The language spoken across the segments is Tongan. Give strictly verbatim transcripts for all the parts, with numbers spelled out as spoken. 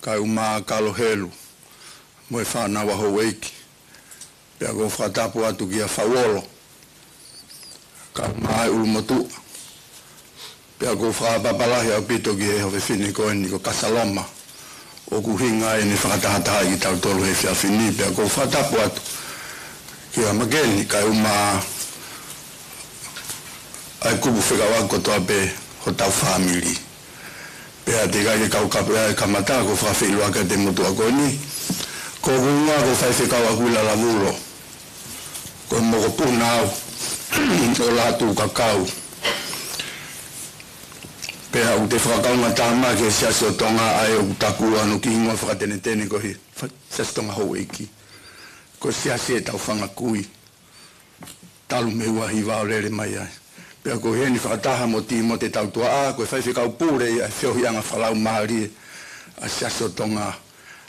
kae ʻumaʻā Kalo Helu, mo e fānau ʻa houʻeiki. Pea ʻoku ou fakatapu atu kia Fauolo, kae ʻumaʻā e ʻulumotuʻa. Pea ʻoku ou fakaʻapaʻapa lahi ʻaupito ki he ʻofefine ko eni ko Kasaloma, ʻoku ʻuhinga ai ʻene fakatahatahaʻi kitautolu he efiafi ni. Pea ʻoku ou fakatapu atu kia Makeni, kae ʻumaʻā ʻa e kupu fekauʻaki kotoa pē hotau fāmili. Pea teʻeki ai ke kau kapu ʻa e kamata, ʻoku ou fakafeʻiloaki atu ki he motuʻa ko eni. Ko hoku ʻuhinga ko Faifekau ʻAkuila Lavulo, ko e mokopuna au ʻo Lātūkakau. Pea ʻoku te fakakaungātāmaki he Siasi ʻo Tonga, ʻa ē ʻoku taku ʻa hono kiʻi hingoa fakatenetene ko e Siasi Tonga Houʻeiki. Ko e siasi ʻetau fanga kui talu mei he ua hiva ʻo lele mai ai. Pea ʻoku ou ʻi heni fakataha mo Tīmote Tautuaʻa, ko e faifekau pule ia ʻa e feohiʻanga fakalaumālie ʻa e Siasi ʻo Tonga.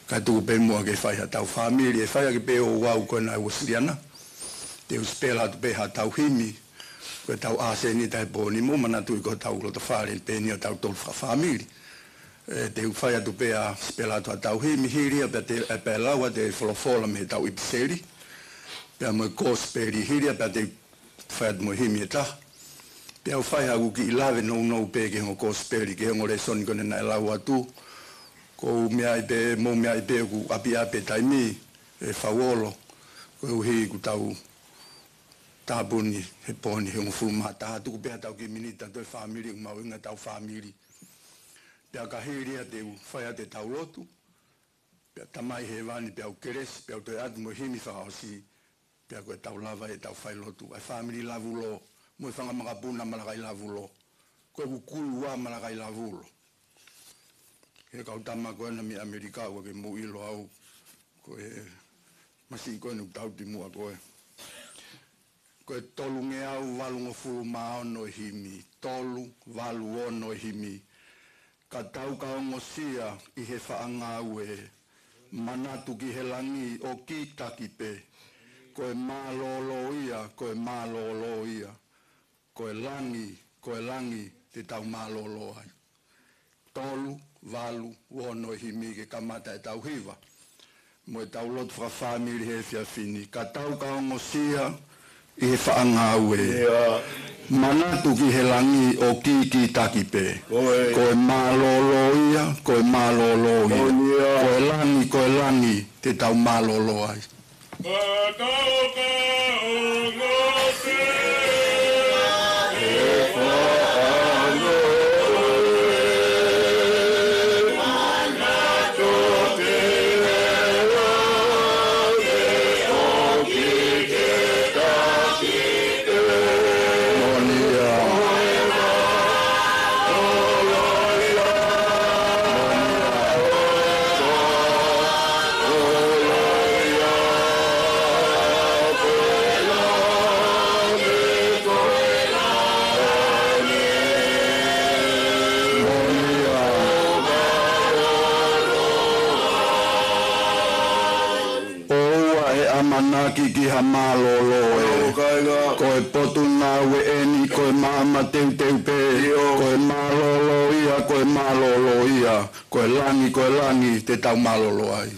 Kae tuku pē muʻa ke fai haʻatau fāmili, ʻe fai ʻaki pē ʻe au ko ena ʻa e Uēsiliana. Te u sipela atu pē haʻatau himi, ko ʻetau ʻāsenita he pō ni. Mou manatuʻi ko hotau lotofale pē eni ʻo tautolu fakafāmili. ʻE, te u fai atu pē ʻa e sipela atu haʻatau himi, hili ia pea te, ʻe, pea lau atu e folofola mei heʻetau ʻipiseli. Pea mo e kosipeli, hili ia pea te u fai atu mo e himi ʻe taha. Pea u fai haʻaku kiʻi lave nounou pē ki he ongo kosipeli, ki he ongo lēsoni ko ena naʻe lau atu. Ko u meaʻi pē, mou meaʻi pē ʻoku ʻapiʻapi e taimi, ʻe Fauolo, koeʻuhi ko ʻetau tāpuni he pō ni he hongofulu mā taha. Tuku pē haʻatau kiʻi miniti ʻo toe fāmili, ʻoku mahuʻinga ʻetau fāmili. Pea ka hili ia te u fai atu ʻetau lotu. Pea Tamai Hēvani, pea u kelesi, pea u toe ʻatu mo e himi fakaʻosi, pea ko ʻetau lava ʻetau fai lotu. ʻA e fāmili Lavulo, mo e fanga makapuna Malakai Lavulo. Ko ʻeku kui ua Malakai Lavulo. He kau tama ko ena mei ʻAmelika, ʻoku ke mou ʻilo au, ko e masiʻi ko ena ʻoku tauti muʻa ko ē. Ko e tolungeau valungofulu mā ono e himi, tolu valu ono e himi. Ka tau ka ongosia ʻi he faʻa ngāue, manatu ki he langi ʻo kītaki pē. Ko e mālōlō ia, ko e mālōlō ia. Ko e langi, ko e langi, te tau mālōlō ai. Tolu valu ono e himi ke kamata ʻetau hiva mo ʻetau lotu fakafāmili he efiafi ni. Ka tau ka ongosia ʻi he faʻa ngāue, ʻIo. Manatu ki he langi ʻo kīkītaki pē. Ko e. Ko e mālōlō ia, ko e mālōlō ia. Ko e ia. Ko e langi, ko e langi, te tau mālōlō ai. ʻOua ʻe ʻamanaki ki ha mālōlō ē. Ko e potungāue eni, ko e maama teuteu pē. ʻIo. Ko e mālōlō ia, ko e mālōlō ia. Ko e langi, ko e langi, te tau mālōlō ai.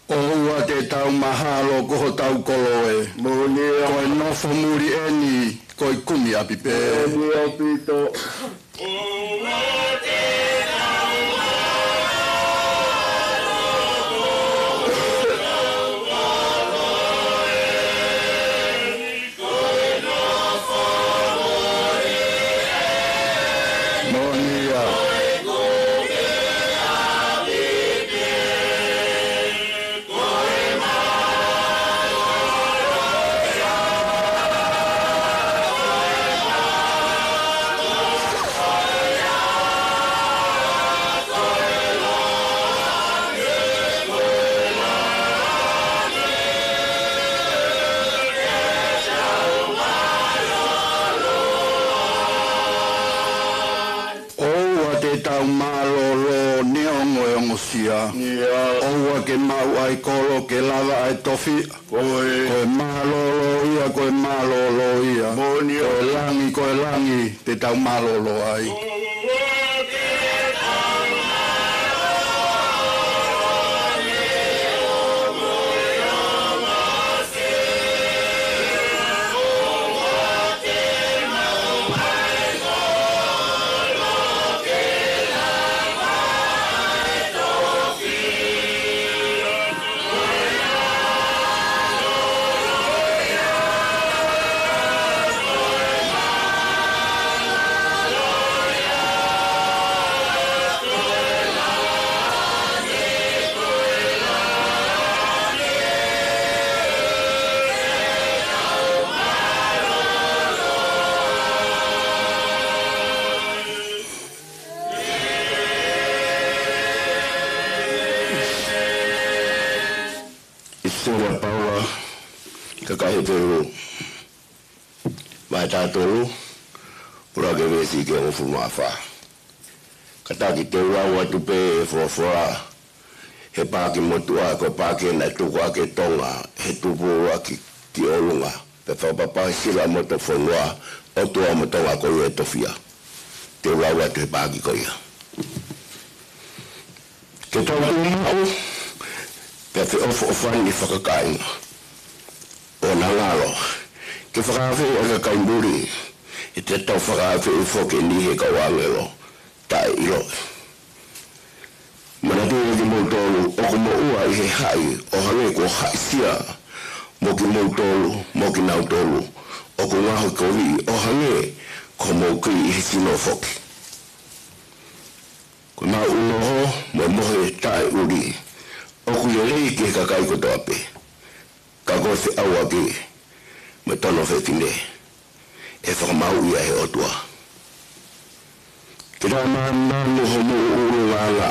ʻOua te tau mahalo ko hotau koloa ē. Moʻoni ia. Ko e nofo muli eni, ko e kumi ʻapi pē. Moʻoni ʻaupito. Moʻoni ia. te tau mālōlō neongo e ongosia. ʻOua ke maʻu ʻa e kolo ke lava ʻa e tofiʻa. Ko e mālōlō ia, ko e mālōlō ia. Ko e langi, ko e langi te tau mālōlō ai. ʻIpisitia ʻa Paula ki he kakai Hepelū, vahe taha tolu, pea ʻuluaki veesi ki he hongofulu mā fā. Kātaki te u lau atu pē e folofola he paaki motuʻa, ko e paaki naʻe tuku ʻaki ʻe Tonga ʻe he tupu ʻuluaki ki ʻolunga, pea fakapapauʻi sila moto fonua, ʻOtua mo Tonga ko ia ʻe tofiʻa. Te u lau atu he paaki ko ia. Ke tau tuʻu maʻu, pea feʻofoʻofani fakakāinga. ʻOua naʻa ngalo ke fakaafeʻi ʻa e kakai muli, he te tau fakaafeʻi foki ʻe niʻihi e kau ʻāngelo taʻeʻiloʻi. Manatuʻi ʻe kimoutolu ʻoku moʻua ʻi he haʻi ʻo hangē kuo haʻisia mo kimoutolu, mo kinautolu ʻoku ngaohikoviʻi, ʻo hangē ko hoʻomou kī ʻi he sino foki. Ko ʻemau unoho mo e mohe taʻeʻuli ʻoku lelei ki he kakai kotoa pē, ka ko e feʻauaki mo e tono fefine ʻe fakamaauʻi ia ʻe he ʻOtua. Ke tau mānumanu homou ʻulungaanga,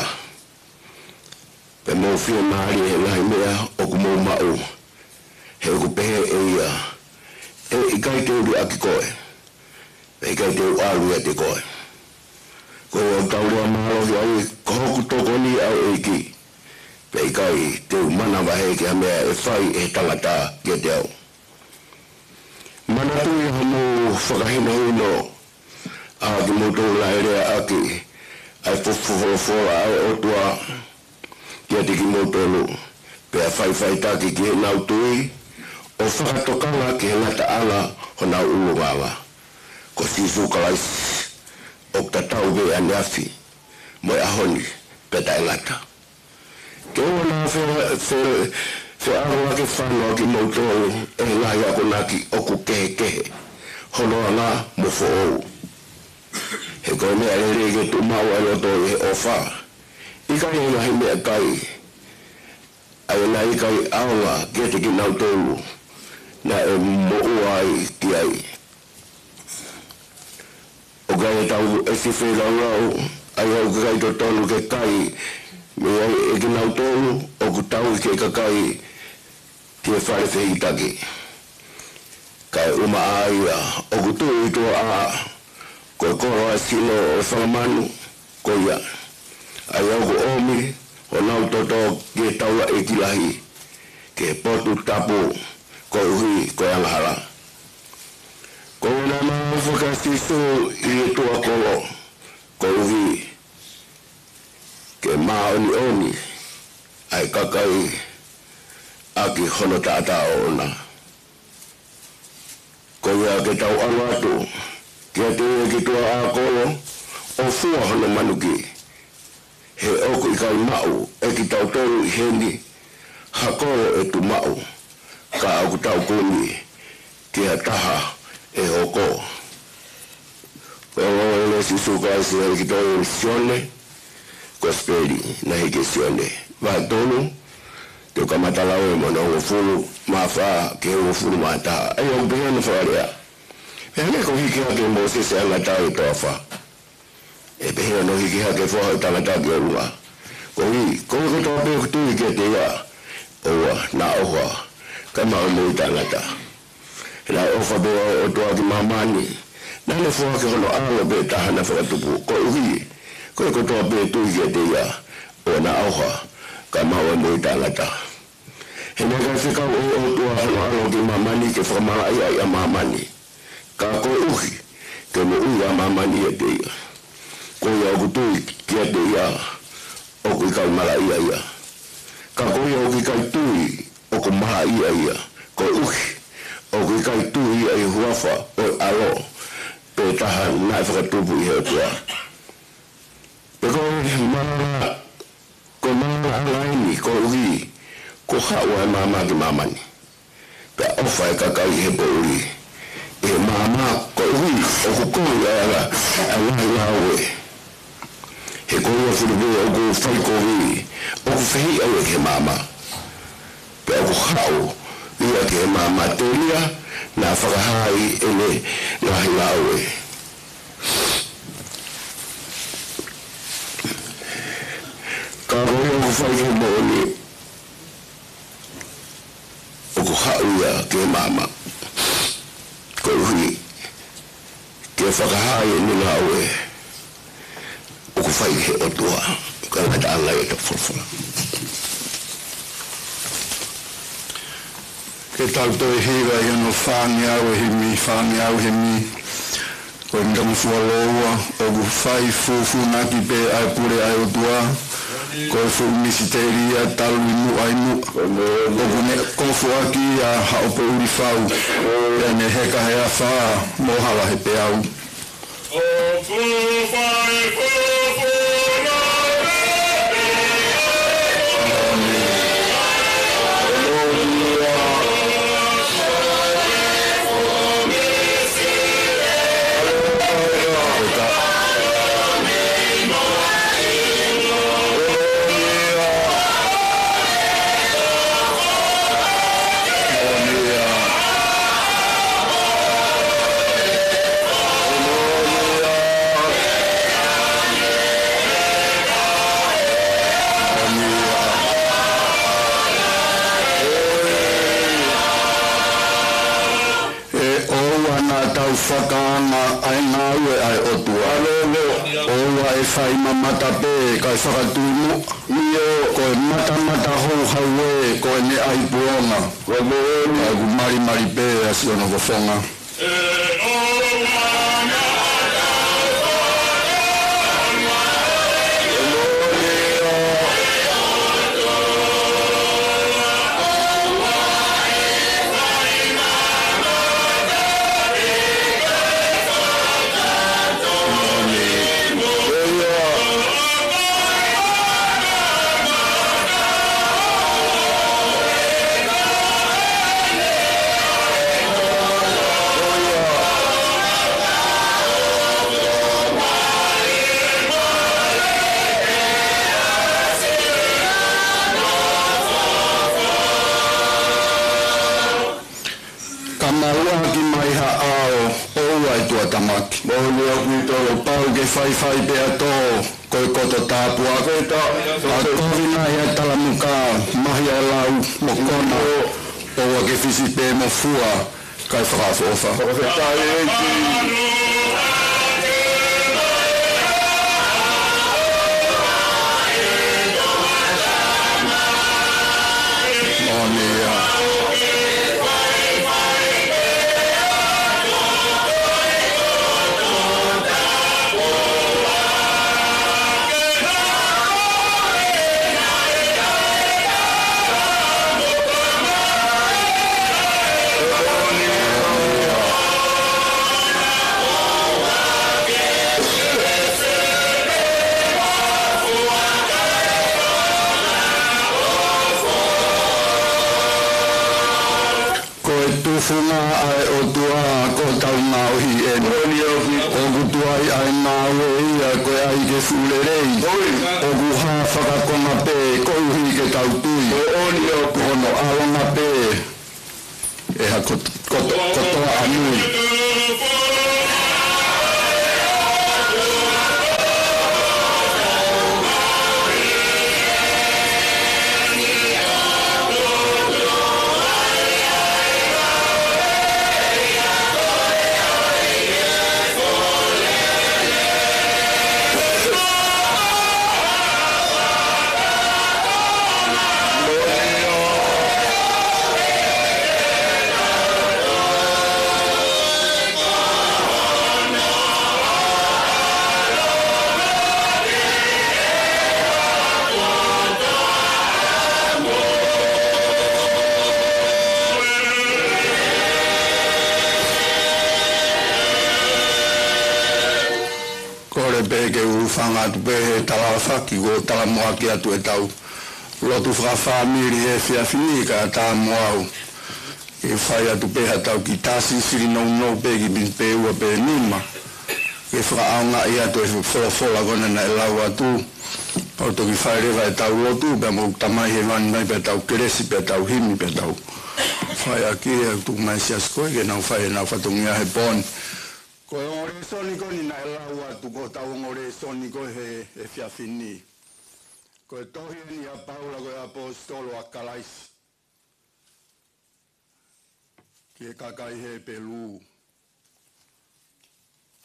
pea mou fiemālie he ngaahi meʻa ʻoku mou maʻu, he ʻoku pehē ʻe ia, ʻE ʻikai te u liʻaki koe, pea ʻikai te u ʻalu ʻiate koe. Ko ia ʻoku tau lea mālohi ai, Ko hoku tokoni ʻa e ʻEiki, pea ʻikai te u manavahē ki ha meʻa ʻe fai ʻe he tangata kiate au. Manatuʻi ʻa hoʻomou fakahinohino ʻa kimoutolu naʻe lea ʻaki ʻa e fo-, fo-, folofola ʻa e ʻOtua kiate kimoutolu, pea faʻifaʻitaki ki heʻenau tui, ʻo fakatokanga ki he ngataʻanga honau ʻulungaanga. Ko Sīsū Kalaisi ʻoku tatau pē ʻaneafi mo e ʻaho ni pea taʻengata. Ke ʻoua naʻa fe-, fe-, feʻaluʻaki fano ʻa kimoutolu ʻe he ngaahi akonaki ʻoku kehekehe hono anga mo foʻou. He ko e meʻa lelei ke tuʻu maʻu ʻa e loto ʻi he ʻofa, ʻikai ʻi he ngaahi meʻakai, ʻa ia naʻe ʻikai ʻaonga kiate kinautolu naʻe moʻua ai ki ai. ʻOku ʻi ai ʻetau ʻesi feilaulau, ʻa ia ʻoku ʻikai totonu ke kai mei ai ʻe kinautolu ʻoku tauhi ki he kakai ki he fale fehikitaki. Kaeʻumaʻā ʻa ia ʻoku tuʻu ʻi tuʻa, ko e kolo ʻa e sino ʻo e fanga manu ko ia, ʻa ia ʻoku ʻomi honau toto ki he taulaʻeiki lahi, ki he potu tapu koeʻuhi ko e angahala. Ko ia naʻe maʻu foki ʻa Sīsū ʻi he tuʻa kolo, koeʻuhi ke māʻoniʻoni ʻa e kakai ʻaki hono taʻataʻa ʻoʻona. Ko ia ke tau ʻalu atu kiate ia ki tuʻa ʻā kolo ʻo fua hono manuki. He ʻoku ʻikai maʻu ʻe kitautolu ʻi heni ha kolo ʻe tuʻu maʻu, ka ʻoku tau kumi ki ha taha ʻe hoko. Ko e ongoongolelei ʻa Sīsū Kalaisi naʻe hiki tohi ʻe Sione, Kosipeli naʻe hiki ʻe Sione, vahe tolu, te u kamata lau ia mei hono hongofulu mā fā ki he hongofulu mā taha. ʻA ia ʻoku pehē hono fakalea: Pea hangē ko e hiki hake ʻe Mōsese ʻa e ngata ʻi he toafa, ʻe pehē hono hiki hake ʻo e Foha ʻo e tangata ki ʻolunga. Koeʻuhi, ko ia kotoa pē ʻoku tui kiate ia, ʻoua naʻa ʻofa, kae maʻu moʻui taʻengata. He naʻe ʻofa pē ʻa e ʻOtua ki māmani, naʻa ne foaki hono ʻAlo pē taha naʻe fakatupu, koeʻuhi ko e kotoa pē ʻe tui kiate ia, ʻoua naʻa ʻoha, kae maʻu ʻa e moʻui taʻengata. He naʻe ʻikai fekau ʻe he ʻOtua hono ʻAlo ki māmani ke fakamalaʻiaʻi ʻa māmani, ka koeʻuhi ke moʻui ʻa māmani ʻiate ia. Ko ia ʻoku tui kiate ia ʻoku ʻikai malaʻia ia, ka ko ia ʻoku ʻikai tui ʻoku malaʻia ia, koeʻuhi ʻoku ʻikai tui ia ʻi he huafa ʻo e ʻAlo pē Taha naʻe Fakatupu ʻe he ʻOtua. Pea ko e maama, ko e maama ʻa e laini koeʻuhi kuo haʻu ʻa e maama ki māmani, pea ʻofa ʻa e kakai ʻi he poʻuli ʻi he maama, koeʻuhi ʻoku kovi ʻa e anga ʻa e ngaahi ngāue. He ko ia Filipe ʻoku fai kovi, ʻoku fehiʻa ia ki he maama, pea ʻoku haʻu ia ki he maama telia naʻa fakahā ai ʻene ngaahi ngāue. Ka ko ia ʻoku fai ki he moʻoni, ʻoku haʻu ia ki he maama, koeʻuhi ke fakahā ai ʻene ngāue ʻoku fai ʻe he ʻOtua. Ko e ngataʻanga ia ʻetau folofola. Ke tau toe hiva ʻi hono fāngeau ʻe himi, fāngeau ʻe himi. Ko e ngaahi fua loua, ʻoku fai fufunaki pē ʻa e pule ʻa e ʻOtua, ko e fuʻu misiteli ia talu ʻi muʻa ʻi muʻa. ʻOku ne kofuʻaki ʻa haʻo poʻuli fau, pea ne heka he afā mo hala he peau. ʻE ʻoua naʻa tau fakaanga ʻa e ngāue ʻa e ʻOtua. ʻOua ʻe fai mamata pē kae fakatui muʻa. Ko e matamata houhau ē, ko ʻene ʻai puonga. Ka ʻoku malimali pē ʻa siʻono fofonga. Ka maʻu ʻaki mai ha ʻao, ʻoua ʻe tuʻatamaki. Moʻoni ʻaupito. Kuo pau ke faifai pea tō, ko e koto tāpuaki. Ka kovi nai ʻa e talamuka, mahi ʻa e lau mo kona, ʻoua ke fisi pē mo fua, kae fakaʻofoʻofa. Fakafetaʻi ʻEiki. Moʻoni ia. Ko e tufunga ʻa e ʻOtua ko hotau ngaohi eni. ʻOku tuai ʻa e ngāue ia ko e ʻai ke fuʻu lelei. ʻOku hā fakakonga pē koeʻuhi ke tau tui. Ko hono ʻalonga pē ʻe ha kot-, kot-, kotoa ʻa mui. Pea ke u hūfanga atu pē he tala fakatapu ko e talamonū atu ʻetau lotu fakafāmili he efiafi ni kae ʻatā mo au ke fai atu pē haʻatau kiʻi tasi sili nounou pē ki he miniti pē ʻe ua pe nima. Ke fakaʻaongaʻi atu e folofola ko ena naʻe lau atu. Pea u toki fai leva ʻetau lotu pea mo e Tamai Hēvani mai pea tau kelesi pea tau himi pea tau fai ʻaki ʻa e tuku mai siasi ko ē ke nau fai ʻenau fatongia he pō ni. Ko e ongo lēsoni ko eni naʻe lau atu, ko hotau ongo lēsoni ko ē he efiafi ni. Ko e tohi eni ʻa Paula ko e ʻaposetolo ʻa Kalaisi ki he kakai Hepelū.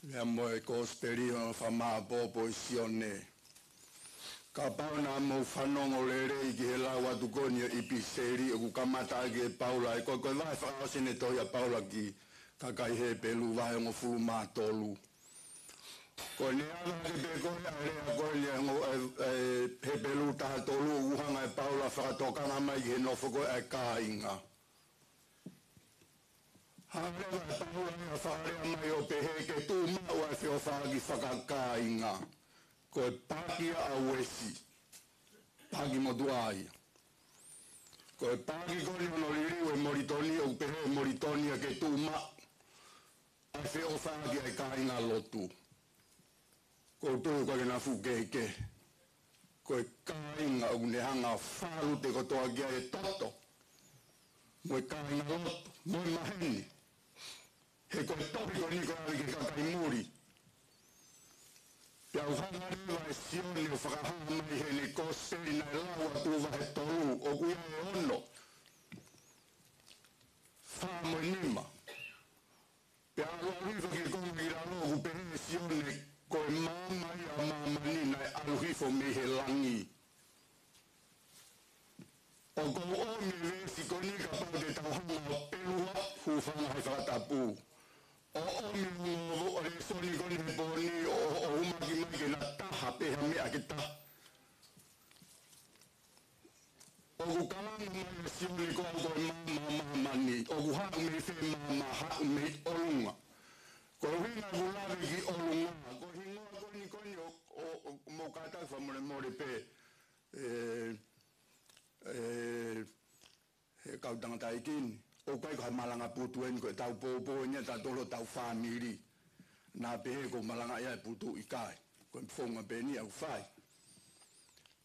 Pea mo e kosipeli ʻo e fakamāʻopoʻopo ʻe Sione. Kapau naʻa mou fanongo lelei ki he lau atu ko eni ʻo e ʻipiseli ʻoku kamata ʻaki ʻe Paula, ʻa ia ko e, ko e vahe fakaʻosi eni e tohi ʻa Paula ki he kakai Hepelū vahe hongofulu mā tolu. Ko e ʻuhinga ke pehē ko e ʻa e lea ko eni ʻa e ongo, ʻa e, ʻa e Hepelū taha tolu ʻoku hanga ʻe Paula ʻo fakatokanga mai ki he nofo ko ē ʻa e kāinga. Hanga leva ʻe Paula ia ʻo fakalea mai ʻo pehē ke tuʻu maʻu ʻa e feʻofaʻaki fakakāinga. Ko e paaki ʻa Uesi. Paaki motuʻa ia. Ko e paaki ko eni hono liliu ʻe Molitoni, ʻoku pehē ʻe Molitoni ia ke tuʻu maʻu ʻa e feʻofaʻaki ʻa e kāingalotu. Ko u tui ʻoku ʻikai ke na fuʻu kehekehe. Ko e kāinga ʻoku ne hanga ʻo fālute kotoa ki ai e toto mo e kāingalotu mo e maheni. He ko e tohi ko eni ʻoku ʻave ki he kakai muli. Pea ʻoku hanga leva ʻe Sione ʻo fakahā mai heʻene kosipeli naʻe lau atu vahe tolu, ʻoku ʻi ai e ono, fā mo e nima. Pea ʻalu ʻalu hifo ki he konga ki lalo ʻoku pehē ʻe Sione, ko e maama ia ʻo māmani naʻe ʻalu hifo mei he langi. ʻOku ou ʻomi e veesi ko eni kapau te tau hanga ʻo pelu ʻa e hūfanga he fakatapu. ʻO ʻomi e ongo lēsoni ko eni he pō ni ʻo, ʻo, ʻo umaki mai ke na taha pe ha meʻa ke taha. ʻOku kalanga mai ʻa Sione ko au ko e maama ʻo māmani. ʻOku haʻu mei fē maama? Haʻu mei ʻolunga. Ko e ʻuhinga ʻoku lave ki ʻolunga, ko e hingoa ko eni, ko eni ʻo, ʻo, ʻo, mou kātaki fakamolemole pē. ʻE, ʻe, he kau tangataʻeiki ni. ʻOku ʻikai ko ha malanga putu eni, ko ʻetau poupou eni ʻatautolu hotau fāmili. Naʻa pehē ʻoku ou malangaʻi ʻa e putu, ʻikai. Ko e founga pē eni ʻoku fai.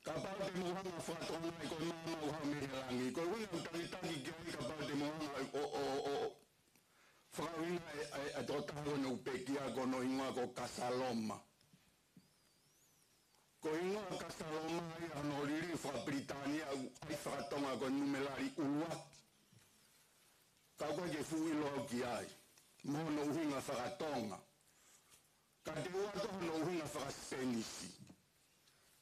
Kapau te mou hanga ʻo fakatokangaʻi ko e maama ʻoku haʻu mei he langi. Ko e ʻuhinga ʻoku takitaki ki ai kapau te mou hanga ʻo, ʻo, ʻo, ʻo fakaʻuhinga e, e, e tokotaha ko eni ʻoku pekia ko hono hingoa ko Kasaloma. Ko e hingoa Kasaloma ia hono liliu fakapilitānia ʻoku ʻai fakatonga ko e numelali ʻuluaki. Ka ʻoku ʻikai ke fuʻu ʻilo au ki ai mo hono ʻuhinga fakatonga. Ka te u ʻoatu hono ʻuhinga fakasipenisi.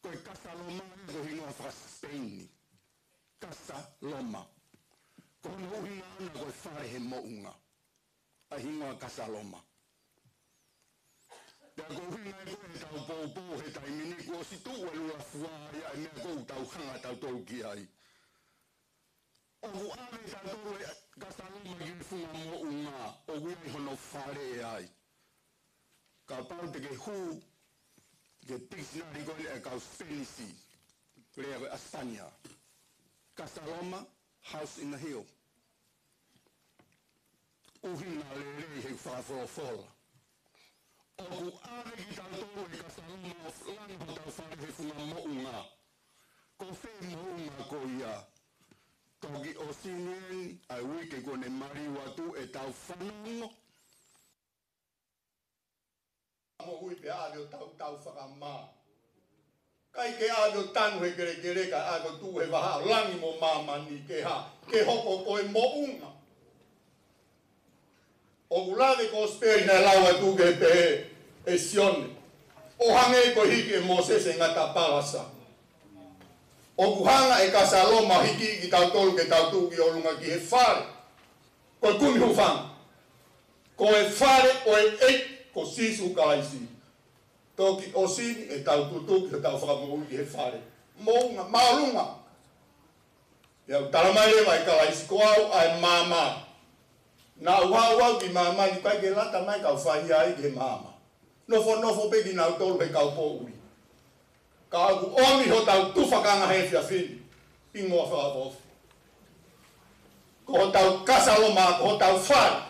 Ko e Kasaloma ia ko e hingoa fakasipeini. Kasaloma. Ko hono ʻuhinga ʻona ko e fale he moʻunga. ʻA e hingoa Kasaloma. Pea ko e ʻuhinga ia ko ē ʻetau poupou he taimi ni kuo ʻosi tuʻu e lula fua ia e meʻa ʻoku tau hanga ʻatautolu ki ai. ʻOku ʻave ʻatautolu ʻe Kasaloma ki he funga moʻunga, ʻoku ʻi ai hono fale ai. Kapau te ke hū ki he tikisinali ko eni ʻa e kau Sipenisi, lea ko e ʻAsipania. Kasaloma, house in the hill. ʻUhinga lelei he fakafolofola. ʻOku ʻave kitautolu ʻe Kasaloma ʻo langa hotau fale he funga moʻunga. Ko fē moʻunga ko ia? Toki ʻosi eni ʻa e uike kuo ne maliu atu ʻetau fanongo. Moʻui pea ʻave ʻo tautau fakamā. ʻIkai ke ʻave ʻo tanu he kelekele kae ʻave ʻo tuʻu he vahaʻa ʻo langi mo māmani ke hā? Ke hoko ko e moʻunga. ʻOku lave kosipeli naʻe lau atu ke pehē ʻe Sione, ʻo hangē ko e hiki ʻe Mōsese e ngata palasa. ʻOku hanga ʻe Kasaloma ʻo hiki kitautolu ke tau tuʻu ki ʻolunga ki he fale. Ko e kumi hūfanga. Ko e fale ʻo e ʻEiki ko Sīsū Kalaisi. Toki ʻosi eni ʻetau tutuki hotau fakamoʻui ki he fale. Moʻunga, māʻolunga. Pea ʻoku tala mai leva ʻe Kalaisi ko au ʻa e maama. Naʻa ku haʻu au ki māmani, ʻikai ke lata mai kau faʻē ia ki he maama. Nofonofo pē kinautolu he kau poʻuli. Ka ʻoku ʻomi hotau tufakanga he efiafi ni, hingoa fakaʻofoʻofa. Ko hotau kasa Loma, ko hotau fale.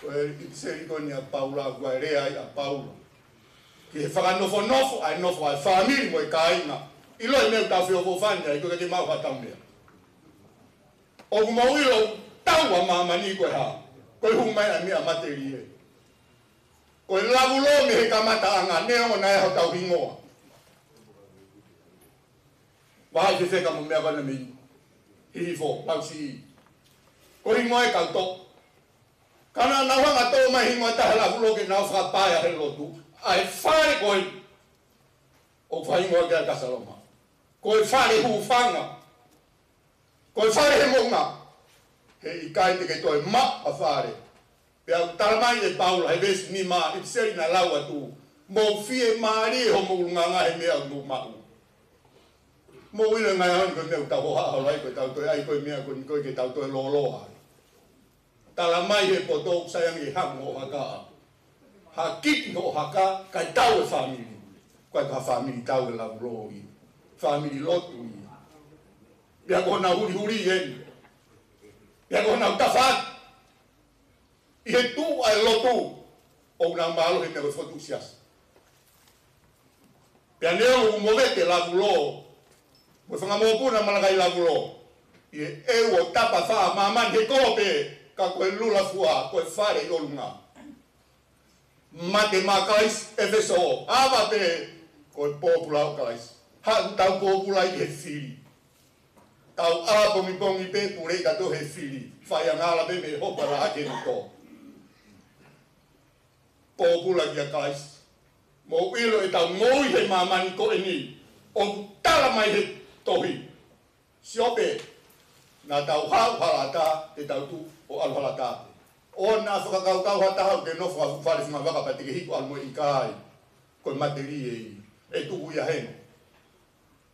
Ko e ʻipiseli ko eni ʻa Paula, ko e lea ia ʻa Paula ki he fakanofonofo ʻa e nofo ʻa e fāmili mo e kāinga. ʻIlo e meʻa ʻoku tau feʻofoʻofani ai, ko e ke mau hatau meʻa. ʻOku mou ʻilo ʻoku tau ʻa māmani ko e hā? Ko e hū mai ʻa e meʻa matelie. Ko e lavu lō mei he kamataʻanga, neongo naʻe ʻi ai hotau hingoa. Vahaʻi fefeka mo e meʻa ko ena mei Hihifo, Lausiʻi. Ko e hingoa e kau toʻo. Ka naʻa nau hanga ʻo toʻo mai hingoa ʻe taha, lavu lō ke nau fakapaea he lotu ʻa e fale ko ē ʻoku fakahingoa ki ai e kasa Loma. Ko e fale hūfanga. Ko e fale he moʻunga. He ʻikai te ke toe maʻu ha fale. Pea ʻoku talamai ʻe Paula he veesi nima ʻipiseli naʻe lau atu, mou fiemālie hoʻomou ʻulungaanga he meʻa ʻoku mou maʻu. Mou ʻilo e ngaahi ʻaho ni ko e meʻa ʻoku tau hohaʻa holo ai, ko e tau toe ʻai ko e meʻa ko eni ko ē ke tau toe lōloa ai. Talamai he poto ʻoku sai ange ke hanga hoʻo haka. Hakiki hoʻo haka, kae tau e fāmili. Ko e ka fāmili tau e lavu lō ia. Fāmili lotu ia. Pea ko honau hulihuli eni. Pea ko honau tafaʻaki ʻi he tuʻu ʻa e lotu, ʻoku nau mālohi he meʻa ko e fokotuʻu siasi. Pea neongo ʻoku movete lavu lō mo e fanga mokopuna Malakai lavu lō ʻi he ʻeu ʻo tapa fā ʻa māmani he kolo pē, ka ko e lula fua ko e fale ʻi ʻolunga. Mate maʻa Kalaisi, ʻEfesō, ava pē ko e pōpula ʻo Kalaisi. Haʻu ʻo tau pōpula ʻi he fili. Tau ʻā pongipongi pē pule ʻi tatou he fili. Fai angahala pē mei he hopa laʻā ki he loto. Pōpula kia Kalaisi. Mou ʻilo ʻetau moʻui he māmani ko eni, ʻoku talamai he tohi. Siope, naʻa tau haʻu hala ʻatā, te tau tuʻu ʻo ʻalu hala ʻatā pē. ʻOua naʻa fakakaukau ha taha ʻoku te nofo ʻi ha fuʻu fale fungavaka pea te ke hiki ʻo ʻalu mo ia, ʻikai. Ko e matelie ia. ʻE tuku ia heni.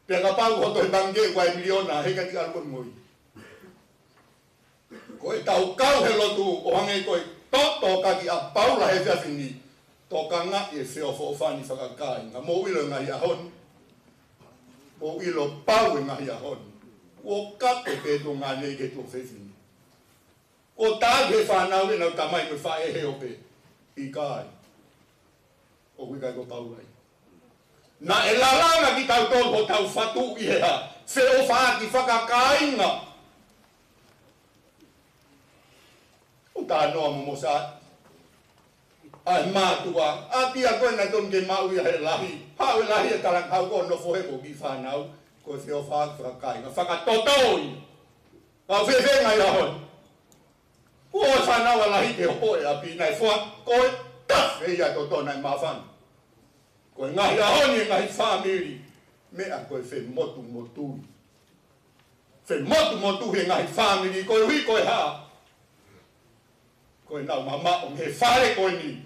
Pea kapau ko hoto he pangikē ʻoku ʻi ai e miliona, heʻikai te ke ʻalu koe mo ia. Ko ʻetau kau he lotu ʻo hangē ko e tōtōkaki ʻa Paula he efiafi ni, tokangaʻi e feʻofoʻofani fakakāinga. Mou ʻilo e ngaahi ʻaho ni. Mou ʻilo pau e ngaahi ʻaho ni. Kuo kape pē tuongaʻane ki he tuofefine. Kuo taaʻi he fānau ʻenau tamai mo e faʻē he ope. ʻIkai. ʻOku ʻikai ko Paula ia. Naʻe lalanga kitautolu hotau fatu ʻi he hā? Feʻofaʻaki fakakāinga. ʻO talanoa mo Mōsaia, ʻa e mātuʻa, ʻapi ia ko ē naʻe tonu ke maʻu ia he lahi. Haʻu e lahi ʻo talangahau ko ē ʻo nofo he ko e kiʻi fānau, ko e feʻofaʻaki fakakāinga. Fakatotoi. Kau fēfē ngaahi ʻaho ni? Kuo ʻosi fānau ʻa lahi ke hopo e ʻapi, naʻe foaki ko e tafe ia ʻo totonu, naʻe māfana. Ko e ngaahi ʻaho ni e ngaahi fāmili, meʻa ko e femotumotuʻi. Femotumotuʻi e ngaahi fāmili, koeʻuhi ko e hā? Ko ʻenau mamaʻo mei he fale ko eni.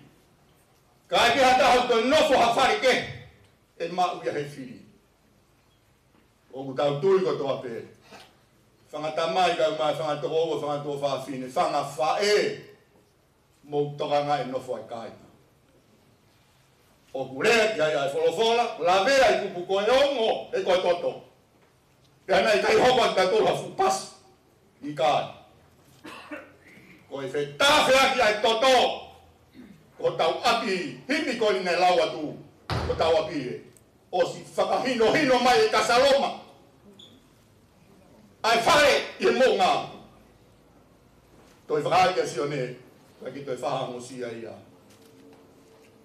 Ka ʻi ai pē ha taha ʻoku toe nofo ha fale kehe, ʻe maʻu ia he fili. ʻOku tau tui kotoa pē, fanga tamai kae ʻumaʻā e fanga tokoua, fanga tuofāfine, fanga faʻē, mou tokangaʻi e nofo ʻa e kāinga. ʻOku lea ki ai ʻa e folofola, lavea ʻi kupu ko e ongo, he ko e toto. Pea naʻe ʻikai hoko ʻa kitautolu ha fuʻu pasi. ʻIkai. Ko e fetafeaki ʻa e toto. Ko hotau ʻapi, himi ko eni naʻe lau atu. Ko hotau ʻapi ē. ʻOsi fakahinohino mai ʻe Kasaloma ʻa e fale ʻi he moʻunga. Toe fakahā kia Sione, ʻikai ke toe fahangosia ia.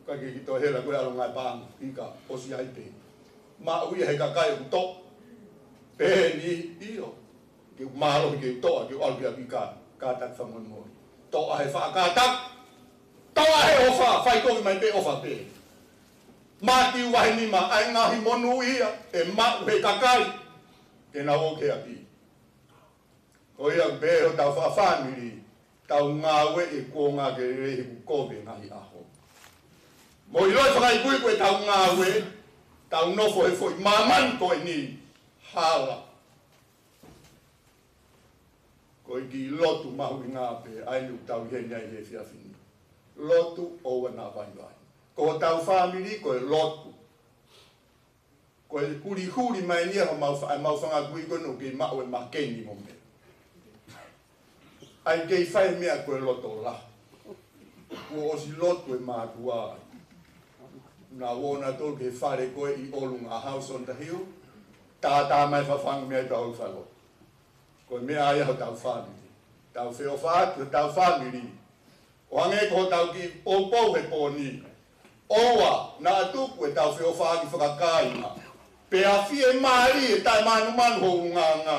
ʻIkai ke toe hela ko e ʻalunga e paʻanga, ʻikai, ʻosi ʻi ai pē. Maʻu ia he kakai ʻoku toʻa. Pehē ni, ʻio. Ke u mālohi ke u toʻa, ke u ʻalu ki ʻapi, ʻikai, kātaki fakamolemole. Toʻa he faʻa kātaki. Toʻa he ʻofa, fai kovi mai pē ʻofa pē. Mātiu vahe nima, ʻa e ngaahi monū ia ʻe maʻu he kakai, te nau ō ki ʻapi. Ko ia pē hotau faʻa fāmili, tau ngāue ʻi he kuonga ke lelei he ʻoku kovi e ngaahi ʻaho. Mou ʻiloʻi fakaikuiku ʻetau ngāue, tau nofo he foʻi māmani ko eni, hala. Ko e kiʻi lotu mahuʻinga pē ʻa eni ʻoku tau ʻi heni ai he efiafi ni. Lotu ʻoua naʻa vaivai. Ko hotau fāmili ko e lotu. Ko e kulihuli mai eni ia homau fa-, ʻemau fanga kui ko eni ʻoku kei maʻu e makeni mo e meʻa. ʻAi kei fai meʻa ko e loto lahi. Kuo ʻosi lotu e mātuʻa. Naʻa nau ō nautolu ki he fale ko ē ʻi ʻolunga, House on the Hill. Tātā mai fafangu meʻa ʻi tau falo. Ko e meʻa ia hotau fāmili. Tau feʻofaʻaki hotau fāmili. ʻO hangē ko hotau kiʻi poupou he pō ni. ʻOua naʻa tuku ʻetau feʻofaʻaki fakakāinga. Pea fiemālie taʻemanumanu ho ʻulungaanga.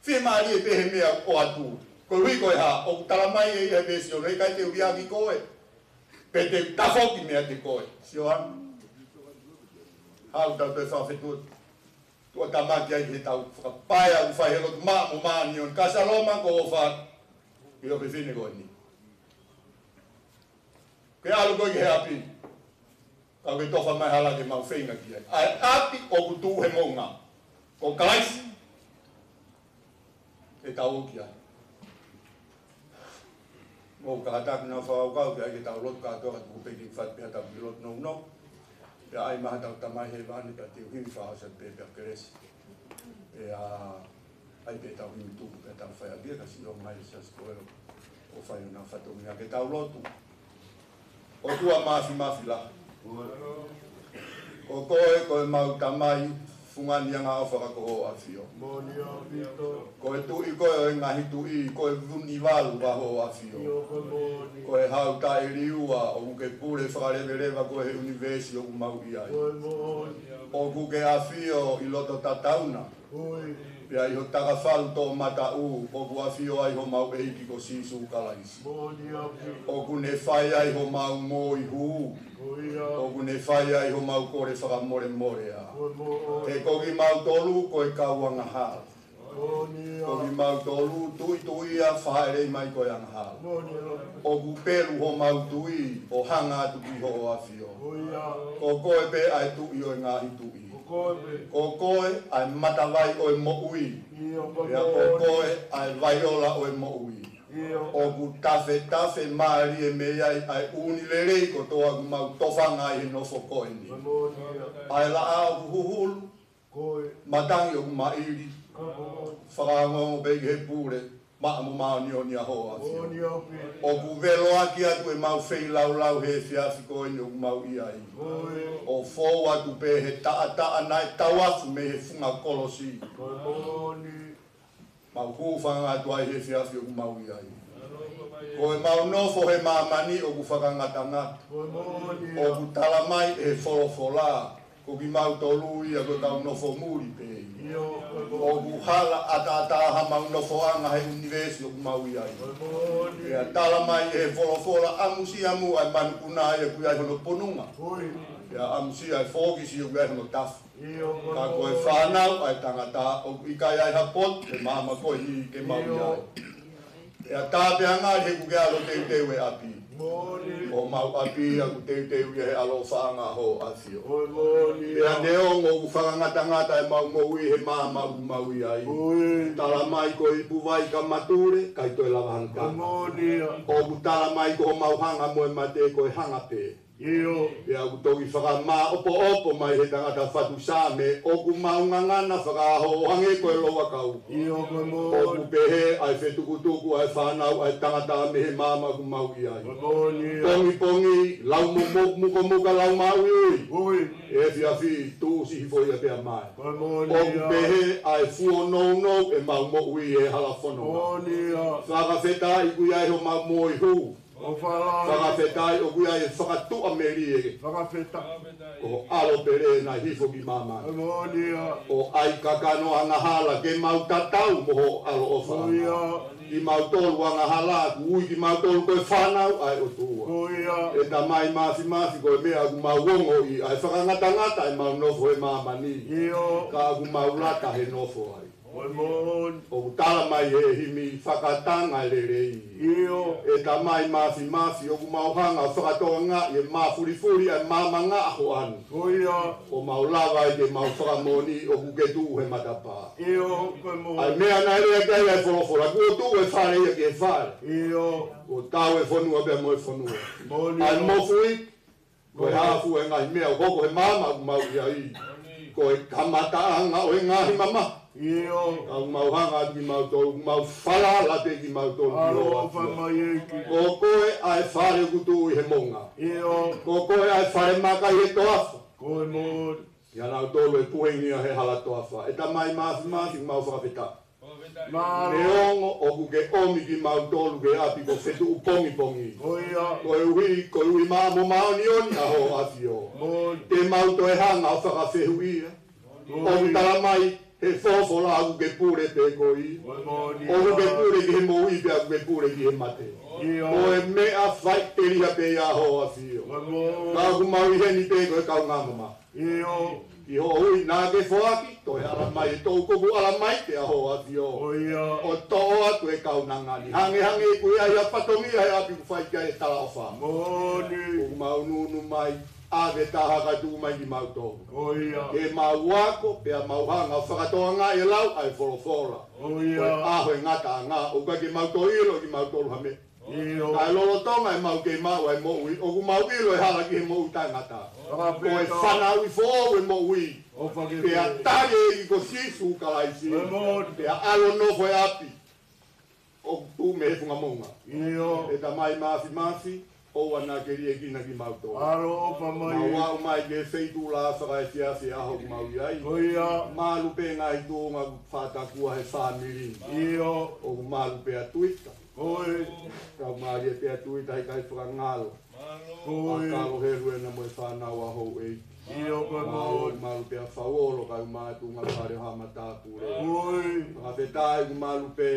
Fiemālie pē he meʻa ʻoku ʻoatu. Koeʻuhi ko e hā, ʻoku tala mai ʻe ia he veesi ono, heʻikai te u liʻaki koe, pe te u tafoki meiate koe. Sio ange. Haʻu tau toe fakafetuʻu, tuʻa tāmaki ai ke tau fakapaea ʻoku fai he lotu maʻa mo māʻoniʻoni. Ka Saloma ko ʻofa ʻi ho fefine ko eni. Ke ʻalu koe ki he ʻapi. Ka ke tofa mai hala ke mau feinga ki ai. ʻA e ʻapi ʻoku tuʻu he moʻunga. Ko Kalaisi. Ke tau ō ki ai. Mo ka hata ki nau fakakaukau ke ʻai ke tau lotu kātoa ka tuku pē ke fai pē ha tau ki lotu nounou. Pea ʻai mai haʻatau Tamai Hēvani pea te u himi fakaʻosi pē pea kelesi. Pea ʻai pē tau himi tuku pea tau fai ʻaki ka sio mai ʻa Sīsū ko ē ʻo fai ʻena fatongia ke tau lotu. ʻOtua Māfimafi lahi. Ko koe ko ʻemau Tamai fungani angaʻofa ka ko hoʻo ʻAfio. Ko e Tuʻi koe ʻo e ngaahi tuʻi, ko e Vunivalu ka hoʻo ʻAfio. Ko e Hau taʻeliua, ʻoku ke pule fakaleveleva koe he ʻunivēsi ʻoku mau ʻi ai. ʻOku ke ʻafio ʻi loto tatauna. Pea ʻi ho takafalu toʻomataʻu, ʻoku ʻafio ai homau ʻEiki ko Sīsū Kalaisi. ʻOku ne fai ai homau moihū. ʻOku ne fai ai homau kole fakamolemolea. He ko kimautolu ko e kau angahala. Ko kimautolu tuʻituʻia fāʻelei mai ko e angahala. ʻOku pelu homau tui ʻo hanga atu ki hoʻo ʻAfio. Ko koe pē ʻa e Tuʻi ʻo e ngaahi tuʻi. Ko koe ʻa e matavai ʻo e moʻui. Pea ko koe ʻa e vaiola ʻo e moʻui. ʻOku tafetafe mālie mei ai ʻa e ʻū lelei kotoa ʻoku mau tofanga ai he nofo ko eni. ʻA e laʻā ʻoku huhulu, matangi ʻoku maʻili, fakaongoongo pē ki he pule maʻa mo māʻoniʻoni ʻa hoʻo ʻAfio. ʻOku velo ʻaki atu ʻemau feilaulau he efiafi ko eni ʻoku mau ʻi ai. ʻO fou atu pē he taʻataʻa naʻe tauafu mei he funga kolosi. Mau hūfanga atu ai he efiafi ʻoku mau ʻi ai. Ko ʻemau nofo he māmani ʻoku fakangatangata. ʻOku tala mai ʻe he folofola, ko kimautolu ia ko e kau nofo muli pē. ʻOku hala ʻataʻatā hamau nofoʻanga he ʻunivēsi ʻoku mau ʻi ai. Pea tala mai ʻe he folofola, ʻamusia muʻa e manukuna ia ʻoku ʻi ai hono ponunga. Pea ʻamusia e fōkisi ʻoku ʻi ai hono tafu. Ka ko e fānau ʻa e tangata ʻoku ʻikai ai ha potu he māmani ko eni ke mau ʻi ai. Pea tā pē ʻa ngali he ʻoku ke ʻalu ʻo teuteu e ʻapi. Ko homau ʻapi ʻoku teuteu ia he ʻaloʻofaʻanga hoʻo ʻAfio. Pea neongo ʻoku fakangatangata ʻemau moʻui he māmani ʻoku mau ʻi ai. Tala mai ko e ipu vai ka matule, ʻikai toe lava hano tanga. ʻOku tala mai ko homau hanga mo e mate ko e hanga pē. Pea ʻoku toki fakamāʻopoʻopo mai he tangata fatu Saame, ʻoku mau ngangana fakaʻaho ʻo hangē ko e louʻakau. ʻOku pehē ʻa e fetukutuku ʻa e fānau ʻa e tangata mei he māmani ʻoku mau ʻi ai. Pongipongi, lau mo, mo, mukomuka, lau māuiui. Efiafi, tuʻusi hifo ia pea mae. ʻOku pehē ʻa e fuonounou ʻemau moʻui he hala fononga. Fakafetaʻi ʻoku ʻi ai homau moihū. Fakafetaʻi ʻoku ʻi ai e fakatuʻamelie. Ko ho ʻAlo pele naʻe hifo ki māmani. ʻO ʻai kakano angahala ke mau tatau mo ho ʻaloʻofa. Kimautolu angahala, ʻoku ui kimautolu ko e fānau ʻa e ʻOtua. ʻE Tamai Māfimafi, ko e meʻa ʻoku mau ongoʻi ʻa e fakangatangata ʻemau nofo he māmani. Ka ʻoku mau lata he nofo ai. ʻOku tala mai he himi, fakatanga e lelei. ʻE Tamai Mafimafi, ʻoku mau hanga ʻo fakatokangaʻi e mafulifuli ʻa e maama ngaʻa hoʻo ʻAlo. ʻO mau lava ai ke mau fakamoʻoni ʻoku ke tuʻu he matapā. ʻA e meʻa naʻe lea ki ai ʻa e folofola, kuo tuʻu e fale ia ki he fale. Kuo tau e fonua pea mo e fonua. ʻA e mofuike, ko e haafu e ngaahi meʻa ʻoku hoko he maama ʻoku mau ʻi ai. Ko e kamataʻanga ʻo e ngaahi mamahi. Ka ʻoku mau hanga atu kimautolu, ʻoku mau falala pē kimautolu ki hoʻo ʻAfio. Ko koe ʻa e fale ʻoku tuʻu ʻi he moʻunga. Ko koe ʻa e fale maka ʻi he toafa. Ko e moʻoni. ʻIa nautolu ʻe puhengia he hala toafa. ʻE Tamai Mafimafi, ʻoku mau fakafetaʻi. Neongo ʻoku ke ʻomi kimautolu ki he ʻapi ko Fetuʻu Pongipongi. Koeʻuhi, koeʻuhi maʻa mo māʻoniʻoni ʻa hoʻo ʻAfio. Te mau toe hanga ʻo fakafehuʻia. ʻOku tala mai he folofola ʻoku ke pule pē koe. ʻOku ke pule ki he moʻui pea ʻoku ke pule ki he mate. Ko e meʻa faʻiteliha pē ia hoʻo ʻAfio. Ka ʻoku mau ʻi heni pē ko e kaungā mamahi. ʻI hoʻo ui naʻa ke foaki, toe ʻalu mai e toʻukupu, ʻalu mai pē ʻa hoʻo ʻAfio. ʻO toʻo atu e kaunanga ni. Hangehangē ʻoku ʻi ai ha fatongia he ʻapi ʻoku fai ki ai e talaʻofa. ʻOku mau nunu mai, ʻave taha kae tuku mai kimautolu. Ke mau ako, pea mau hanga ʻo fakatokangaʻi e lau ʻa e folofola. Ko e ʻaho e ngataʻanga, ʻoku ʻikai ke mau toe ʻilo kimautolu ha meʻa. Kae lolotonga ʻemau kei maʻu ʻa e moʻui, ʻoku mau ʻilo e hala ki he moʻui taʻengata. Ko e fanauʻi foʻou e moʻui. Pea tali e ʻEiki ko Sīsū Kalaisi. Pea ʻalu ʻo nofo he ʻapi ʻoku tuʻu mei he funga moʻunga. ʻE Tamai Mafimafi, ʻoua naʻa ke liʻekina kimautolu. Mau aʻu mai ki he feituʻu lahi fakaefiafi ʻa hoʻo mau ʻi ai. Mālō pē ngaahi tuʻunga ʻoku fakatakua he fāmili. ʻOku mālō pē ʻa Tuita. Kau mālie pē ʻa Tuita, heʻikai fakangalo. ʻA Kalo Heluena mo e fānau ʻa houʻeiki. Mālō pē ʻa Fauolo, kau mātuʻa fale ʻo Haʻa Matāpule. Fakafetaʻi ʻoku mālō pē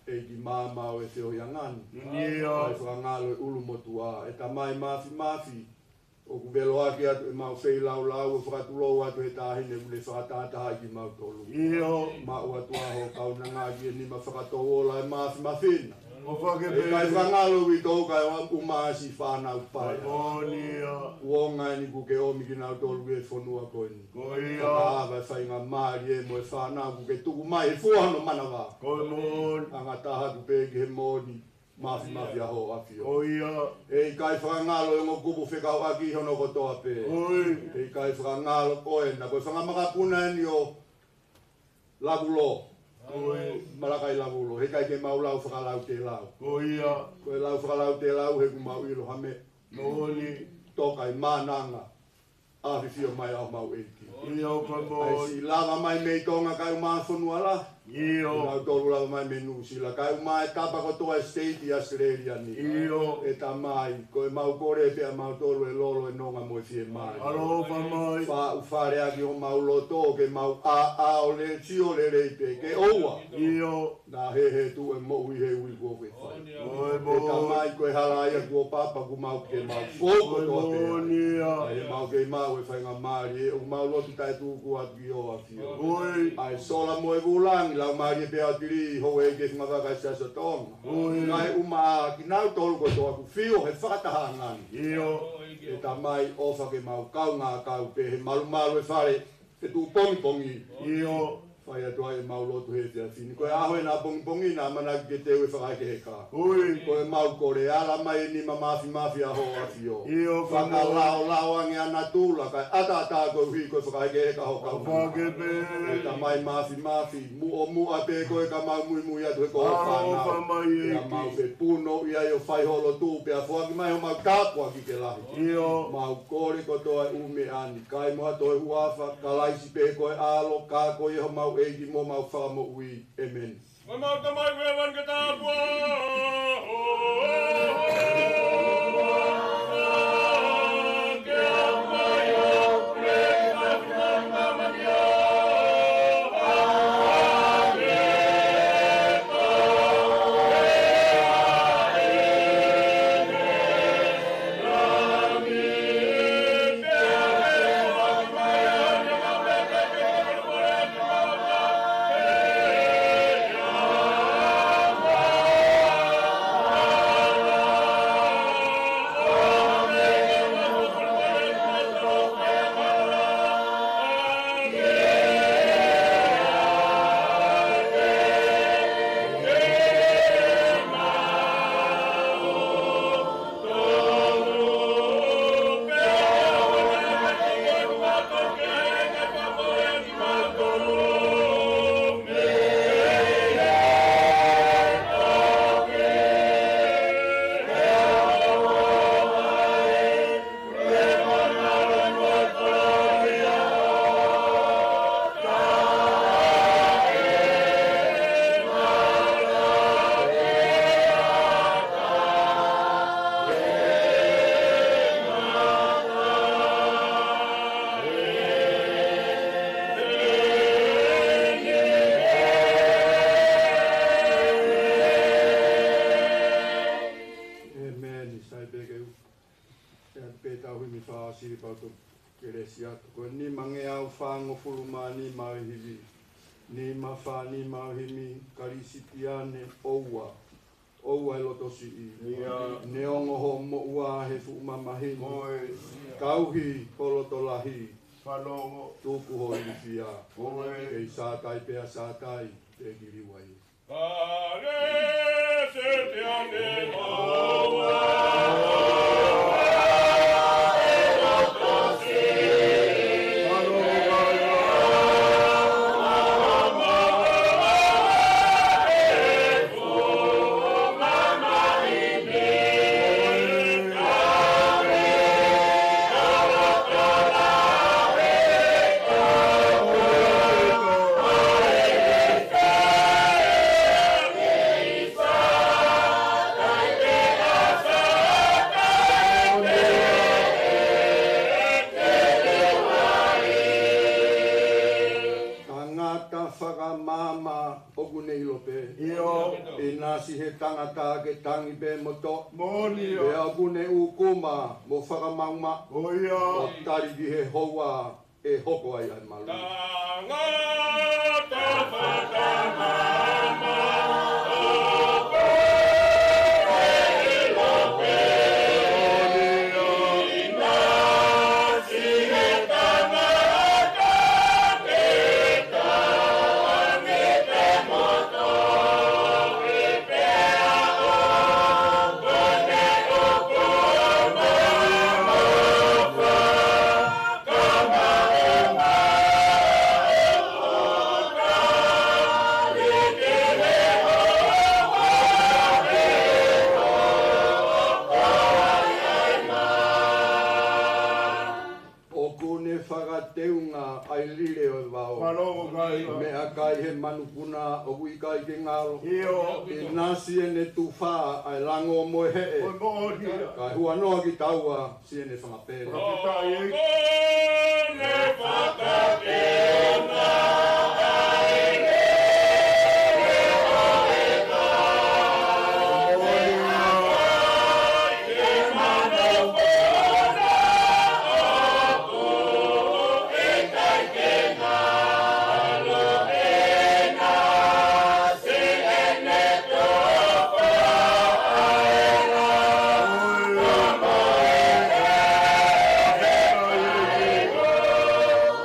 ʻEiki Maama ʻo e feohiʻanga ni. ʻIkai fakangalo e ʻulumotuʻa, ʻe Tamai Mafimafi. ʻOku velo ʻaki atu ʻemau feilaulau, ʻo fakatulou atu he taʻahine ʻoku ne fakatahatahaʻi kimautolu. Maʻu atu ʻa hoʻo kaunanga ki he nima fakatouʻola ʻe Mafimafi na. ʻIkai fakangalo uitou kae ʻumaʻā siʻi fānau paea. Kuonga eni kuo ke ʻomi kinautolu ki he fonua ko eni. Fakaava e faingamālie mo e fānau kuo ke tuku mai he fua hono manava. Angataha atu pē ki he moʻoni Mafimafi ʻa hoʻo ʻAfio. ʻE ʻikai fakangalo e ongo kupu fekauʻaki hono kotoa pē. ʻE ʻikai fakangalo koe, naʻa ko e fanga makapuna eni ʻo Lavulo. Malakai Lavulo, heʻikai ke mau lau fakalautelau. Ko e lau fakalautelau he ʻoku mau ʻilo ha meʻa. Toka ʻi mānanga ʻa e ʻAfio mai ʻa homau ʻEiki. ʻA e siʻi lava mai mei Tonga kae ʻumaʻā fonua lahi. Nautolu lava mai mei Nuʻusila kae ʻumaʻā e tapa kotoa e state ʻi ʻAositelēlia ni. ʻE Tamai, ko ʻemau kole pē ʻamautolu e lolo, e nonga mo e fiemālie. Faʻu fale ʻaki homau loto ke mau ʻaʻao lelei, sio lelei pē ke ʻoua naʻa hē he tuʻu e moʻui he uike kuo fai. ʻE Tamai, ko e hala ia kuo papa, ʻoku mau ke mau fou kotoa pē ai. ʻA ia ʻoku mau kei maʻu e faingamālie, ʻoku mau lotu taʻetuku atu ki hoʻo ʻAfio. ʻA e sola mo e vūlangi, laumālie pē ʻa e ʻOtua, houʻeiki e funga vaka ʻo e Siasi ʻo Tonga. Kae ʻumaʻā kinautolu kotoa ʻoku fio he fakatahaʻanga ni. ʻE Tamai, ʻofa ke mau kaungā kau pē he malumalu e fale, he tuʻu pongipongi. Fai atu ai ʻemau lotu he efiafi ni. Ko e ʻaho ena ʻapongipongi naʻa ʻamanaki ke teu e fakahekeheka. Ko ʻemau kole, ala mai e nima mafimafi ʻa hoʻo ʻAfio. Fakalaolao ange ʻa natula, kae ʻataʻatā koeʻuhi ko e fakahekeheka hoʻo kaunanga. ʻE Tamai Mafimafi, muʻomuʻa pē koe ka mau muimui atu he ko hoʻo fānau. Pea mau fepunoʻi ai ʻo fai hoʻo lotu, pea foaki mai homau tāpuaki ke lahi. Mau kole kotoa e ʻū meʻa ni, kae ʻumaʻā ʻa e huafa ʻo Kalaisi pē ko e ʻAlo, ka ko ia homau ʻEiki mo homau Fakamoʻui. ʻĒmeni. Kelesi atu. Ko e nima ngeau fāngofulu mā nima ʻo e hivi. Nima fā nima ʻo e himi, Kalisitiane, ʻoua. ʻOua ʻe loto siʻi. Ia. Neongo hoʻo moʻua he fuʻu mamahi ni. Ko e. Tauhi ho loto lahi. Fanongo. Tuku ho ilifia. Ko e. Kei sātai pea sātai, te ke liliu ai. Tangata fakamaama ʻoku ne ʻilo pē. ʻIo. ʻInasi he tangata ke tangi pē mo toʻo. Moʻoni ia. Pea ʻoku ne ʻūkuma mo fakamaʻumaʻu. ʻO ia. ʻO tali ki he houa ʻe hoko ai ʻa e malu. Tangata fakamaama ʻoku ne ʻilo pē. ʻInasi he tangata ke tangi pē mo toʻo. ʻOku ne fakateunga ʻa e lile ʻo e vao. Fanongo, kāinga. Meʻakai he manupuna ʻoku ʻikai ke ngalo. ʻIo. ʻInasi ʻene tufa ʻa e lango mo e heʻe. Ko e moʻoni ia. Kae huanoa kitaua siʻene fanga pele. Fakafetaʻi ʻEiki. ʻOku ne fakateunga ʻa e lile ʻo e vao.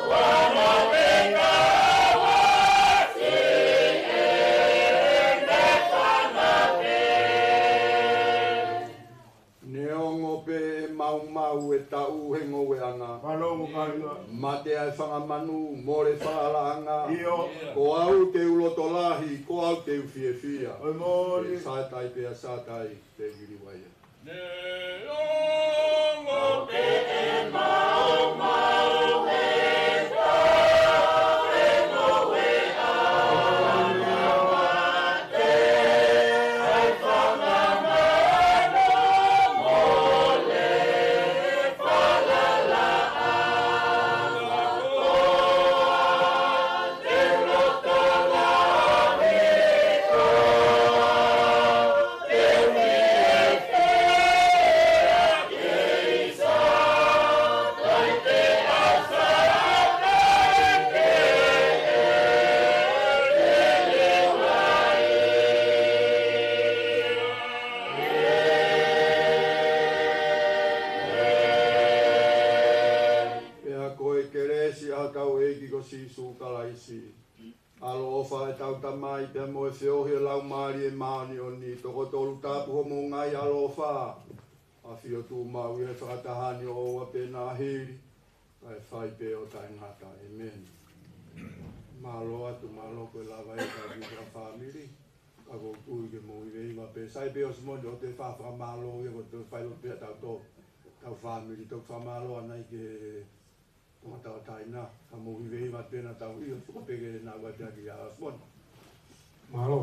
Neongo pē ʻe maumau e taʻu he ngoueʻanga. Fanongo, kāinga. Mate ʻa e fanga manu, mole falalaʻanga. ʻIo. Ko au te u loto lahi, ko au te u fiefia. Ko e moʻoni. Sātai pea sātai, te ke liliu ai. Neongo pē ʻe maumau e taʻu he ngoueʻanga. Pea ko e kelesi ʻa hotau ʻEiki ko Sīsū Kalaisi, ʻaloʻofa ʻa hotau Tamai, pea mo e feohi ʻa e Laumālie Māʻoniʻoni, toko tolu tapu homou ngaahi ʻaloʻofa, ʻafio tuʻu maʻu ʻi he fakataha ni ʻo ʻoua pē naʻa hili, kae fai pē ʻo taʻengata. ʻĒmeni. Mālō atu, mālō ko e lava e kau ki he fāmili. Ka ʻoku ou tui ke mou hiveiva pē. Sai pē ʻo Simone, ʻo te fa-, fakamālō ia ko e toe fai lotu pē ʻa tautolu. Tau fāmili, tau fakamālō ʻanai ki he tangata ʻo Taina, ka mou hiveiva pē naʻa tau ʻio, tuku pē ke nau ʻateaki ʻa Simone. Mālō.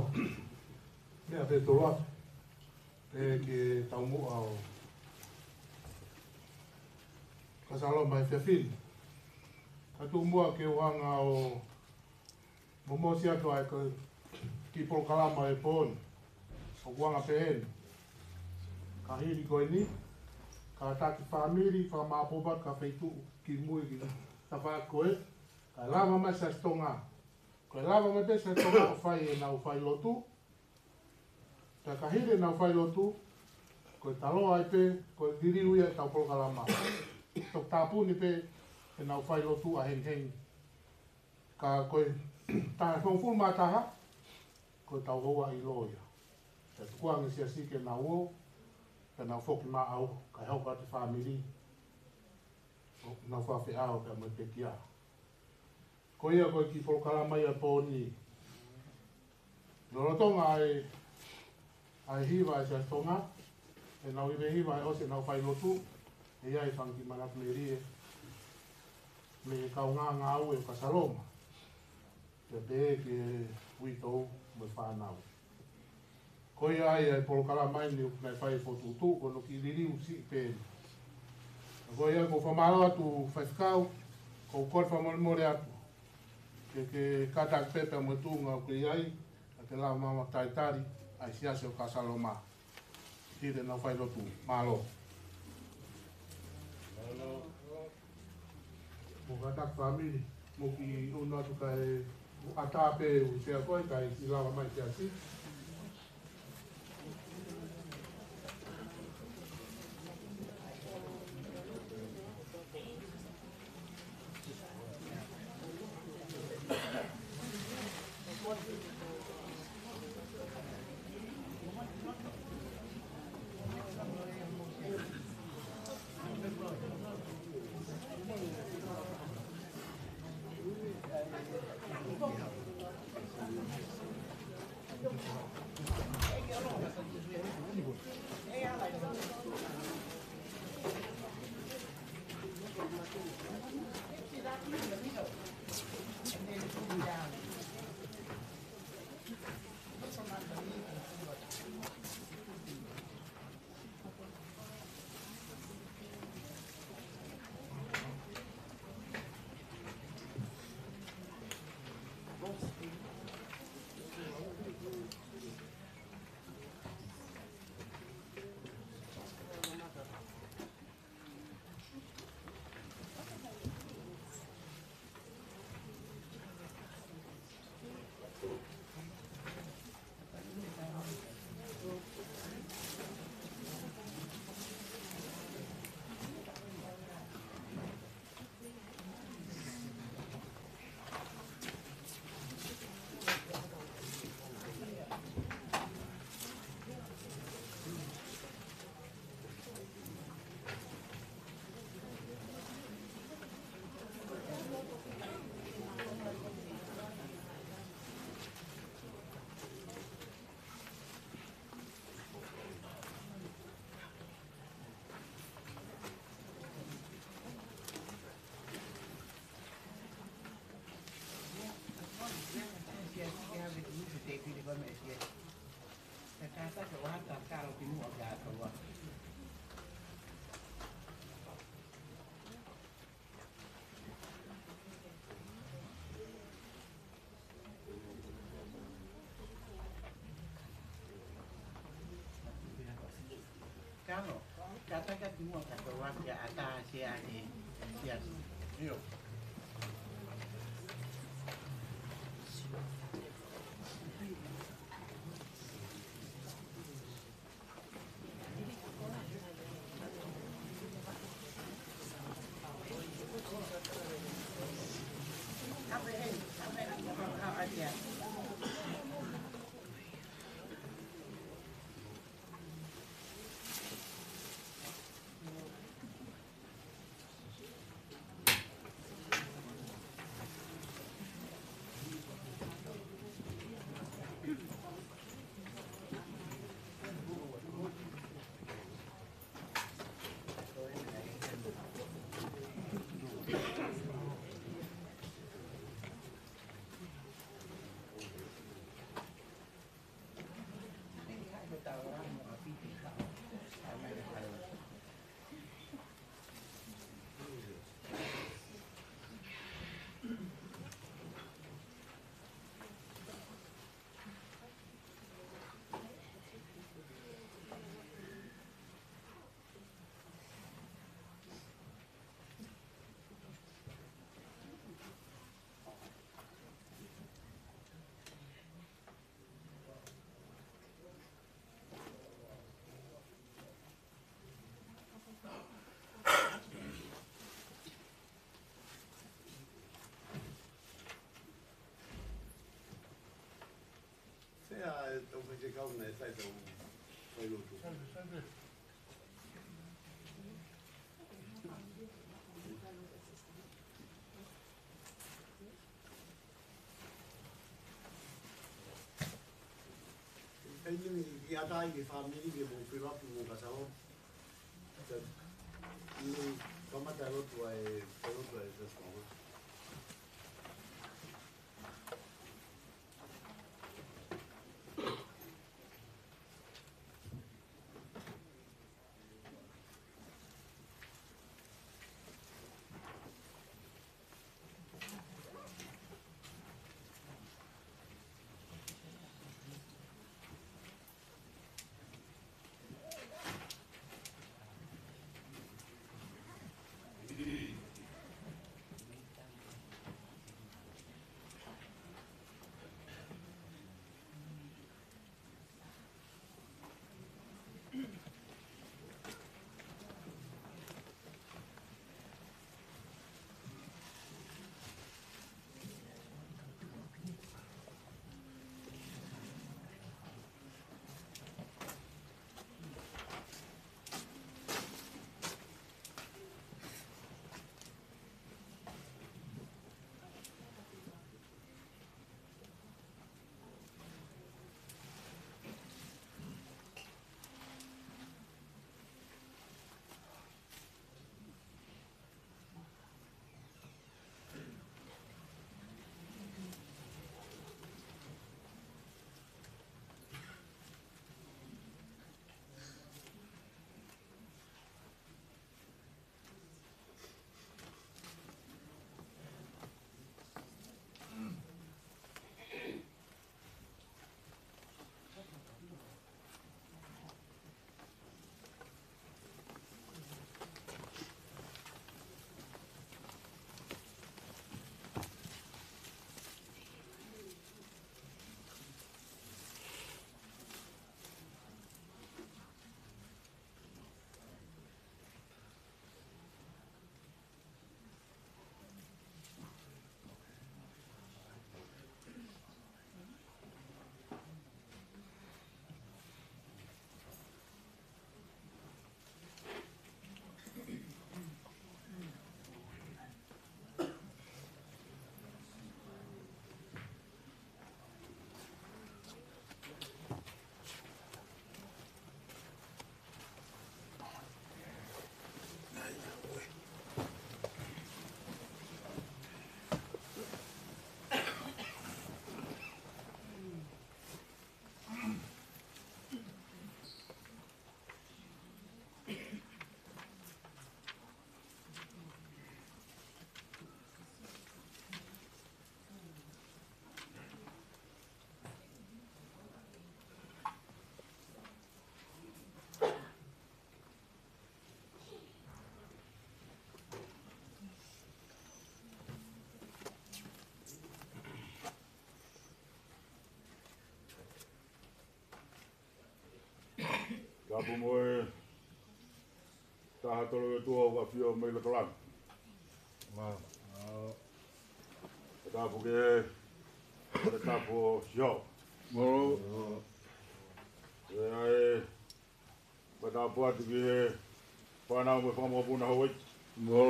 Meʻa pē tolo atu. ʻE ke tau muʻa ʻo kasalo mai fefin. Ka tuʻu muʻa ke u hanga ʻo momoosi atu ai ko e kiʻi polokalama e pō ni. ʻOku anga pehē ni. Ka hili ko eni, kātaki fāmili, fakamāopoopo atu ki ha feituʻu kimui ki he tafaʻaki ko ē, kae lava mai Siasi Tonga. Ko e lava mai pē Siasi Tonga ʻo fai ʻenau failotu. Pea ka hili ʻenau failotu, ko e taloa ai pē, ko e liliu ia ʻetau polokalama. Toki tāpuni pē ʻenau failotu ʻahengihengi. Ka ko e taha hongofulu mā taha, ko ʻetau houa ʻilo ia. Pea tukuange siasi ke nau ō, ke nau foki maʻau, kae hoko atu e fāmili ʻo nau fakafeʻao pea mo e pekia. Ko ia ko e kiʻi polokalama ia ʻo e pō ni. Lolotonga ʻa e, ʻa e hiva ʻa e Siasi Tonga, ʻenau hiva hiva ʻo ʻosi ʻenau failotu, ʻe ʻi ai e fanga kiʻi manatu melie mei he kaungā ngāue ʻo Kasaloma. Pea pehē ki he uitou mo e fānau. Ko ia ai ʻa e polokalama ni ʻoku nau fai e fokotuʻutuʻu, ko hono kiʻi liliu siʻi pē eni. Ko ia ʻoku ou fakamālō atu Faifekau, ʻoku ou kole fakamolemole atu. Ke, ke kātaki pē pea mo e tuʻunga ʻoku ke ʻi ai, ka ke lava mai ʻo talitali ʻa e siasi ʻo Kasaloma. Hili ʻenau failotu. Mālō. Mālō. Mou kātaki fāmili, mou kiʻi ʻunu atu kae ʻatā pē ʻū sea ko ē kae ʻosi lava mai siasi. Kano, kātaki atu muʻa kae ʻatā e sea ʻa e siasi. ʻIo. Te kau na e fai tau fai lotu. ʻE ni mi ki ata i ke fāmili ke mo fill up mo ka salo. Ni kamata lotu ai, lotu ai, lotu ai. Tapu mo e taha tolu ʻo e ʻOtua ʻoku ʻafio mei loto langi. Tapu ki he, tapu ʻo Sihova. ʻE ai, tapu atu ki he fānau mo e fanga mokopuna Hauaiti. Mo.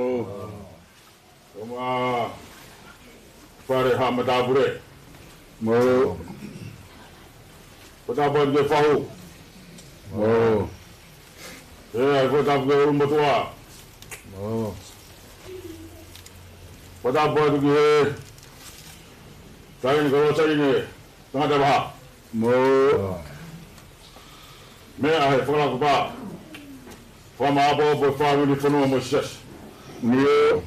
Mo e fale Haʻa Matāpule. Mo. Tapu atu ki he fahu. Mo. ʻE ai, tapu ki he ʻulumotuʻa. Mo. Tapu atu ki he taʻahine ko Losaine, tangata vaha. Mo. Meʻa he fakalaka pā. Fakamāʻopoʻopo e fāmili, fonua mo e siasi. Mo.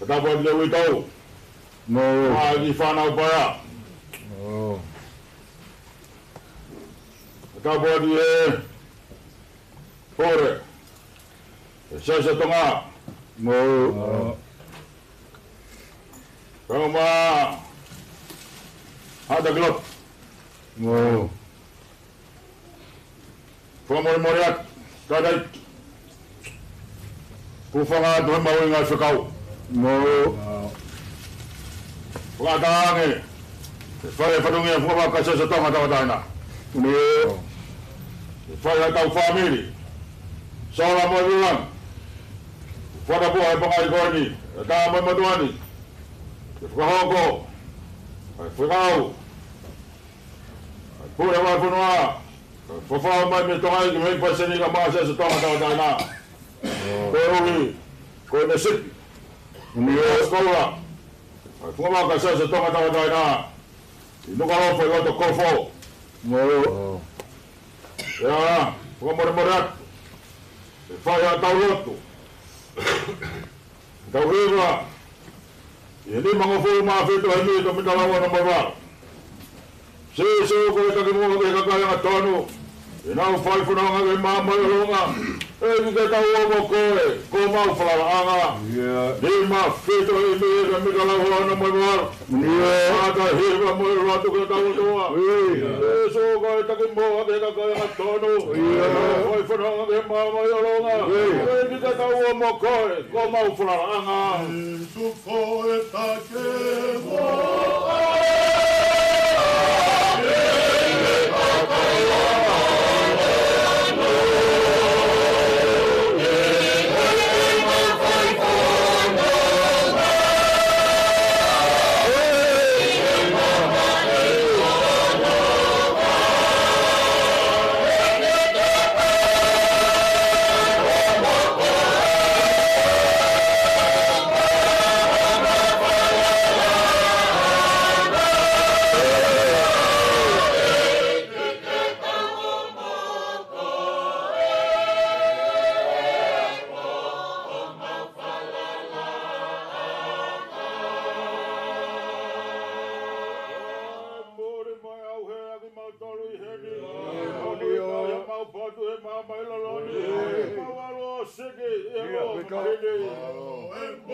Tapu atu ki he uitou. Mo. Mo e kiʻi fānau paea. Mo. Tapu atu ki he Pule ʻo e Siasi ʻo Tonga. Mo. Kae ʻumaʻā haʻa taki lotu. Mo. Fakamolemole atu, tangataʻeiki. Hūfanga atu he mahuʻinga e fekau. Mo. Fakatauange Ke fai e fatongia fua maka sese Tonga tauʻatāina. ʻIo. Ke fai ʻa e tau fāmili. Sola mo e Vilan. Fata pua e pangai koeni. E tā mo e matuani. Ke fakahoko. Ai fakau. Ai pule mai fonua. Fafau mai me Tonga i ki mei Paiseni ka maka sese Tonga tauʻatāina. Ko e ui. Ko e nesipi. ʻIo. Sikola. Ai fua maka sese Tonga tauʻatāina. ʻI Nukuʻalofa ʻi loto Kolofua. ʻIo. ʻIa, fakamolemole atu. ʻE fai ʻa e tau lotu. Tau hiva. ʻI he nimangofulu mā fitu ʻi he mita, mita lau ono mo e valu. Sīsū ko e taki muʻa ki he kakai angatonu. ʻI heʻenau fai fononga ki he maama ʻi ʻolunga. ʻEiki ke tau ō mo koe, ko homau falalaʻanga. ʻIa. Nima fitu ʻi he mita, mita lau ono mo e valu. ʻIa. Mata hiva mo e lotu ki hotau ʻOtua. ʻIa. Sīsū ko e taki muʻa ki he kakai angatonu. ʻIa. Fai fononga ki he maama ʻi ʻolunga. ʻIa. ʻEiki ke tau ō mo koe, ko homau falalaʻanga. Sīsū ko e taki muʻa. Mole mai au he aki mau tolu ʻi heni. Mole mai au mau patu he maama ʻi lalo ni. Mau alo siki ʻi he loto maheni.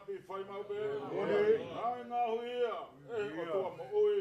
Fai maʻu pē. Moʻoni. ʻA e ngaahi ʻuhinga ʻe he ʻOtua moʻui.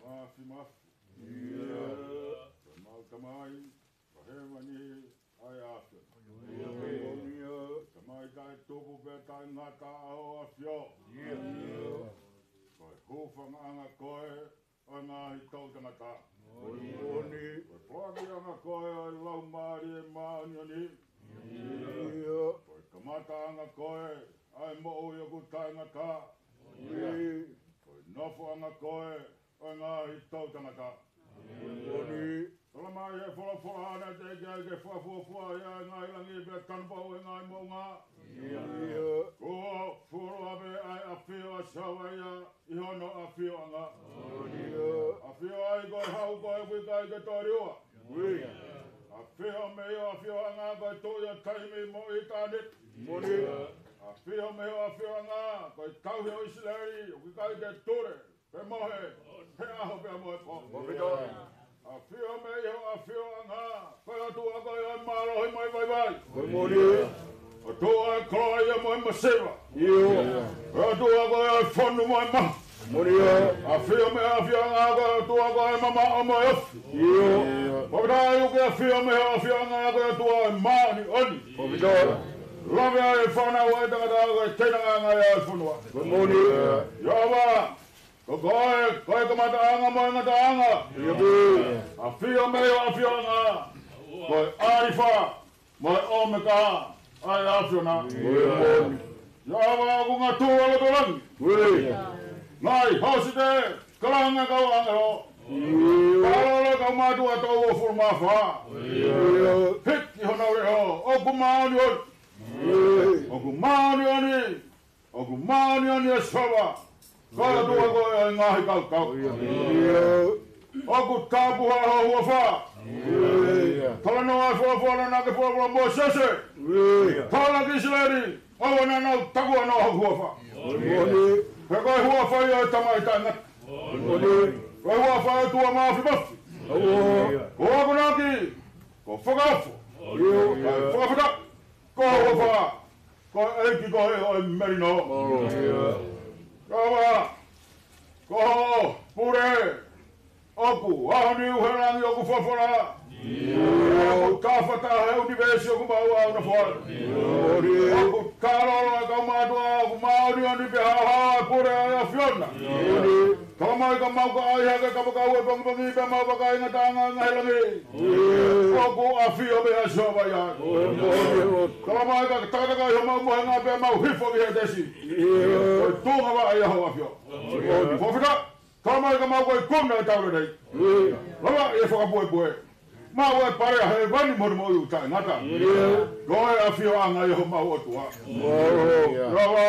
Māfimafi. ʻIo. Ko homau Tamai ʻoku ʻi hēvani, ʻa e ʻAfio. ʻIo. Tamai taʻetupu pea taʻengata ʻa hoʻo ʻAfio. ʻIo. Ko e hūfangaʻanga koe ʻo e ngaahi toʻutangata. Moʻoni. Ko e foakiʻanga koe ʻo e Laumālie Māʻoniʻoni. ʻIo. Ko e kamataʻanga koe ʻa e moʻui ʻoku taʻengata. ʻIo. Ko e nofoʻanga koe ʻo e ngaahi toʻutangata. Moʻoni. Talamai ʻe he folofola naʻe teʻeki ai ke fakafuofua ia ʻe he ngaahi langi pea tanupou ʻe he ngaahi moʻunga. ʻIo. Kuo fuoloa pē ʻa e ʻafio ʻa Sihova ia ʻi hono ʻafioʻanga. ʻIo. ʻAfio ai ko e hau ko ē ʻoku ʻikai ke toe liua. ʻIo. ʻAfio mei hoʻo ʻafioʻanga ko e Tuʻi ʻo taimi mo ʻitāniti. Moʻoni. ʻAfio mei hoʻo ʻafioʻanga ko e Tauhi ʻo ʻIsileli ʻoku ʻikai ke tule pe mohe, he ʻaho pea mo e pō. ʻAfio mei hoʻo ʻafioʻanga ko e ʻOtua ko ē ʻo e mālohi mo e vaivai. Moʻoni. ʻOtua ʻo e koloaʻia mo e masiva. ʻIo. Ko e ʻOtua ko ē ʻo e fonu mo e mahu. Moʻoni. ʻAfio mei hoʻo ʻafioʻanga ko e ʻOtua ko ē ʻo e mamaʻo mo e ofi. ʻIo. Fakafetaʻi ʻoku ke ʻafio mei hoʻo ʻafioʻanga ko e ʻOtua ʻo e māʻoniʻoni. Fakafetaʻi. Lave ai ʻa e fānau ʻa e tangata ko e teinangaʻanga ʻo e fonua. Moʻoni. ʻIo ʻAfio, ko koe, ko e kamataʻanga mo e ngataʻanga. ʻIo. ʻAfio mei hoʻo ʻafioʻanga ko e ʻAlifa mo e ʻOmeka, ʻa e ʻAfiona. ʻIo. ʻIo ʻAfio, ʻoku ngatū ʻa loto langi. ʻIo. Ngaahi hōsite, kalanga kau ʻāngelo. ʻIo. Pālolo kau mātuʻa toko uofulu mā fā. ʻIo. Hiki honau leʻo, ʻoku māʻoniʻoni. ʻIo. ʻOku māʻoniʻoni. ʻOku māʻoniʻoni ʻa Sihova, ko e ʻOtua ko ē ʻo e ngaahi kautau. ʻIo. ʻOku tapu ʻa hoʻo huafa. ʻIo. Talanoa ʻa e folofola naʻe folofola kia Mōsese. ʻIo. Tala ki ʻIsileli, ʻoua naʻa nau takua noa hoku huafa. ʻIo. He ko e huafa ia ʻo e Tamai taʻengata. ʻIo. Ko e huafa ʻo e ʻOtua Māfimafi. ʻIo. Ko e akonaki, ko e fakaofo. ʻIo. Ko e fakafetaʻi, ko e huafa. Ko e ʻEiki ko ē ʻo e melino. ʻIo. ʻIo ʻAfio, ko hoʻo pule ʻoku ʻaho ni, ʻuhe langi ʻoku folofola. ʻIo. ʻOku tafataha ʻa e ʻunivēsi ʻoku maʻu ʻa hono foaki. ʻIo. ʻOku talolo ʻa e kau mātuʻa, ʻoku māʻoniʻoni pea haohaoa ʻa e pule ʻa e ʻAfiona. ʻIo. Talamai ka mau ka ʻai hake ka mau kau ʻi he pongipongi pea mau vakai ki he ngataʻanga ʻo e ngaahi langi. ʻIo. ʻOku ʻafio pē ʻa Sihova ia. ʻIo. Talamai ka takatakai homau mohenga pea mau hifo ki he tesi. ʻIo. Ko e tuʻunga vaʻa ia hoʻo ʻafio. ʻIo. Fakafetaʻi, talamai ka mau kei ikuna ʻi he taʻu ni. ʻIo. Lava ʻi he fakapuepue. Mau ʻi he pale ʻa hēvani mo hono moʻui ʻoku taʻengata. ʻIo. Ko e ʻafioʻanga ia homau ʻOtua. ʻIo. Lava,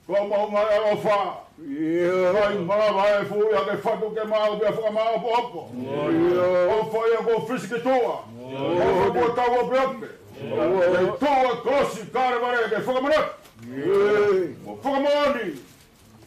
ko homau ngaahi ʻaloʻofa. ʻIo. Kae malava ʻe fuʻu ia ke fatu ke mau pea fakamāʻopoʻopo. ʻIo. ʻOfa ia kuo fisi ki tuʻa. ʻIo. ʻOfa kuo tau opeope. ʻIo. Ke tuʻu ʻa e kolosi Kalevale ke fakamanatu. ʻIo. Mo fakamoʻoni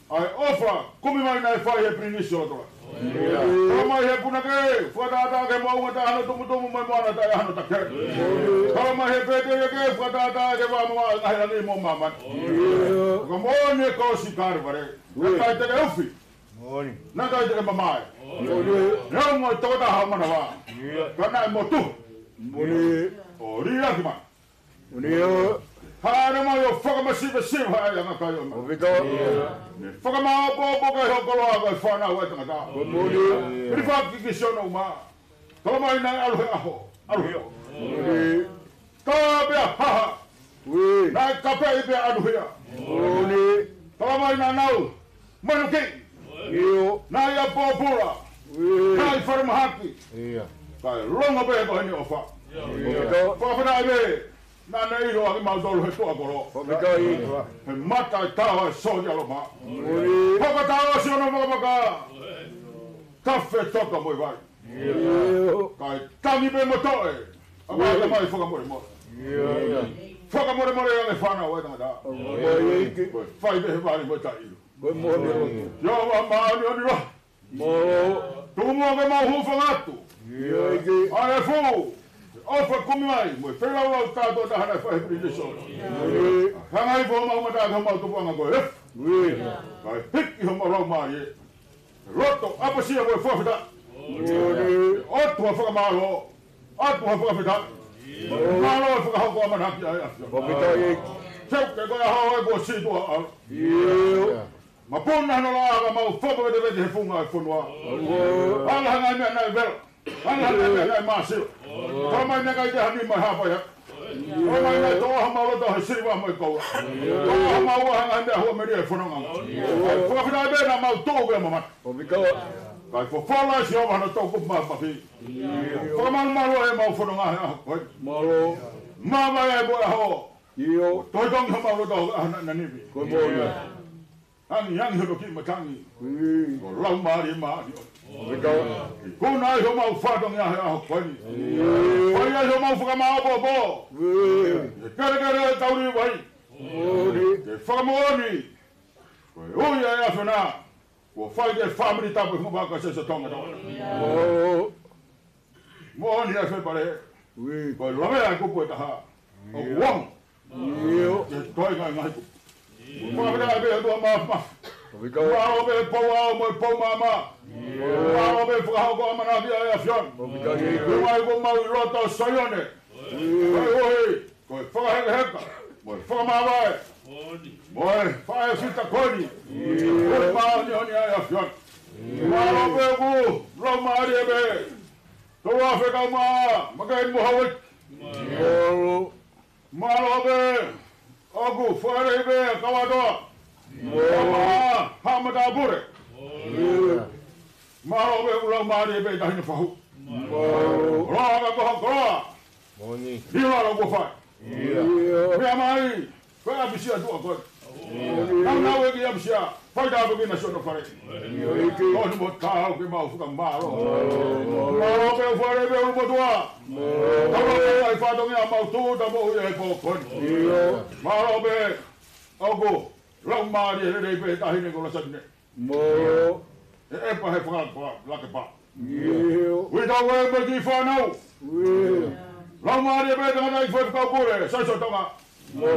ʻa e ʻofa kumi mai naʻe fai ʻe he Pilinisi ʻo Tokolahi. ʻIo. Talamai ʻe he punake, fakatātā ki he moʻunga taʻe hano tumutumu mo e moana taʻe hano take. ʻIo. Talamai ʻe he pēteliake, fakatātā ki he vā mamaʻo ʻo e ngaahi langi mo māmani. ʻIo. Fakamoʻoni e kolosi Kalevale. ʻIo. Naʻe ʻikai te ke ufi. Moʻoni. Naʻe ʻikai te ke mamae. Moʻoni. Neongo e tokotaha ʻo manava. ʻIo. Ka naʻe motuhi. Moʻoni. ʻO liʻaki mai. Moʻoni. Hāʻele mai ʻo fakamasivesiva ʻa e anga kai ʻo e mā. ʻOfa atu. Ne fakamāʻopoʻopo ki hoʻo koloa ko e fānau ʻa e tangata. Moʻoni. Hilifaki ki Siona ʻUma. Talamai naʻe ʻalu he ʻaho. ʻAlu he ʻaho. Moʻoni. Ka pea haha. Ui. Naʻe kapeʻi pea ʻanuhia. Moʻoni. Tala mai naʻa nau manuki. ʻIo. Naʻe ʻi ʻapi pōpula. Ui. Naʻe ʻi falemahaki. ʻIo. Kae longo pē ko eni ʻofa. ʻIo. Fakafetaʻi pē. Naʻa ne ʻilo ʻa kimautolu he tuʻa kolo. Fakafetaʻi. He mata ʻe tau ʻa e sōtia Loma. Moʻoni. Fakatau ʻo si ono makamaka. Tafe toka mo e vai. ʻIo. Kae tangi pē mo toe. ʻA mai ka mai fakamolemole. ʻIo. Fakamolemole ange fānau ʻa e tangata. ʻIo. Ko e fai pē he vali mo e taʻilo. Ko e moʻoni. ʻIo, ʻa māʻoniʻoni loa. Mālō. Tuku muʻa ke mau hūfanga atu. ʻIo. ʻA e fū. ʻOfa kumi mai. Mo e feilaulau kātoa taha naʻe fai he pilinisoni. ʻIo. Hanga ʻi homau mata ke homau tupuʻanga ko e efu. ʻIo. Kae hiki homau laumālie. Loto ʻapasia mo e fakafetaʻi. ʻOtua fakamālō, ʻOtua fakafetaʻi. Mālō e fakahoko ʻamanaki ʻa e ʻAfiona. Fakafetaʻi. Seuke ko e ʻaho ē kuo sītuʻa ʻalu. Mapuna hano lā ka mau fakavetevete he funga e fonua. Ala hanga e meʻa naʻe vela. Hanga e meʻa naʻe māsila. Tala mai naʻe ʻikai te ha nima ʻe hāpai hake. Tala mai naʻe toʻo ʻa homau loto he siliva mo e koula. Toʻo ʻa homau ʻā hanga e meʻa huamelie e fononga. Fakafetaʻi pē naʻa mau tuʻu pea mamata. Kae fofola ʻe Sihova hano toʻukupu mafimafi. Fakamalumalu ʻemau fononga he ʻaho ko eni. Mālō. Māvae ai ko e ʻaho. ʻIo. Tohitongi homau loto ʻa Ninive. Ko e moʻoni. Angiangi hono kiʻi matangi. Ko e Laumālie Māʻoniʻoni. Ikuna ai homau fatongia he ʻaho ko eni. Fai ai homau fakamāʻopoʻopo. He kelekele ʻo e taulī vai. Ke fakamoʻoni. Ko e ui ʻa e ʻAfiona. Kuo fai ki he fāmili tapu ʻi he funga vaka Siasi ʻo Tonga Taulaʻeiki. Moʻoni ʻa e fepale. Ko e lavea e kupu ʻe taha. ʻOku ongo. Ke toe ngaahi ngaahi kupu. Fakafetaʻi pē ʻOtua Māfimafi. Mālō pē pou ʻao mo e pou maama. Mālō pē fakahoko ʻamanaki ʻa e ʻAfiona. Ko e ʻuhi ko ʻemau ʻi loto Saione. Ko e ʻuhi ko e fakahekeheka mo e fakamāvae mo e faʻē fita ko eni. Ko e māʻoniʻoni ʻa e ʻAfiona. Mālō pē ʻoku laumālie pē. Tolu afe kau mā, Makeni mo Hauiti. Mālō pē ʻoku fale pē Kauatoa. Mālō. Haʻa Matāpule. Mālō pē ʻoku laumālie pē Taʻahine Fahu. Mālō. Loa ka ko ha koloa. Moʻoni. Ni lalo kuo fai. Meʻa mai, ko e ʻapisia tuʻa ko ē. Nau nau e ki ʻapisia, fai tāpuekina siʻono fale. Tonu mo taau ke mau fakamālō. Mālō pē ʻoku fale pē ʻulumotuʻa. Tau lau ai fatongia mau tūʻuta moʻui he pō ko eni. Mālō pē ʻoku laumālie lelei pē Taʻahine ko Lasavine. Mo. ʻE ʻEpa he faka-, faka-, lake pā. ʻIo. Uitau e mo e kiʻi fānau. ʻIo. Laumālie pē tangataʻeiki Faifekau Pule, Siasi ʻo Tonga. Mo.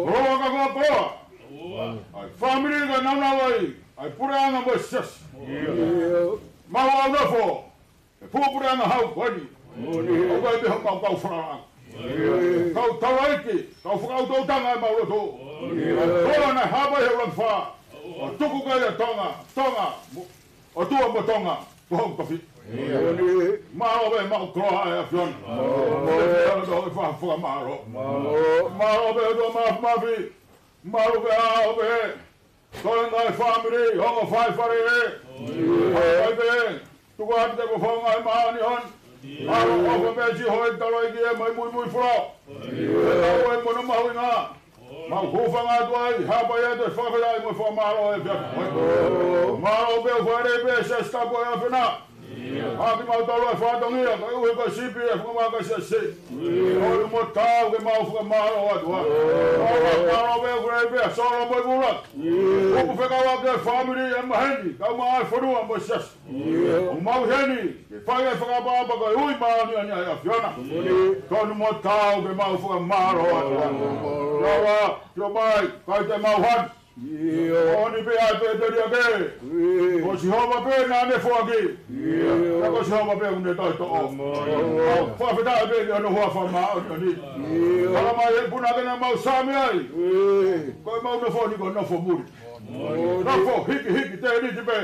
Koloa ka ko ha koloa. ʻA e fāmili ka naunau ai, ʻa e puleʻanga mo e siasi. ʻIo. Mau ʻaunofo. He puleʻanga hau ko eni. ʻOku ʻi ai pē homau kau falalaʻanga. Kau taulaʻeiki, kau fakaʻutoʻutanga ʻemau lotu. Koloa naʻe hāpai he ʻUluaki Fā. ʻO tuku ki ai ʻa Tonga, Tonga, mo, ʻOtua mo Tonga, ko hoku tofiʻa. Mālō pē mau koloa ʻa e ʻAfiona. Mālō pē ʻOtua Māfimafi. Mālō pē ʻa ʻo pē. Ko e ngaahi fāmili, ongo fai fale ē. Hāpai pē, tuku atu ke ko fonga e māʻoniʻoni. Mālō ʻofa pē siʻi houʻeiki taulaʻeiki ē mai muimui fula. Ke tau e mono mahuʻinga. Mau hūfanga atu ai, hāpai atu e fakafetaʻi mo e fakamālō he efiafi ko eni. Mālō pē ʻoku fale pē Siasi Tapu ʻo e ʻAfiona. ʻA kimautolu e fatongia, ko e ʻuhi ko e sipi e funga vaka Siasi. Tonu mo taau ke mau fakamālō atu ai. Mālō pē ʻoku fale pē Solo mo e Vula. Kupu fekauʻaki e fāmili ʻe maheni, kau mai e fonua mo e siasi. ʻOku mau ʻi heni ke fai e fakaʻapaʻapa ko e ui māʻoniʻoni ʻa e ʻAfiona. Tonu mo taau ke mau fakamālō atu ai. Lava, tio mai, kai te mau hanu. Moʻoni pē ʻa e pēteliake. Ko Sihova pē naʻa ne foaki. Ka ko Sihova pē ʻoku ne toʻo. Mau fakafetaʻi pē ki hono huafa māʻoniʻoni. Tala mai he punake naʻa mau saame ai. Ko ʻemau nofo ni ko e nofo muli. Nofo hikihiki tēniti pē.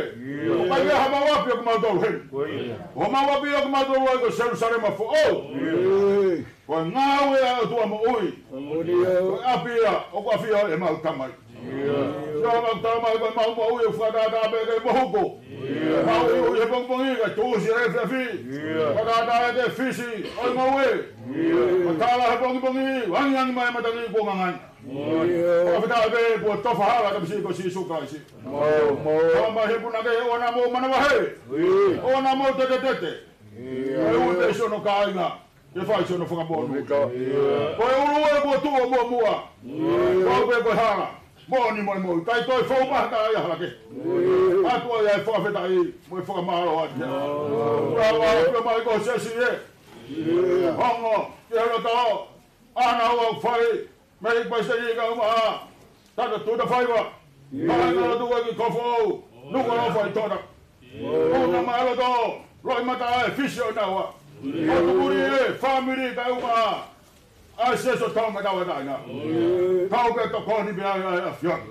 ʻOku ʻikai ha mau ʻapi ʻoku mau tolu heni. Ko homau ʻapi ʻoku mau tolu ai ko Selusalema foʻou. Ko e ngāue ʻa e ʻOtua moʻui. Ko e ʻapi ia ʻoku ʻafio ai ʻemau Tamai. Sio, ʻemau Tamai, ko ʻemau moʻui ʻoku fakatātā pē ki he mohuku. Mau ʻi he pongipongi, kae tuʻusi he efiafi. Fakatātā ki he fisi ʻo e ngoue. Matala he pongipongi, angiangi mai matangi kuo ngangana. Fakafetaʻi pē kuo tofa hala ʻa e Tamasiʻi ko Sīsū Kalaisi. Tamai, he punake ʻoua naʻa mou manavahē. ʻOua naʻa mou tetetete. Ko e ʻuhi pē siʻono kāinga ke fai siʻono fakamonū. Ko e ʻulu ē kuo tuʻu ʻo muʻomuʻa. Ko au pē ko e hala, moʻoni mo e moʻui. ʻIkai toe fou mai ha taha ia ʻi ha hala kehe. ʻOatu ai ʻa e fakafetaʻi mo e fakamālō atu. Pea ʻoua ʻe pio mai ko Siasi ē. Ongo ki he loto ʻa e ngāue ʻoku fai mei he palesiteni kae ʻumaʻā Tata Tuʻitafaiva, kāingalotu ʻEiki Kofoʻou, Nukuʻalofa ʻi Tona. Una mai loto, loi mata e fisi ʻo naua. ʻO tuku ni e fāmili kae ʻumaʻā ʻa e Siasi ʻo Tonga Tauʻatāina. Kau ke tokoni pē ʻa e ʻAfiona.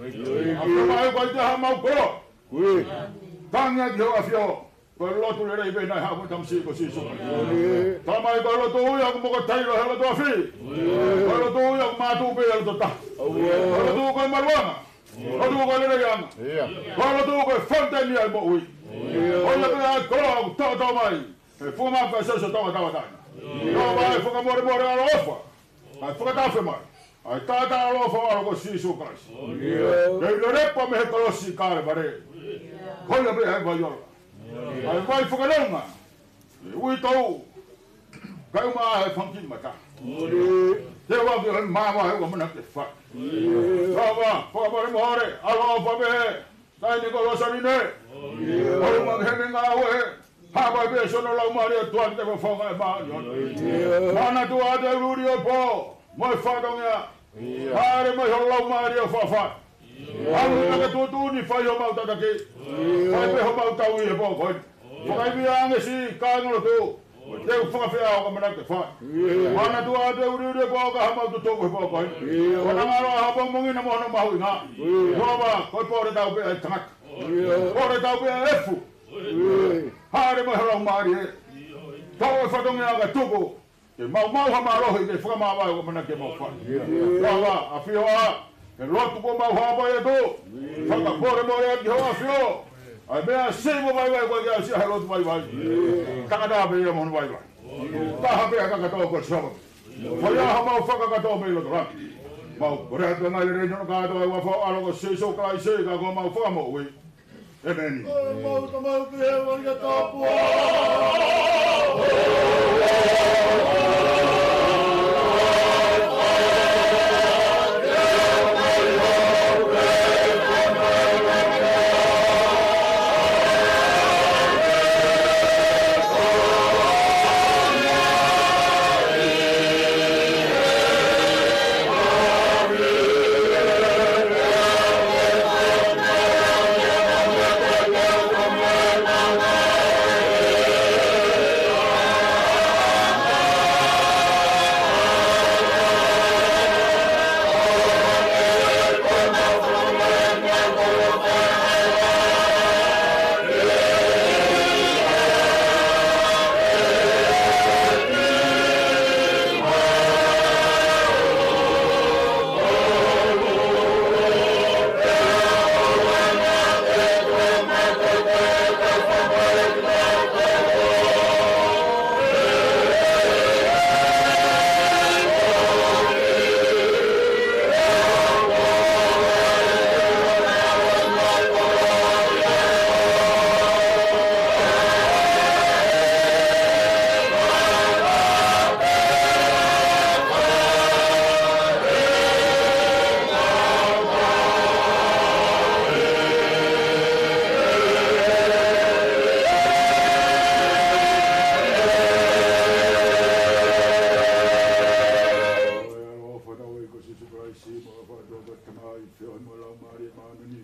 ʻAfio mai ko e te ha mau kolo. Tangi atu ki ho ʻAfio. Ko e lotu lelei pē naʻe haʻu mo e Tamasiʻi ko Sīsū. Tamai, ko e lotu ia ʻoku moko tailo he loto afi. Ko e lotu ia ʻoku mātuʻaki pē ia loto taha. Ko e lotu ko e maluʻanga. Lotu ko e leleiʻanga. Ko e lotu ko e fountain ia ʻo e moʻui. Ko ia pē ʻa e koloa ʻoku toʻotoʻo mai he funga maka ʻo e Siasi ʻo Tonga Tauʻatāina. Ko e fakamolemole ʻaloʻofa. Kae fakatafe mai ʻa e taʻataʻa ʻaloʻofa ʻo e ʻAlo ko Sīsū Kalaisi. Kei lelepa mei he kolosi ʻi Kalevale. Ko ia pē ʻa e vai ola. ʻA e vai fakanonga ʻi he uitou kae ʻumaʻā e fanga kiʻi mata. Te u ʻoatu ʻa e maama ʻoku ʻamanaki ke fai. Sava, fakamolemole ʻaloʻofa pē. Taʻahine ko Losaline. ʻOku ʻi he ngāue. Hapai pē siʻono laumālie ʻo tuʻu ʻi he fofonga ʻo e māʻoniʻoni. Manatuʻi ʻa e uliuli ʻo e pō mo e fatongia. Haʻele mai ho laumālie ʻo fafai. Haʻu ke tuʻutuʻuni, fai homau tataki. Fai pē homau tauhi he pō ko eni. Fakaivia ange siʻi kāingalotu. Te u fakafeʻao ʻoku ʻamanaki ke fai. Manatuʻi ʻa e uliuli ʻo e pō ka hamau tutuku he pō ko eni. Ko e ngalo ʻa e pongipongi na mo hono mahuʻinga. Sava, ko e pole tau pē ʻa e tangata. Pole tau pē ʻa e efu. Haʻele mai ho laumālie. Tau e fatongia kae tuku ke maumau ha mālohi ke fakamāvae ʻoku ʻamanaki ke mau fai. Sava, ʻAfio ā, he lotu kuo mau hapai atu. Fakamolemole atu ki ho ʻAfio ʻa e meʻa siʻi mo vaivai ko e ke asia he lotu vaivai. Tangata pē ia mo hono vaivai. Taha pē ʻa kakato ko Sava. Fai ā ha mau fakakakato mei loto langi. Mau kole atu ʻa e ngaahi lelei ʻi hono kātoa ʻi he huafa ʻo e ʻAlo ko Sīsū Kalaisi ko homau Fakamoʻui. ʻĒmeni. Ko e ʻaloʻofa ʻa hotau ʻEiki ko Sīsū Kalaisi, mo e ʻofa ʻa e ʻOtua ko e Tamai, feohi mo e Laumālie Māʻoniʻoni,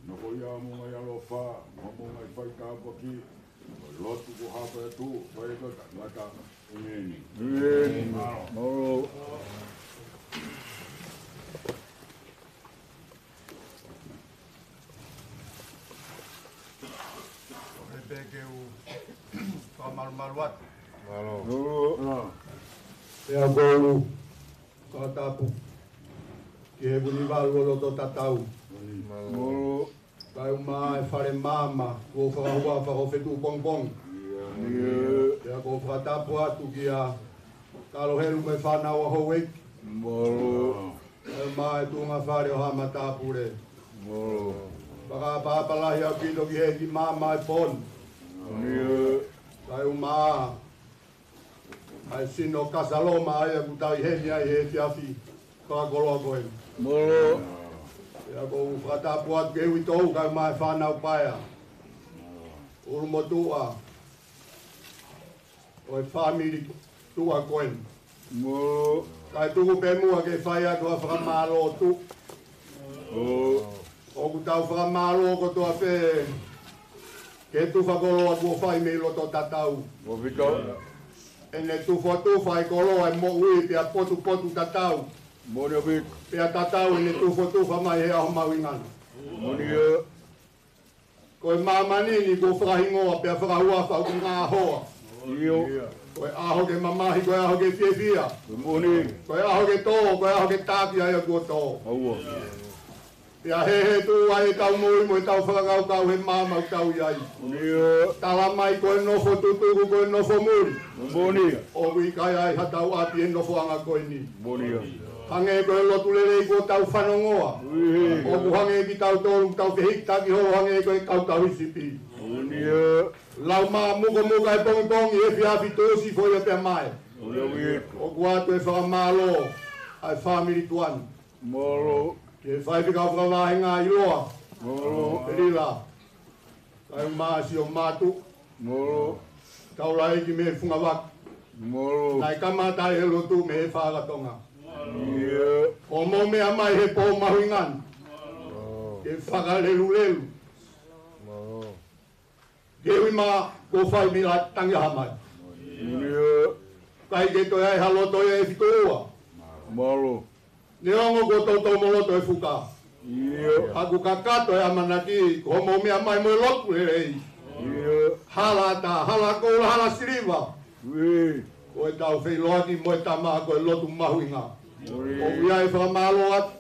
nofoʻia mo e ngaahi ʻaloʻofa, mo e ngaahi faitāpuaki, mo e lotu kuo hapai atu, fai ʻe he toʻutangata. ʻĒmeni. ʻĒmeni. Mālō. Mālō. ʻOku pehē ke u fakamalumalu atu. Mālō. Mālō. Pea ʻoku ou fakatapu ki he Vunivalu ʻo Lototatau, kae ʻumaʻā e fale maama kuo fakahuafa ʻo Fetuʻupongipongi. Pea ʻoku ou fakatapu atu kia Kalohelu mo e fānau ʻa Houʻeiki, kae ʻumaʻā e tuʻunga fale ʻo Haʻa Matāpule. Fakaʻapaʻapa lahi ʻaupito ki he ʻEiki Maama ʻo e pō ni, kae ʻumaʻā ʻa e sino Kasaloma ʻa ia ʻoku tau ʻi heni ai he efiafi fakakoloa ko eni. Pea ʻoku ou fakatapu atu ki he uitou kae ʻumaʻā e fānau paea, ʻulumotuʻa ʻo e fāmili tuʻa ko eni. Kae tuku pē muʻa ke fai atu ha fakamālō atu. ʻOku tau fakamālō kotoa pē ki he tufa koloa kuo fai mei Lototatau. ʻEne tufotufa e koloa e moʻui pea potupotutatau, pea tatau ʻene tufotufa mai he ʻaho mahuʻinga ni. Ko e māmani ni kuo fakahingoa pea fakahuafa ʻoku ngaʻahoa. Ko e ʻaho ke mamahi, ko e ʻaho ke fiefia. Ko e ʻaho ke tō, ko e ʻaho ke tāki ai ʻa kuo tō. Pea hehē tuʻu ai ʻetau moʻui mo ʻetau fakakaukau he maama ʻoku tau ʻi ai. Tala mai ko e nofo tutuku, ko e nofo muli, ʻoku ʻikai ai haʻatau ʻapi he nofoʻanga ko eni. Hangē ko e lotu lelei kuo tau fanongoa, ʻoku hangē kitautolu ʻoku tau fehikitaki holo hangē ko e kau tauhi sipi. Lau mā mukomuka he pongipongi, efiafi, tuʻusi, foʻi pea mae. ʻOku ʻoatu e fakamālō ʻa e fāmili tuʻa ni ki he faifekau fakavahenga ʻiloa, Pelila, kae ʻumaʻā Siomatu, taulaʻeiki mei Fungavaka, naʻe kamata ai e lotu mei he Fakatonga. Hoʻomou meʻa mai he pō mahuʻinga ni ke fakalelulelu ke ui mā kuo fai mila tangi ha mai. ʻIkai ke toe ai ha loto ia ʻe fitu ua. Neongo kuo toutou moloto e fuka, ka ʻoku kakato e ʻamanaki ko hoʻomou meʻa mai mo e lotu lelei. Hala ʻatā, hala koula, hala siliva, ko ʻetau feʻiloaki mo e tama ko e lotu mahuʻinga. ʻOku ʻi ai e fakamālō atu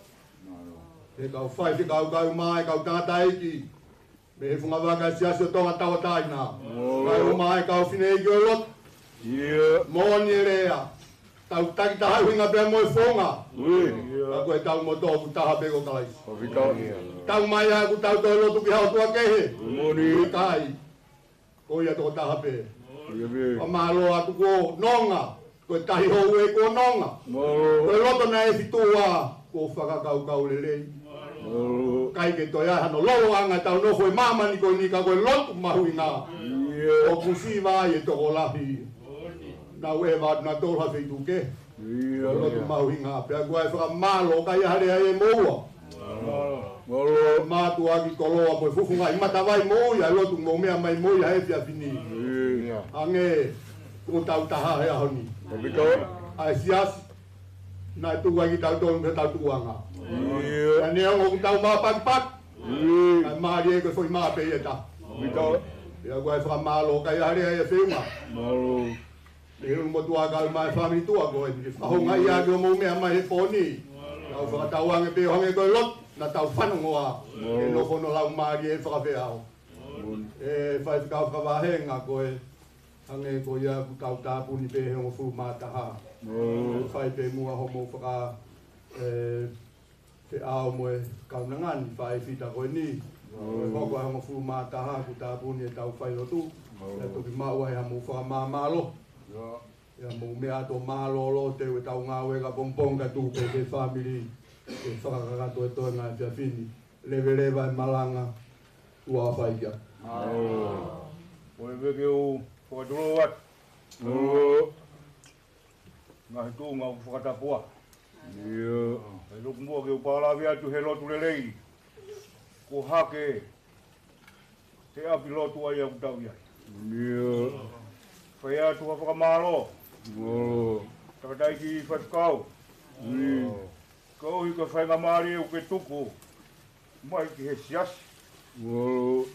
ki he kau faifekau kae ʻumaʻā e kau tangataʻeiki mei he Fungavaka Siasi ʻo Tonga Tauʻatāina, kae ʻumaʻā e kau fineʻeiki ʻo e lotu. Moʻoni e lea, tau takitaha ʻuhinga pea mo e founga, ka ko ʻetau motuʻa ʻoku taha pē ko Kalaisi. Tau mai ʻoku tau toe lotu ki ha ʻotua kehe. ʻIkai, ko ia tokotaha pē. Fakamālō atu kuo nonga, ko e tahi houa kuo nonga. Ko e loto naʻe fitu ua kuo fakakaukau lelei. ʻIkai ke toe ai hano loloʻanga ʻetau nofo he māmani ko eni ka ko e lotu mahuʻinga. ʻOku siva ai e tokolahi. Naʻa nau ʻeva atu nautolu ha feituʻu kehe. Lotu mahuʻinga, pea ʻoku ʻi ai e fakamālō, ʻikai ha lea ia ʻe moua. Mātuʻaki koloa mo e fufungaʻi matavai moʻui ʻa e lotu mou meʻa mai mo ia he efiafi ni. Hangē ko ʻetau taha he ʻaho ni, ʻa e siasi naʻe tuku ai kitautolu ki heʻetau tuʻuʻanga. Ka neongo ʻoku tau māpakipaki, kae mālie ko e foʻi mā pē ia ʻe taha. Pea ʻoku ʻi ai e fakamālō, ʻikai ha lea ia ʻe feʻunga. He ʻulumotuʻa kae ʻumaʻā e fāmili tuʻa ko eni ke fakahoungaʻi ʻaki hoʻomou meʻa mai he pō ni. Tau fakatauange pē ʻo hangē ko e lotu naʻa tau fanongoa, ʻe nofo hono laumālie he fakafeʻao. ʻE faifekau fakavahenga, ko e hangē ko ia ʻoku tau tāpuni pē he hongofulu mā taha. Fai pē muʻa hoʻomou faka, ē, feʻao mo e kaunanga ni, faifita ko eni. Ko e hoko ʻa e hongofulu mā taha kuo tāpuni ʻetau failotu. Pea toki maʻu ai haʻamou fakamāmālohi. Pea mou meʻa atu ʻo mālōlō, teu ʻetau ngāue kae pongipongi kae tuku pē ki he fāmili ke fakakakato e toenga efiafi ni. Leveleva e malanga, ʻoua ʻe fai ki ai. Ko e veke u fakatulou atu ngaahi tuʻunga ʻoku fakatapua. ʻIo. ʻE tuku muʻa ke u pālavi atu he lotu lelei. Ko Hake, he ʻapi lotu ʻa ia ʻoku tau ʻi ai. ʻIo. Fai atu ha fakamālō. ʻIo. Tangataʻeiki faifekau. ʻIo. Koeʻuhi ko e faingamālie ʻoku ke tuku mai ki he siasi. ʻIo.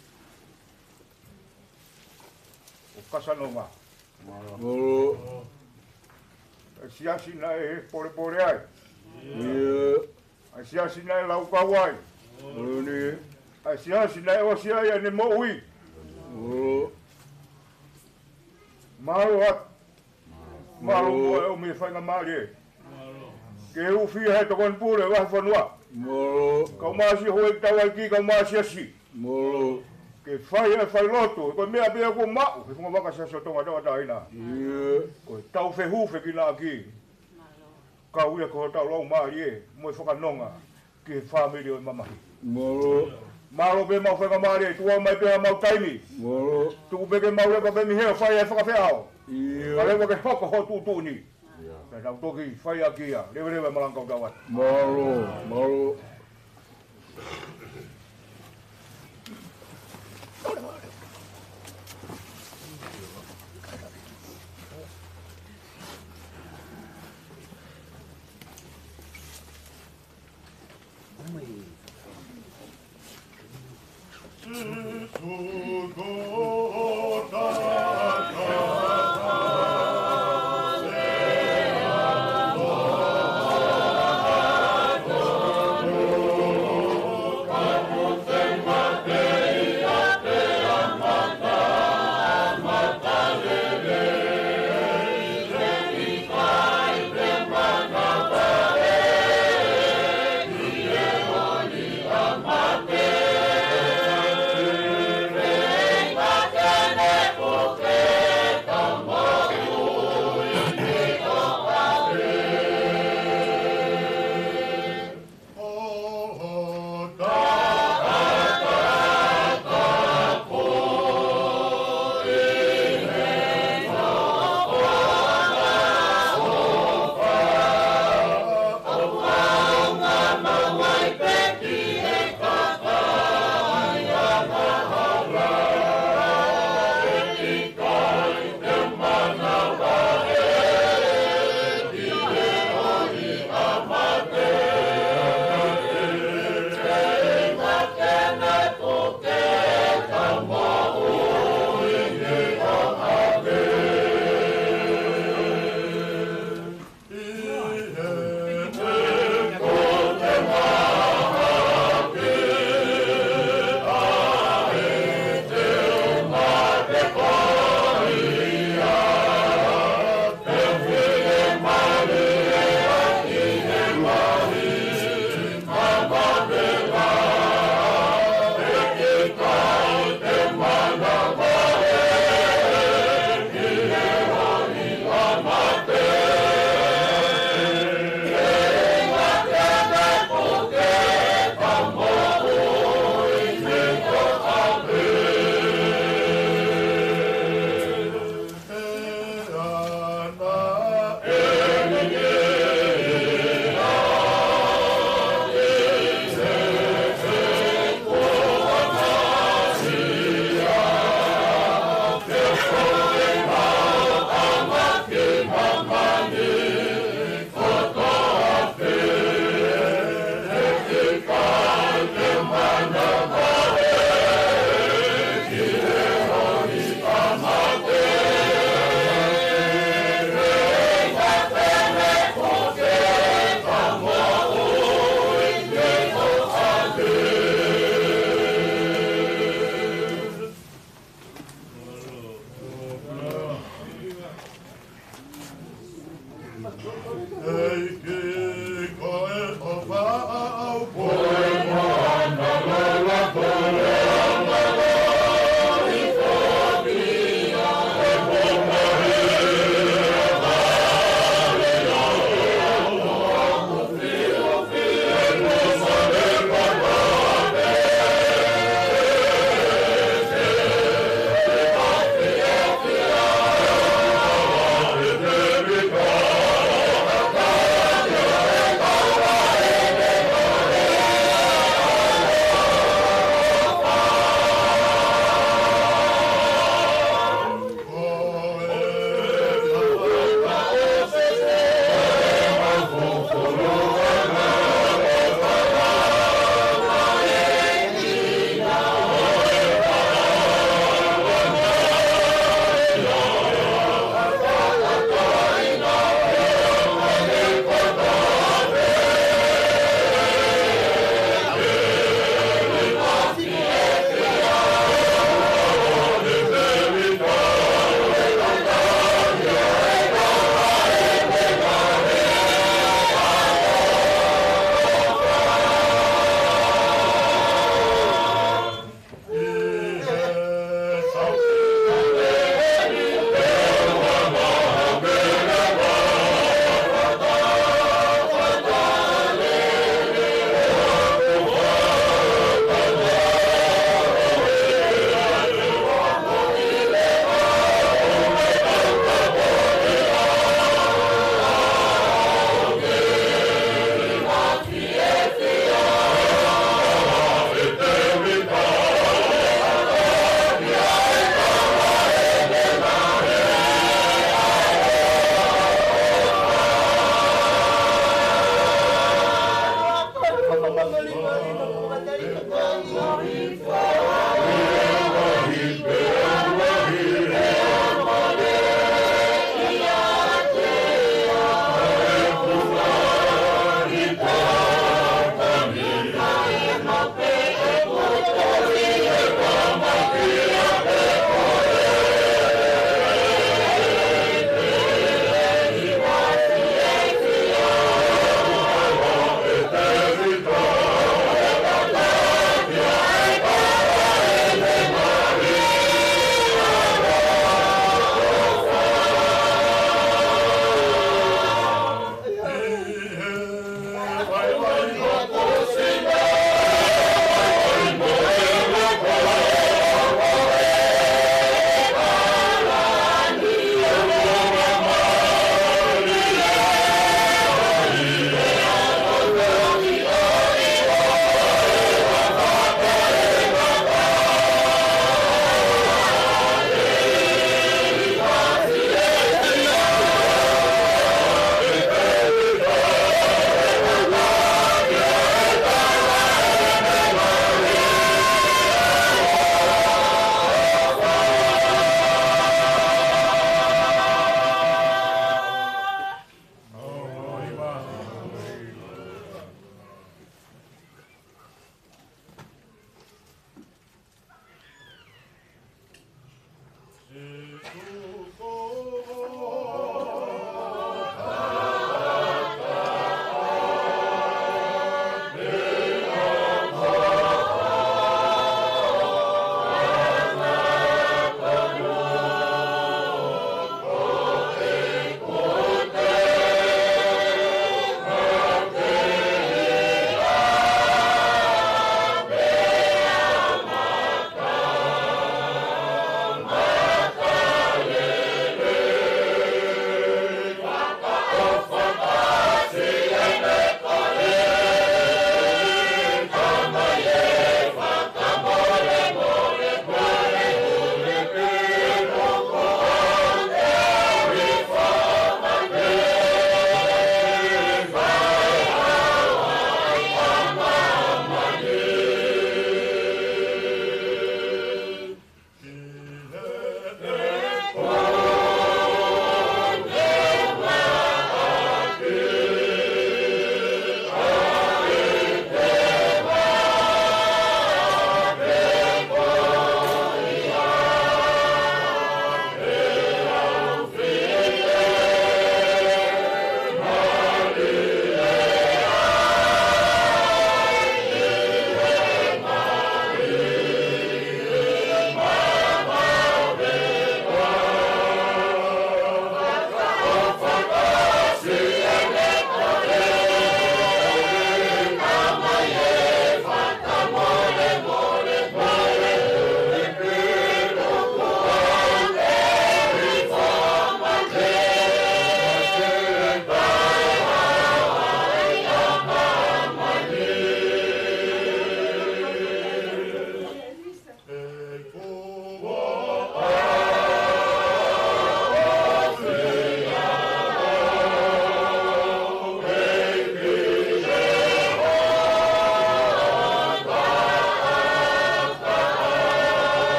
ʻO Kasanova. ʻIo. ʻA e siasi naʻe polepole ai. ʻIo. ʻA e siasi naʻe laukau ai. Moʻoni. ʻA e siasi naʻe ʻosi ai ʻene moʻui. Mālō. Mālō atu. Mālō. Mālō muʻa e ʻomi e faingamālie ke u fie he tokoni pule vahefonua. Mālō. Kau māsi hoi tau ai ki kau māsi asi. Mālō. Ke fai e failotu, ko e meʻa pē ʻoku maʻu he funga vaka Siasi ʻo Tonga Tauʻatāina. ʻIo. Ko e tau fehūfekina ʻaki. Kau ia ko hotau laumālie mo e fakanonga ki he fāmili ʻo e mamahi. Mālō. Mālō pē mau faingamālie, tuku mai pē ha mau taimi. Mālō. Tuku pē ke mau leva pē mei hē ʻo fai e fakafeʻao. ʻIo. Ka leva ke hoko ho tuʻutuʻuni. ʻIo. Pea tau toki fai ʻaki ia, leveleva e malanga kau tau atu. Mālō, mālō.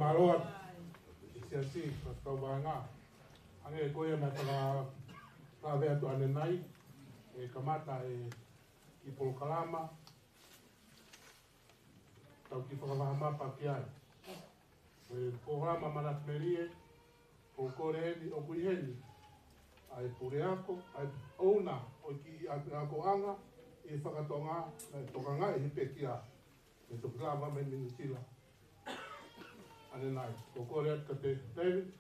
Mālō atu, ʻe siasi, fakatau vaenga. Hangē ko ia naʻa tau lave atu ʻanenai, ʻe kamata e kiʻi polokalama, tau kiʻi fakavahamapa ki ai. Ko e polokalama Manatu Melie, ko e kole eni ʻoku ʻi heni ʻa e puleako, ʻa e ʻouna ʻo e kiʻi ʻapiako ʻanga ʻi Faka-Tonga, naʻe tokangaʻi he pekia ʻe Toketā Vavaʻu Minisitila. ʻAnenai, ko e kole atu kiate David,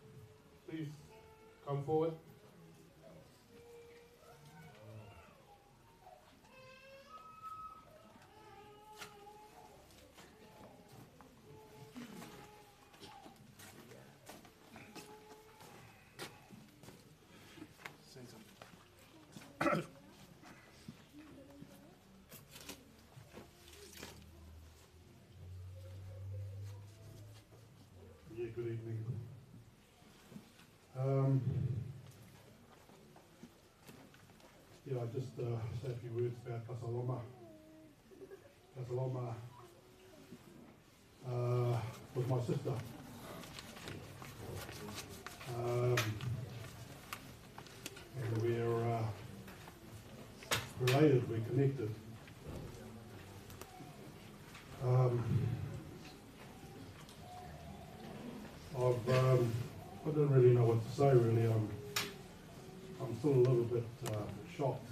please come forward. Yeah, good evening. Um, yeah, I just uh, say a few words about Fasaloma. Fasaloma uh, was my sister. Um, and we're uh, related, we're connected. Um, I've, um, I don't really know what to say, really. I'm, I'm still a little bit uh, shocked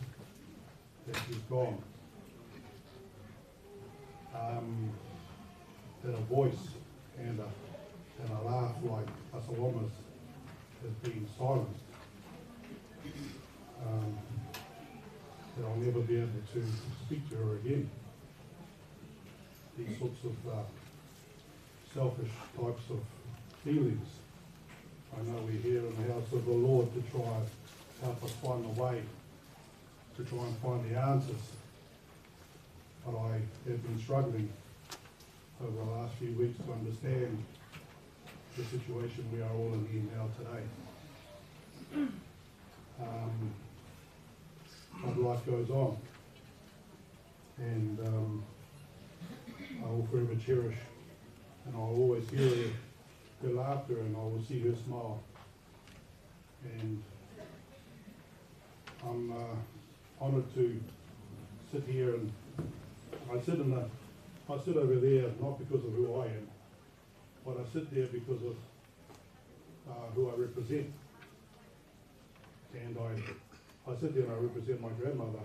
that she's gone. Um, that a voice and a, and a laugh like Fasaloma's has been silenced. Um, that I'll never be able to speak to her again. These sorts of uh, selfish types of feelings. I know we're here in the house of the Lord to try and help us find a way to try and find the answers. But I have been struggling over the last few weeks to understand the situation we are all in here now today. Um, but life goes on, and um, I will forever cherish, and I will always hear her, her laughter, and I will see her smile. And I'm uh, honored to sit here, and I sit in the, I sit over there not because of who I am, but I sit there because of uh, who I represent. And I, I sit there and I represent my grandmother,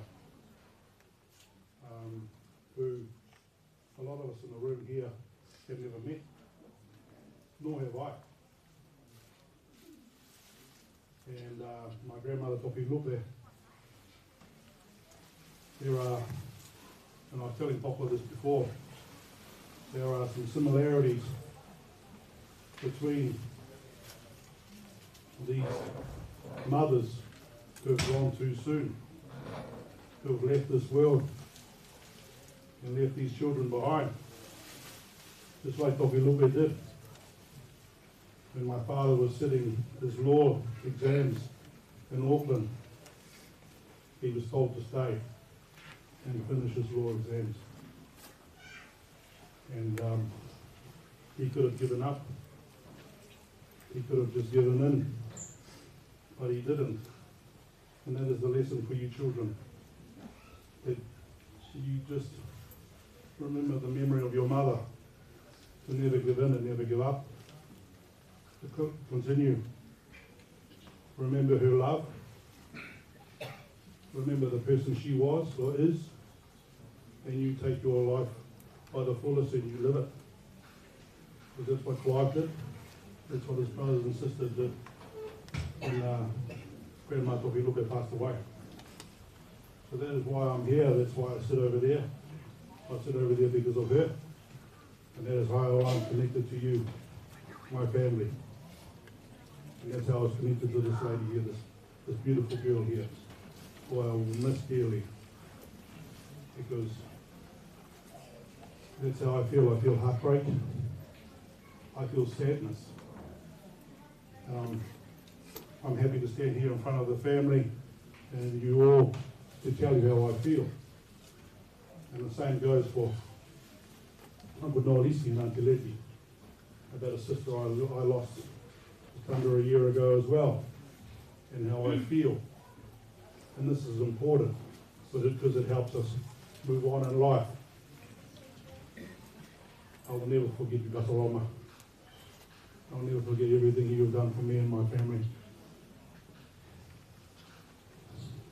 um, who a lot of us in the room here have never met, nor have I. And uh, my grandmother, Topilupe, there are, and I was telling Papa this before, there are some similarities between these mothers who have gone too soon, who have left this world and left these children behind, just like Topilupe did when my father was sitting his law exams in Auckland. He was told to stay and finish his law exams. And um, he could have given up. He could have just given in, but he didn't. And that is the lesson for you children, that you just remember the memory of your mother, to never give in and never give up, to co- continue. Remember her love. Remember the person she was or is, and you take your life by the fullest and you live it. Because that's what Clive did. That's what his brothers and sisters did when uh, Grandma Topilupe passed away. So that is why I'm here. That's why I sit over there. I sit over there because of her. And that is how I'm connected to you, my family. And that's how I was connected to this lady here, this, this beautiful girl here, who I will miss dearly. Because that's how I feel. I feel heartbreak. I feel sadness. Um, I'm happy to stand here in front of the family and you all to tell you how I feel. And the same goes for Uncle Nolisi and Auntie Letty. about a sister I, I lost just under a year ago as well, and how I feel. And this is important because it, 'cause it helps us move on in life. I will never forget you, Kasaloma. I'll never forget everything you've done for me and my family.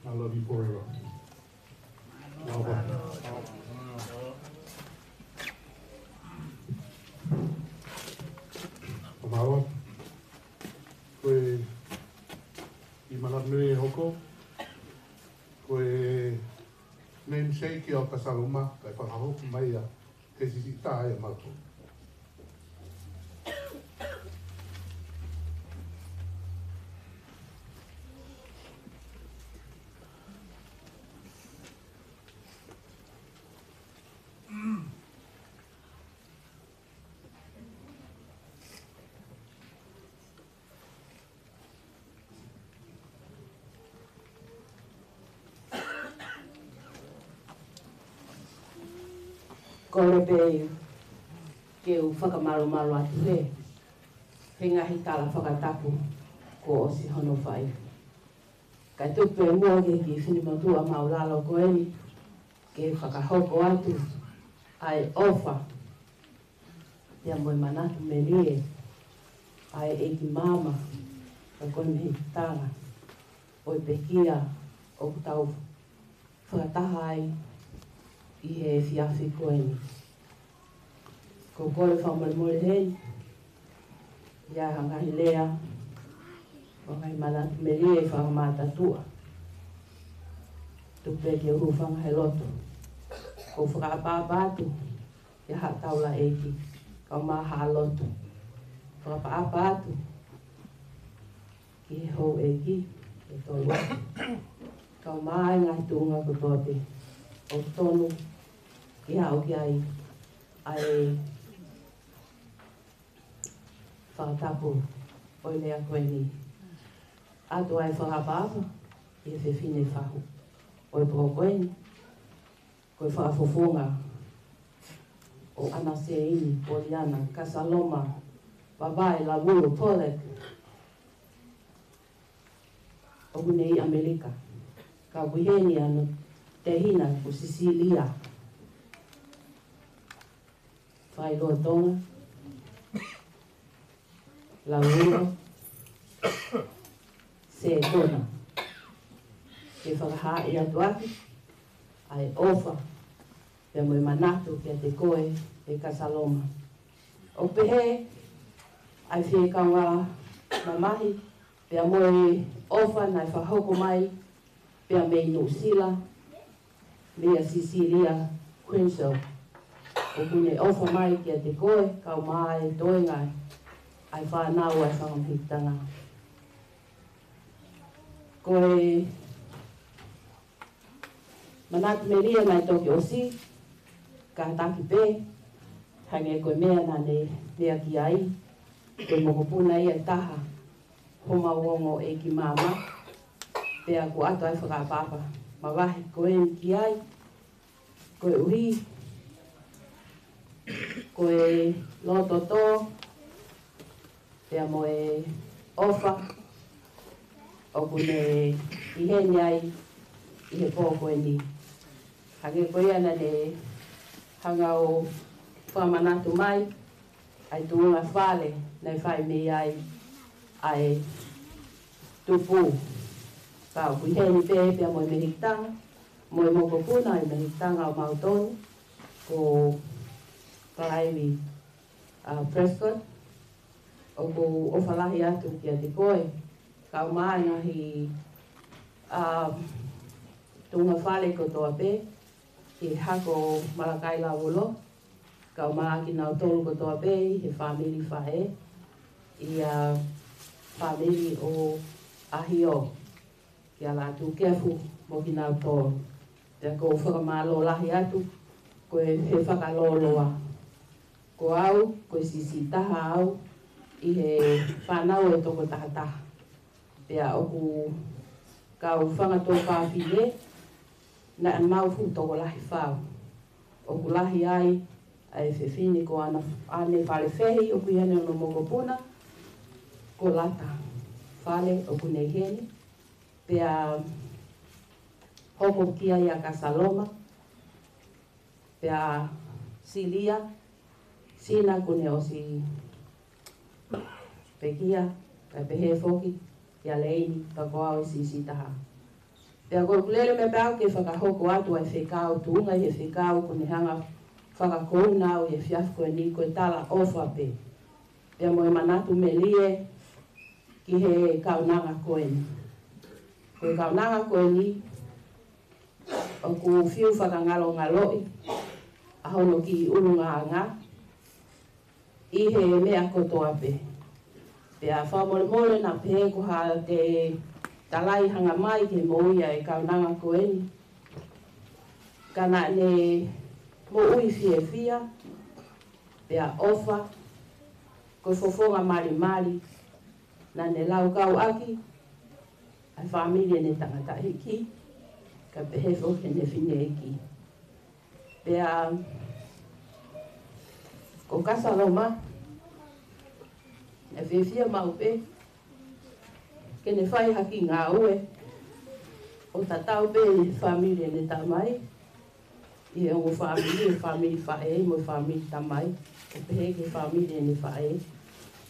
I love you forever. Lava. Ko māua. Ko e ʻi Manatu Melie ʻe hoko, ko e namesake ʻo Kasaloma, kae fakahoko mai ia ke sisitā ai ʻa mautolu. Kole pē ke u fakamālōmālō atu he, he ngaahi tala fakatapu kuo ʻosi hono fai. Kae tuku pē muʻa ki he kiʻi finemotuʻa māʻulalo ko eni, ke fakahoko atu ʻa e ʻofa pea mo e manatu melie ʻa e ʻEiki Maama, ka ko e mehikitanga ʻo e pekia ʻoku tau fakataha ai ʻi he efiafi ko eni. Ko e kole fakamolemole heni ʻi ha ngaahi lea mo e ngaahi manatu melie ʻi he fakamātuʻa. Tuku pē ke u hūfanga he lotu. ʻOku ou fakaʻapaʻapa atu ʻi haʻa taulaʻeiki, kae ʻumaʻā haʻa lotu. Fakaʻapaʻapa atu ki he houʻeiki ʻe tolu, kae ʻumaʻā e ngaahi tuʻunga kotoa pē ʻoku tonu ke haʻu ki ai ʻa e fakatapu ʻo e lea ko eni. ʻOatu ʻa e fakaʻapaʻapa ki he fefine fahu ʻo e pō ko eni, ko e fakafofonga ʻo ʻAna Seini Poliana Kasaloma Vavae Lavulo Pollock, ʻoku ne ʻi ʻAmelika, ka ʻoku ʻi heni ʻa hono tehina ko Sisilia Failōtonga Lavulo Sekona, ke fakahaaʻi atu ʻaki ʻa e ʻofa pea mo e manatu kiate koe, ʻe Kasaloma. ʻOku pehē ʻa e fie kaungā mamahi pea mo e ʻofa naʻe fakahoko mai pea mei Nuʻusila, meia Sisilia Crenshaw, ʻoku ne ʻofa mai kiate koe, kae ʻumaʻā e toenga ʻa e fānau ʻa e fanga mehikitanga. Ko e manatu melie naʻe toki ʻosi, kātaki pē, hangē ko e meʻa naʻa ne lea ki ai, ko e mokopuna ia ʻe taha homau ongo ʻEiki Maama, pea kuo ʻoatu ʻa e fakaʻapaʻapa mavahe ko eni ki ai, koeʻuhi ko e loto tō pea mo e ʻofa ʻoku ne ʻi heni ai ʻi he pō ko eni. Hangē ko ia naʻa ne hanga ʻo fakamanatu mai, ʻa e tuʻunga fale naʻe fai mei ai ʻa e tupu. Ka ʻoku ʻi heni pē pea mo e mehikitanga, mo e mokopuna ʻo e mehikitanga ʻo mautolu, ko Kalaivi, ʻa, Prescott, ʻoku ou ʻofa lahi atu kiate koe, kae ʻumaʻā e ngaahi, ʻa, tuʻunga fale kotoa pē, ki he hako ʻo Malakai Lavulo, kae ʻumaʻā kinautolu kotoa pē ʻi he fāmili faʻē, ʻi he fāmili ʻo ʻAhio, kia Lātūkefu mo kinautolu. Pea ʻoku ou fakamālō lahi atu, ko e he fakalōloa. Ko au, ko e siʻisiʻi taha au ʻi he fānau ʻe toko taha taha. Pea ʻoku kau fanga tuofāfine, naʻa mau fuʻu tokolahi fau. ʻOku lahi ai ʻa e fefine ko ʻAna, ʻAne Falefehi ʻoku ʻi ai hono mokopuna ko Lata Fale ʻoku ne ʻi heni. Pea hoko ki ai ʻa Kasaloma, pea Silia, Sina kuo ne ʻosi pekia, kae pehē foki kia Leini, pea ko au e siʻisiʻi taha. Pea ko ʻeku lele mai pē au ke fakahoko atu ʻa e fekau, tuʻunga ʻi he fekau kuo ne hanga fakakouna au ʻi he efiafi ko eni, ko e talaʻofa pē. Pea mo e manatu melie ki he kaunanga ko eni. Ko e kaunanga ko eni, ʻoku fiu fakangalongaloʻi ʻa hono kiʻi ʻulungaanga ʻi he meʻa kotoa pē. Pea fakamolemole naʻa pehē ko ha te talai hanga mai ke moʻui ʻa e kaunanga ko eni. Ka naʻa ne moʻui fiefia, pea ʻofa, ko e fofonga malimali, naʻa ne laukau ʻaki ʻa e fāmili ʻene tangataʻeiki, kae pehē foki ʻene fineʻeiki. Pea ko Kasaloma, ʻe fiefia maʻu pē ke ne fai ha kiʻi ngāue ʻo tatau pē ʻi he fāmili ʻene tamai, ʻi he ongo fāmili, ʻi he fāmili faʻē mo e fāmili tamai, ʻo pehē ki he fāmili ʻene faʻē.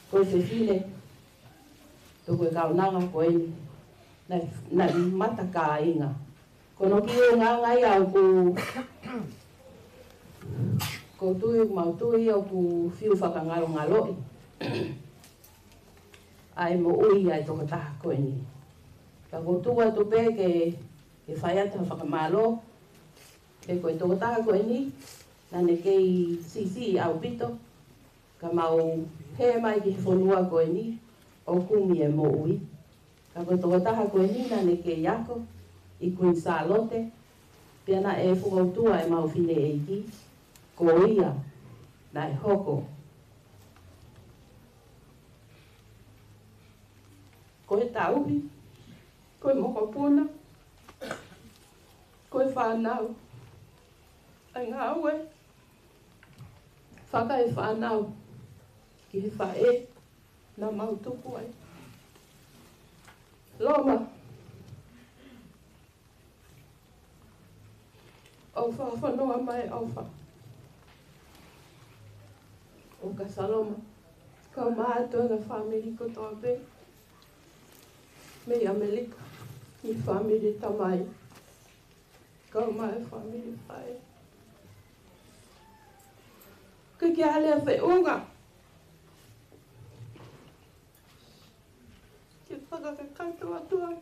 Ko e fefine, pea ko e kaunanga ko eni, naʻe, naʻe matakāinga. Ko hono kiʻi ʻulungaanga ia ʻoku, ʻoku ou tui, mau tui ʻoku fiu fakangalongaloʻi ʻa e moʻui ʻa e tokotaha ko eni. Ka ʻoku ou tuku atu pē ke, ke fai atu ha fakamālō, he ko e tokotaha ko eni, naʻa ne kei siʻisiʻi ʻaupito, ka mau hē mai ki he fonua ko eni ʻo kumi e moʻui. Ka ko e tokotaha ko eni naʻa ne kei ako ʻi Kuini Sālote, pea naʻe fokoutua ʻemau fineʻeiki, ko ia naʻe hoko ko e tauhi, ko e mokopuna, ko e fānau, ʻa e ngāue fakaefānau ki he faʻē naʻa mau tuku ai. Loma, ʻofa, fanongo mai ʻofa ʻo Kasaloma, kau mai ʻa e toenga fāmili kotoa pē mei ʻAmelika, ʻi he fāmili tamai, kau mai e fāmili faʻē. Ke ke ale a feʻunga ke fakakakato atu ai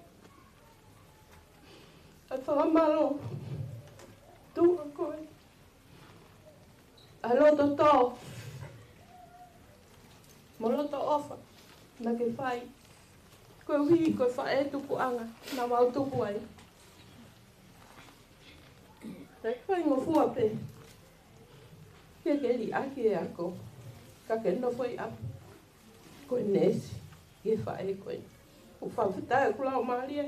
ʻa e fakamālō tuʻa ko ē, ʻa e loto tō mo e loto ʻofa naʻa ke fai koeʻuhi ko e faʻē tupuʻanga naʻa mau tupu ai. Naʻe faingofua pē ke ke liʻaki e ako, ka ke nofo ʻi ʻapi ko e neesi ki he faʻē ko ē. ʻOku fakafetaʻi ʻeku laumālie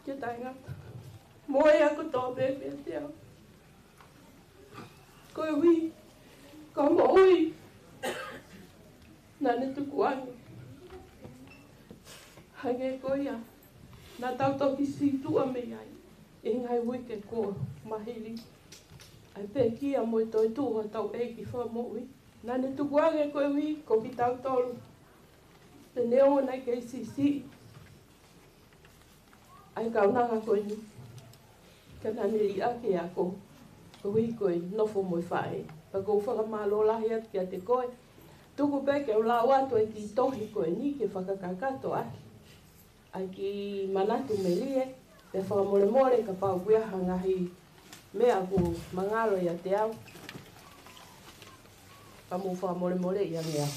ke taʻengata mo e ako tō pē pē te au. Koeʻuhi ko e moʻui naʻa ne tukuange, hangē ko ia naʻa tau toki sītuʻa mei ai ʻi he ngaahi uike kuo mā hili, ʻa e pekia mo e toetuʻu hotau ʻEiki Fakamoʻui. Naʻa ne tukuange koeʻuhi ko kitautolu, te ne ongo naʻe kei siʻisiʻi ʻa e kaunanga ko eni, ka naʻa ne liʻaki e ako koeʻuhi ko e nofo mo e faʻē. Pea ʻoku ou fakamālō lahi atu kiate koe, tuku pē ke u lau atu e kiʻi tohi ko eni ke fakakakato ʻaki ʻa e kiʻi manatu melie, pea fakamolemole kapau ʻoku ʻi ai ha ngaahi meʻa ʻoku mangalo ʻiate au, ka mou fakamolemoleʻi ange au.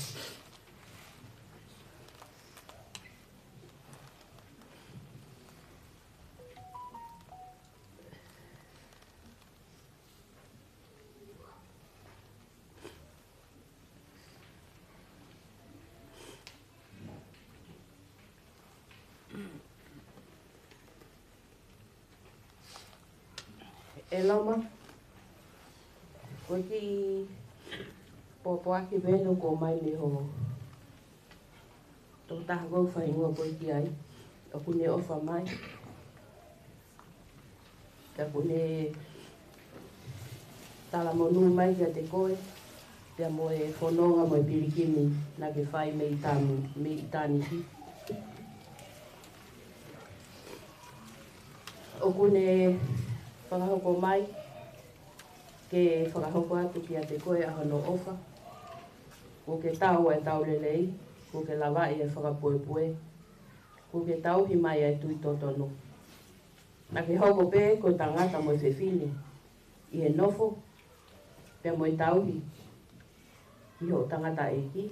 ʻE Loma, Ko e kiʻi pōpoaki pē ʻoku ʻomai mei ho tokotaha ʻoku ou fai hingoa ko ē ki ai, ʻoku ne ʻofa mai. Ka ʻoku ne talamonū mai kiate koe, pea mo e fononga mo e pilikimi naʻa ke fai mei tamu, mei ʻitāniti. ʻOku ne fakahoko mai, ke fakahoko atu kiate koe ʻa hono ʻofa. Kuo ke tau ʻa e tau lelei, kuo ke lavaʻi ʻa e fakapuepue, kuo ke tauhi mai ʻa e tui totonu. Naʻa ke hoko pē ko e tangata mo e fefine ʻi he nofo, pea mo e tauhi ki hoʻo tangataʻeiki,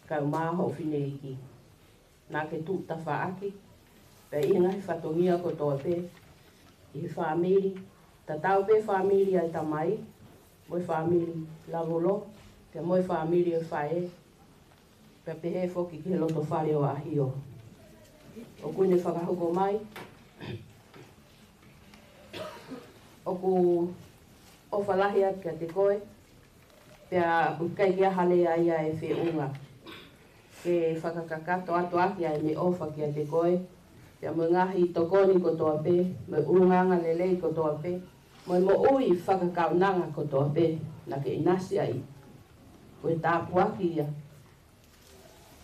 kae ʻumaʻā hoʻo fineʻeiki. Naʻa ke tuʻu tafaʻaki pē ʻi he ngaahi fatongia kotoa pē ʻi he fāmili, tatau pē fāmili ʻa e tamai, mo e fāmili lavulo, pea mo e fāmili ʻo e faʻē, pea pehē foki ki he loto fale ʻo ʻAhio. ʻOku ne fakahoko mai, ʻoku ʻofa lahi atu kiate koe, pea ʻoku ʻikai ke ʻi ai ha lea ia ʻe feʻunga ke fakakakato atu ʻaki ʻa ʻene ʻofa kiate koe, pea mo e ngaahi tokoni kotoa pē, mo e ʻulungaanga lelei kotoa pē, mo e moʻui fakakaunanga kotoa pē naʻa ke ʻinasi ai. Ko e tāpuaki ia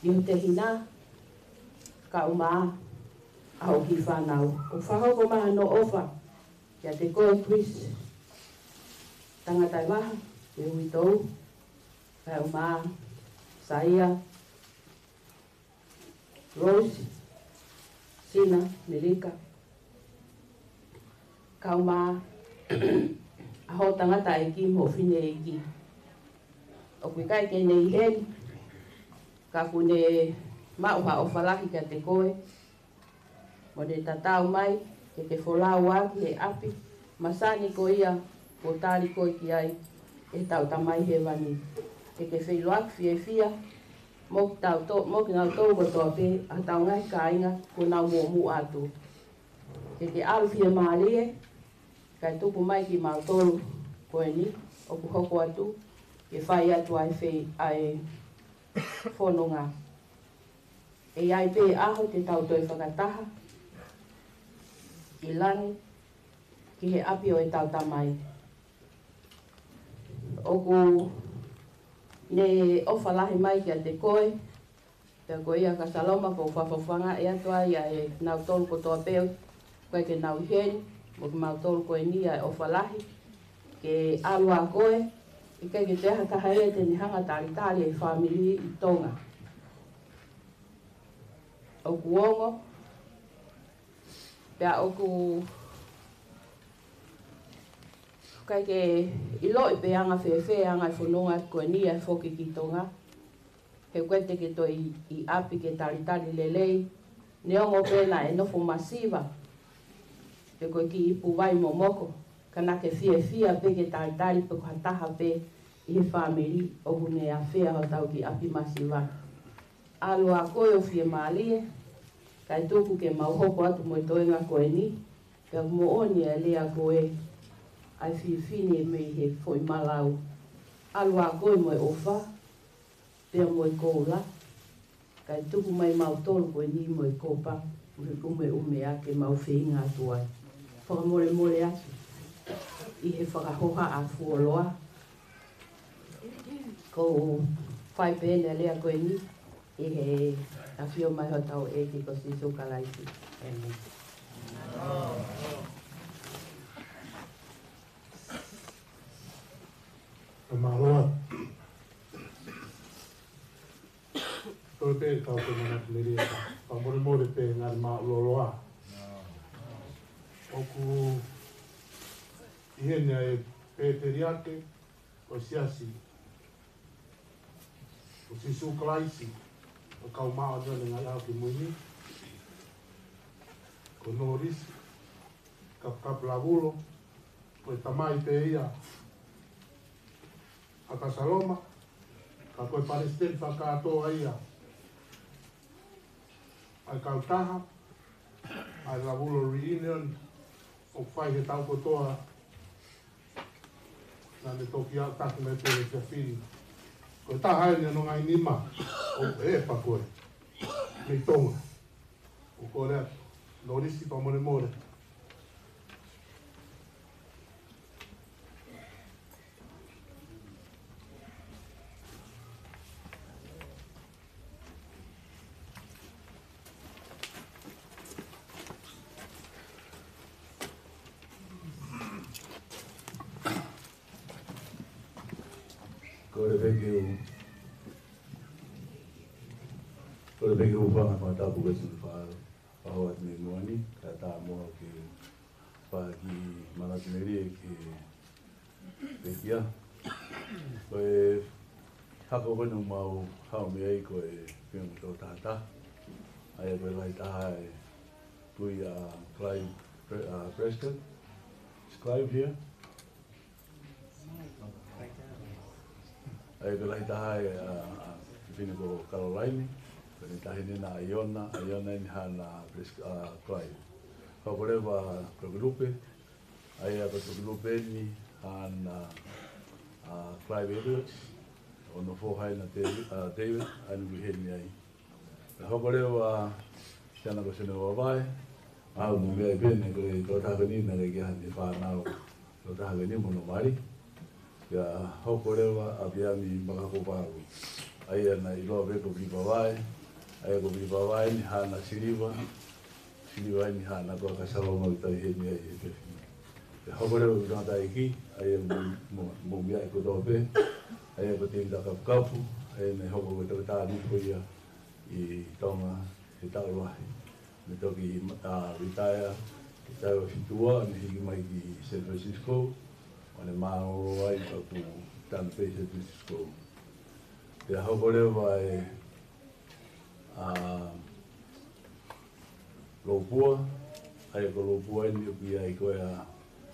ʻi ho tehina, kae ʻumaʻā ʻa hoʻo kiʻi fānau. ʻOku fakahoko mai hono ʻofa kiate koe Chris Tangataʻevaha, ke ui tou, kae ʻumaʻā Saia, Rose, Sina, Melika, kae ʻumaʻā ʻa hoʻo tangataʻeiki mo hoʻo fineʻeiki. ʻOku ʻikai ke ne ʻi heni, ka ʻoku ne maʻu ha ʻofa lahi kiate koe, mo ne tatau mai ke ke folau ā ki he ʻapi masani ko ia kuo tali koe ki ai ʻe heʻetau Tamai Hēvani. Ke ke feʻiloaki fiefia mo kitautolu, mo kinautolu kotoa pē ʻa hotau ngaahi kāinga kuo nau muʻomuʻa atu. Ke ke ʻalu fiemālie, kae tuku mai kimautolu ko eni ʻoku hoko atu ke fai atu ʻa e fei-, ʻa e fononga. ʻE ʻi ai pē ʻaho te tau toe fakataha ʻi langi ki he ʻapi ʻo ʻetau Tamai. ʻOku ne ʻofa lahi mai kiate koe, pea ko ia Kasaloma ʻoku ou fakafofongaʻi atu ai ʻa kinautolu kotoa pē ʻoku ʻikai ke nau ʻi heni, mo kimautolu ko eni ʻa e ʻofa lahi ke ʻalu ʻa koe, ʻikai ke toe ʻi ai ha taha ia te ne hanga ʻo talitali e fāmili ʻi Tonga. ʻOku ongo, pea ʻoku ʻikai ke ʻiloʻi pe ʻe anga fēfē ʻa e anga e fononga ko eni ʻa e foki ki Tonga. He ʻoku ʻikai te ke toe ʻi, ʻi ʻapi ke talitali lelei, neongo pē naʻe nofo masiva, pe ko e kiʻi ipu vai momoko, ka naʻa ke fiefia pē ke talitali pe ko ha taha pē ʻi he fāmili ʻoku ne ʻafea hotau kiʻi ʻapi masiva. ʻAlu ā koe ʻo fiemālie, kae tuku ke mau hoko atu mo e toenga ko eni, pea ʻoku moʻoni ʻa e lea ko ē ʻa e fefine mei he foʻi malau. ʻAlu ā koe mo e ʻofa, pea mo e koula, kae tuku mai mautolu ko eni mo e kopa, mo e ʻumeʻume ā ke mau feinga atu ai. Fakamolemole atu ʻi he fakahohaʻa fuoloa. ʻOku ou fai pē ʻeni ʻa e lea ko eni ʻi he ʻafio mai hotau ʻEiki ko Sīsū Kalaisi. ʻĒmeni. Mālō. Toe pē kau ke manatu melie. Fakamolemole pē ngaahi mālōlō. ʻOku ʻi heni ʻa e pēteliake ʻo e Siasi ʻo Sīsū Kalaisi ʻo e Kau Māʻoniʻoni ʻi he Ngaahi ʻAho Kimui Ni, ko Nōlisi Kapakapu Lavulo, ko e tamai pē ia ʻa Kasaloma, ka ko e palesiteni fakakātoa ia ʻa e kautaha ʻa e Lavulo Reunion ʻoku fai he taʻu kotoa Naʻa ne toki aʻu taki mai pē he efiafi ni. Ko e taha eni hono ngaahi nima ʻoku ʻepa ko ē mei Tonga. ʻOku ou kole atu, Lolisi, fakamolemole. Kole pē ke u, kole pē ke u hūfanga he fakatapu ko ē naʻe fai, fai atu mei muʻa ni, kae ʻatā muʻa ke u fai ha kiʻi manatu melie ki he pekia. Ko e hako ko eni ʻoku mau haʻu mei ai ko e fefine ko e toko taha taha. ʻA ia ko e lahi taha e kui ʻa Clive Pre-, ʻa Preston. Is Clive here? ʻA ia ko e lahi taha e, ʻa, ʻa, fefine ko Caroline. Ko ʻene taʻahine ʻa ʻAiona, ʻAiona eni haʻana Pres-, ʻa, Clive. Hoko leva ko e kulupu, ʻa ia ko e kulupu eni haʻana, ʻa, Clive Edwards, hono foha ʻa David, ʻa, David, ʻa ia ʻoku ʻi heni ai. Pea hoko leva siana ko Sene Vavae, ʻa ia ʻoku mou meaʻi pē eni ko e toko taha ko eni naʻe ʻikai ke ʻi ai haʻane fānau, toko taha ko eni mo hono mali. Pea hoko leva ʻa Piami Makakopalu. ʻA ia naʻe ʻiloa pē ko Vili Vavae, ʻa ia ko Vili Vavae eni haʻana Siliva, Siliva eni haʻana ko Kasaloma ʻoku tau ʻi heni ai he efiafi ni. Pea hoko leva ʻa e tangataʻeiki, ʻa ia mou, mou, mou meaʻi kotoa pē, ʻa ia ko Tēvita Kapukapu, ʻa ia naʻe hoko ko e toketā nifo ia ʻi Tonga he taʻu lahi. Ne toki, ʻa, retire he taʻu ʻe fitu ua, ne hiki mai ki San Francisco, ʻo ne mālōlō ai pea kuo tanu pē ʻi San Francisco. Pea hoko leva e, ʻa, Lopua, ʻa ia ko Lopua eni ʻoku ʻi ai ko ē ʻa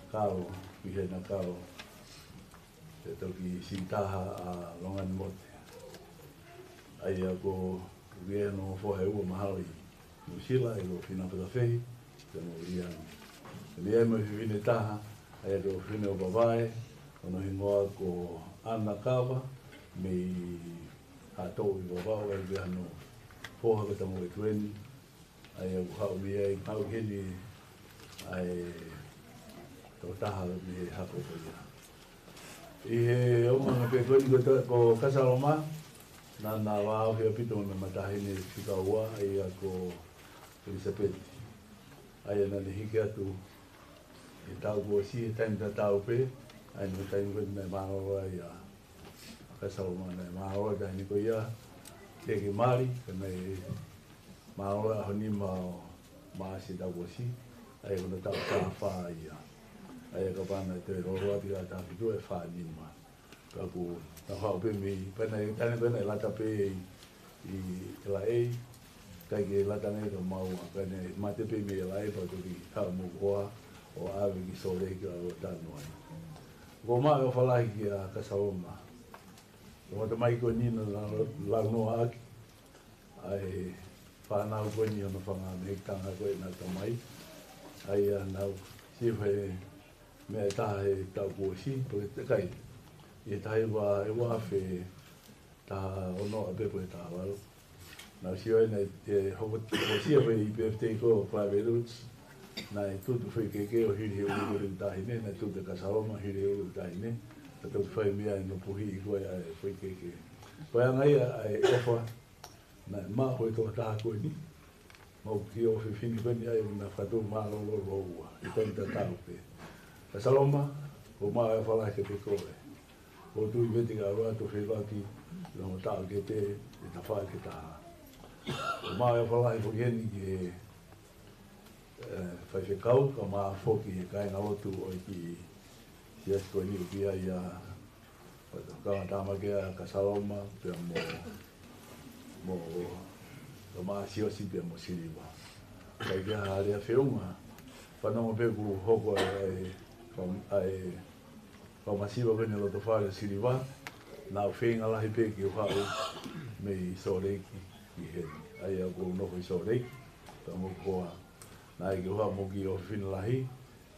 Kalo, ʻi hena Kalo. Pea toki siʻi taha ʻa Longanimote. ʻA ia ko ia hono foha ʻe ua mahalo ʻi Nuʻusila, ʻa ia ko Fina Fatafehi, pea mo Liani. Pea ʻi ai mo e fefine taha, ʻa ia ko e fefine ʻo Vavae, hono hingoa ko ʻAna Kava, mei Haʻatoʻu ʻi Vavaʻu, ʻa ia ko ia hono foha ko Tamoʻetueni, ʻa ia ʻoku haʻu mei ai, haʻu heni ʻa e toko taha mei he hako ko ia. ʻI he ʻomai pē ko eni ko Ta-, ko Kasaloma, naʻa na vāofi ʻaupito mo ʻena taʻahine fika ua, ʻa ia ko Elisapeti. ʻA ia naʻa ne hiki atu he taʻu kuo ʻosi, he taimi tatau pē, ʻa ia ko e taimi ko ē naʻe mālōlō ai ʻa Kasaloma, naʻe mālōlō ai e taʻahine ko ia, teʻeki ke mali, ka naʻe mālōlō ai he ʻaho nima ʻo Maʻasi taʻu kuo ʻosi, ʻa ia ko hono taʻu taha fā ia. ʻA ia kapau naʻe toe lōloa pē ʻa e taʻu fitu ʻe fā nima. Ka ʻoku tau haʻu pē mei, pea naʻe, taʻahine pē naʻe lata pē ʻi, ʻi L A, ʻikai ke lata ange ka mau, ka ne mate pē mei L A pea toki haʻu mo e hoa ʻo ʻave ki Salt Lake ʻo tanu ai. ʻOku ou maʻu e ʻofa lahi kia Kasaloma. Ko e tamai ko eni naʻa na lau, launoa ʻaki ʻa e fānau ko eni ʻo hono fanga mehekitanga ko ē ʻena tamai. ʻA ia naʻa ku sio he meʻa ʻe taha he taʻu kuo ʻosi, pe ko e takai. ʻI he taha hiva, ʻe ua afe taha ono ʻa pē pe ko e taha valu. Naʻa ku sio ai naʻe, ʻe, hoko, hoko ʻosi ʻa e foʻi birthday ko ē ʻo Clive Edwards. Naʻe tutu foʻi keke ʻo hili he ʻulu ʻo e taʻahine, naʻe tutu ʻe Kasaloma hili he ʻulu ʻo e taʻahine. Ka toki fai mei ai hono puhiʻi ko ē ʻa e foʻi keke. Ko e anga ia ʻa e ʻofa naʻe maʻu ʻe he toko taha ko eni. Mo e kiʻi ʻofefine ko eni ʻa ia naʻa na fakatau mālōlō ua, he taimi tatau pē. Kasaloma, ʻoku ou maʻu e ʻofa lahi kiate koe. ʻOku ou tui vete ka ua to fevaki, ʻi he ongo taʻu kehe, ʻi he tafaʻaki ʻe taha. ʻOku ou maʻu e ʻofa lahi foki heni ki he, ʻe, faifekau, kae ʻumaʻā foki e kāingalotu ʻo e kiʻi siasi ko eni ʻoku ʻi ai ʻa Kau Tāmaki ʻa Kasaloma, pea mo, mo, mo Maʻasi ʻosi pea mo Siliva. Kae ʻikai ha lea feʻunga, fanongo pē kuo hoko ʻa e, ʻa e, ʻa e, ʻa e masiva ko eni loto fale ʻo Siliva, naʻa ku feinga lahi pē ke u haʻu mei Salt Lake ki heni. ʻA ia ʻoku ou nofo ʻi Salt Lake, pea mo e hoa. Naʻe ʻikai ke u haʻu mo e kiʻi ʻofefine lahi,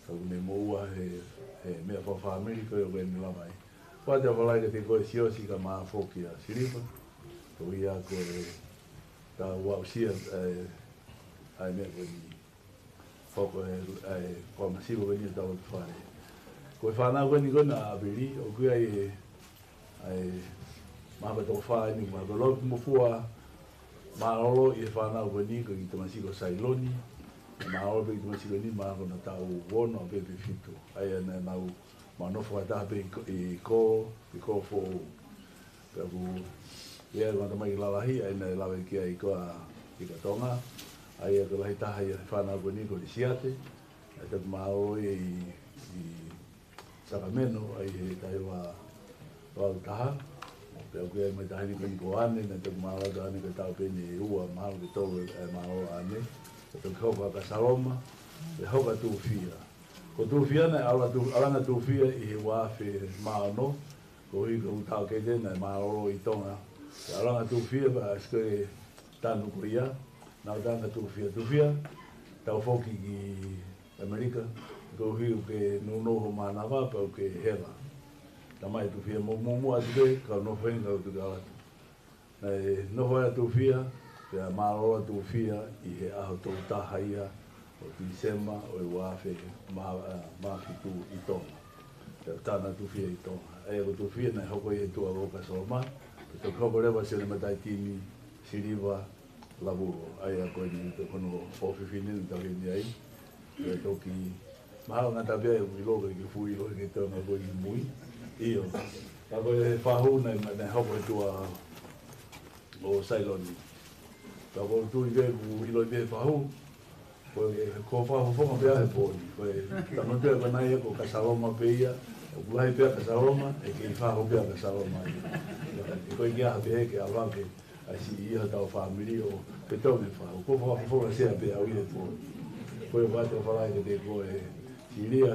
ka ʻoku ne moʻua he he meʻa fakafāmili ko ē ʻoku ne lava ai. Pea te u fakahā kiate koe Siosi kae ʻumaʻā foki ʻa Siliva, ko ia ko e tau aʻusia, ē, ʻa e meʻa ko eni. Hoko e, ʻa e, ko e masiva ko eni ʻa e tau lotu fale. Ko e fānau ko eni ko ena ʻa Pili, ʻoku ʻi ai e, ʻa e, mahalo ko e toko fā eni, mahalo ko e lau mo fua, mālōlō ʻi he fānau ko eni, ko e kiʻi tamasiʻi ko Sailoni, mālōlō pē kiʻi tamasiʻi ko eni, mahalo ko ena taʻu ono pē pe fitu. ʻA ia naʻa nau, ma nofo fakataha pē ʻi ko, ʻi ko, ʻi ko foʻou. Pea ʻoku ʻi ai e ongo tamasiʻi lalahi, ʻa ia naʻe lave ki ai ko ā ʻi ka Tonga, ʻa ia ko e lahi taha ia he fānau ko eni ko Lisiate, naʻe toki mālōlō ia ʻi, ʻi Sacramento, ʻa ia he taʻu ua, ua taha, pea ʻoku ʻi ai mo e taha eni ko eni ko ʻAne, naʻe toki mālōlō atu ʻa ʻAne ko e taʻu pē eni ʻe ua, mahalo ke tolu ʻa e mālōlō ʻa ʻAne, pea toki hoko ʻa Kasaloma, pea hoko ʻa Tufia. Ko Tufia naʻe ʻalu atu, ʻalu ange ʻa Tufia ʻi he ua afe mā ono, koeʻuhi ko ʻeku taʻokete naʻe mālōlō ʻi Tonga. Pea ʻalu ange ʻa Tufia pea ʻasi ko e tanu ko ia, naʻe ʻalu ange ʻa Tufia. Tufia, tau foki ki ʻAmelika, koeʻuhi ʻoku ke nounou ho mānava pea ʻoku ke hela. Talamai ʻe Tufia mo, mo, mo ʻoatu pē, kau nofo heni kau tuku atu. Naʻe nofo ai ʻa Tufia, pea mālōlō ʻa Tufia ʻi he ʻaho tolu taha ia ʻo Tīsema ʻo e ua afe mā, ā, mā fitu ʻi Tonga. Pea tana ʻa Tufia ʻi Tonga. ʻA ia ko Tufia naʻe hoko ia he tuʻa ʻo Kasaloma, pea toki hoko leva ʻa Sione Mataʻitini, Siliva, Lavulo. ʻA ia ko eni ko hono ʻofefine naʻe tau ʻi heni ai. Pea toki mahalo ngata pē ʻeku ʻilo, ʻikai ke fuʻu ʻilo ʻe he Tonga ko ē ʻi mui. ʻIo. Ka ko e fahu naʻe, naʻe hoko he tuʻa ʻo Sailoni. Ka ko e tui pē ʻeku ʻilo pē he fahu, ko e, ko e fakafofonga pē ʻa e pō ni. Ko e tama pē ko ena ia ko Kasaloma pē ia, ʻoku lahi pē ʻa Kasaloma, ʻe kei fahu pē ʻa Kasaloma. Ko e ʻikai ke ʻi ai ha pehē ke ʻave ke ʻasi ia hotau fāmili ʻo pē tau me fahu. Ko e fakafofonga sea pē ʻaʻaku ʻi he pō ni. Ko ia ʻoku ou fakahā kiate koe Silia,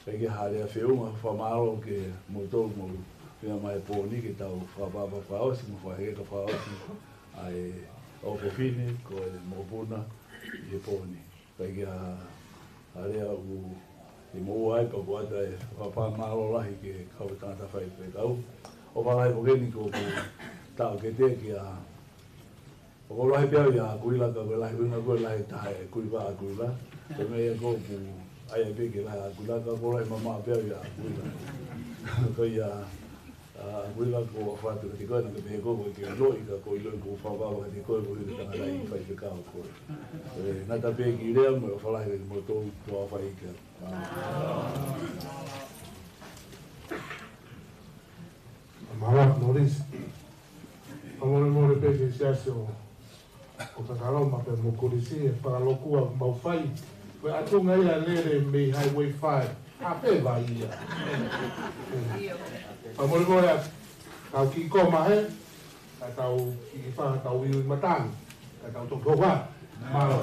ʻikai ke ʻi ai ha lea feʻunga, fakamālō kimoutolu mo e meʻa mai he pō ni ke tau fakapapau fakaʻosi mo fakaheka fakaʻosi ʻa e ʻofefine ko e mokopuna ʻi he pō ni. ʻIkai ke ʻi ai ha lea ʻoku ʻi moua ai pea ʻoku ʻoatu e fakamālō lahi ki he kau tangata faifekau. ʻO fakalahi ko eni ko ʻeku taʻokete kia ʻOku lahi pē au ʻia ʻAkuila ka ko e lahi ʻuhinga ko e lahi taha e kui ʻa ʻAkuila. Ko e meʻa ia ko ʻeku ʻai pē ke lahi ʻa ʻAkuila ka ko e lahi mamaʻo pē au ʻia ʻAkuila. Ko ia, ʻa ʻAkuila ko e fatu kiate koe naʻa ke pehē ko e ke ʻiloʻi ka ko e ʻiloʻi ko e fakaava kiate koe ko e tangata ʻi faifekau ko ē. ʻE, ngata pē ki lea mo e fakalahi kimoutolu ko e fai kia. Mālō, Morris. Fakamolemole pē ki he siasi ʻo, ʻo Kasaloma pea mo Kulisi, ʻe fakalokua mau fai. Ko e ʻatunga ia lele mei Highway five. ʻA pē vai ia. Fakamolemole atu. Tau kiʻi koma he, ka tau kiʻi fā, tau iu ʻi matangi. Ka tau toki hoko ā. Mālō.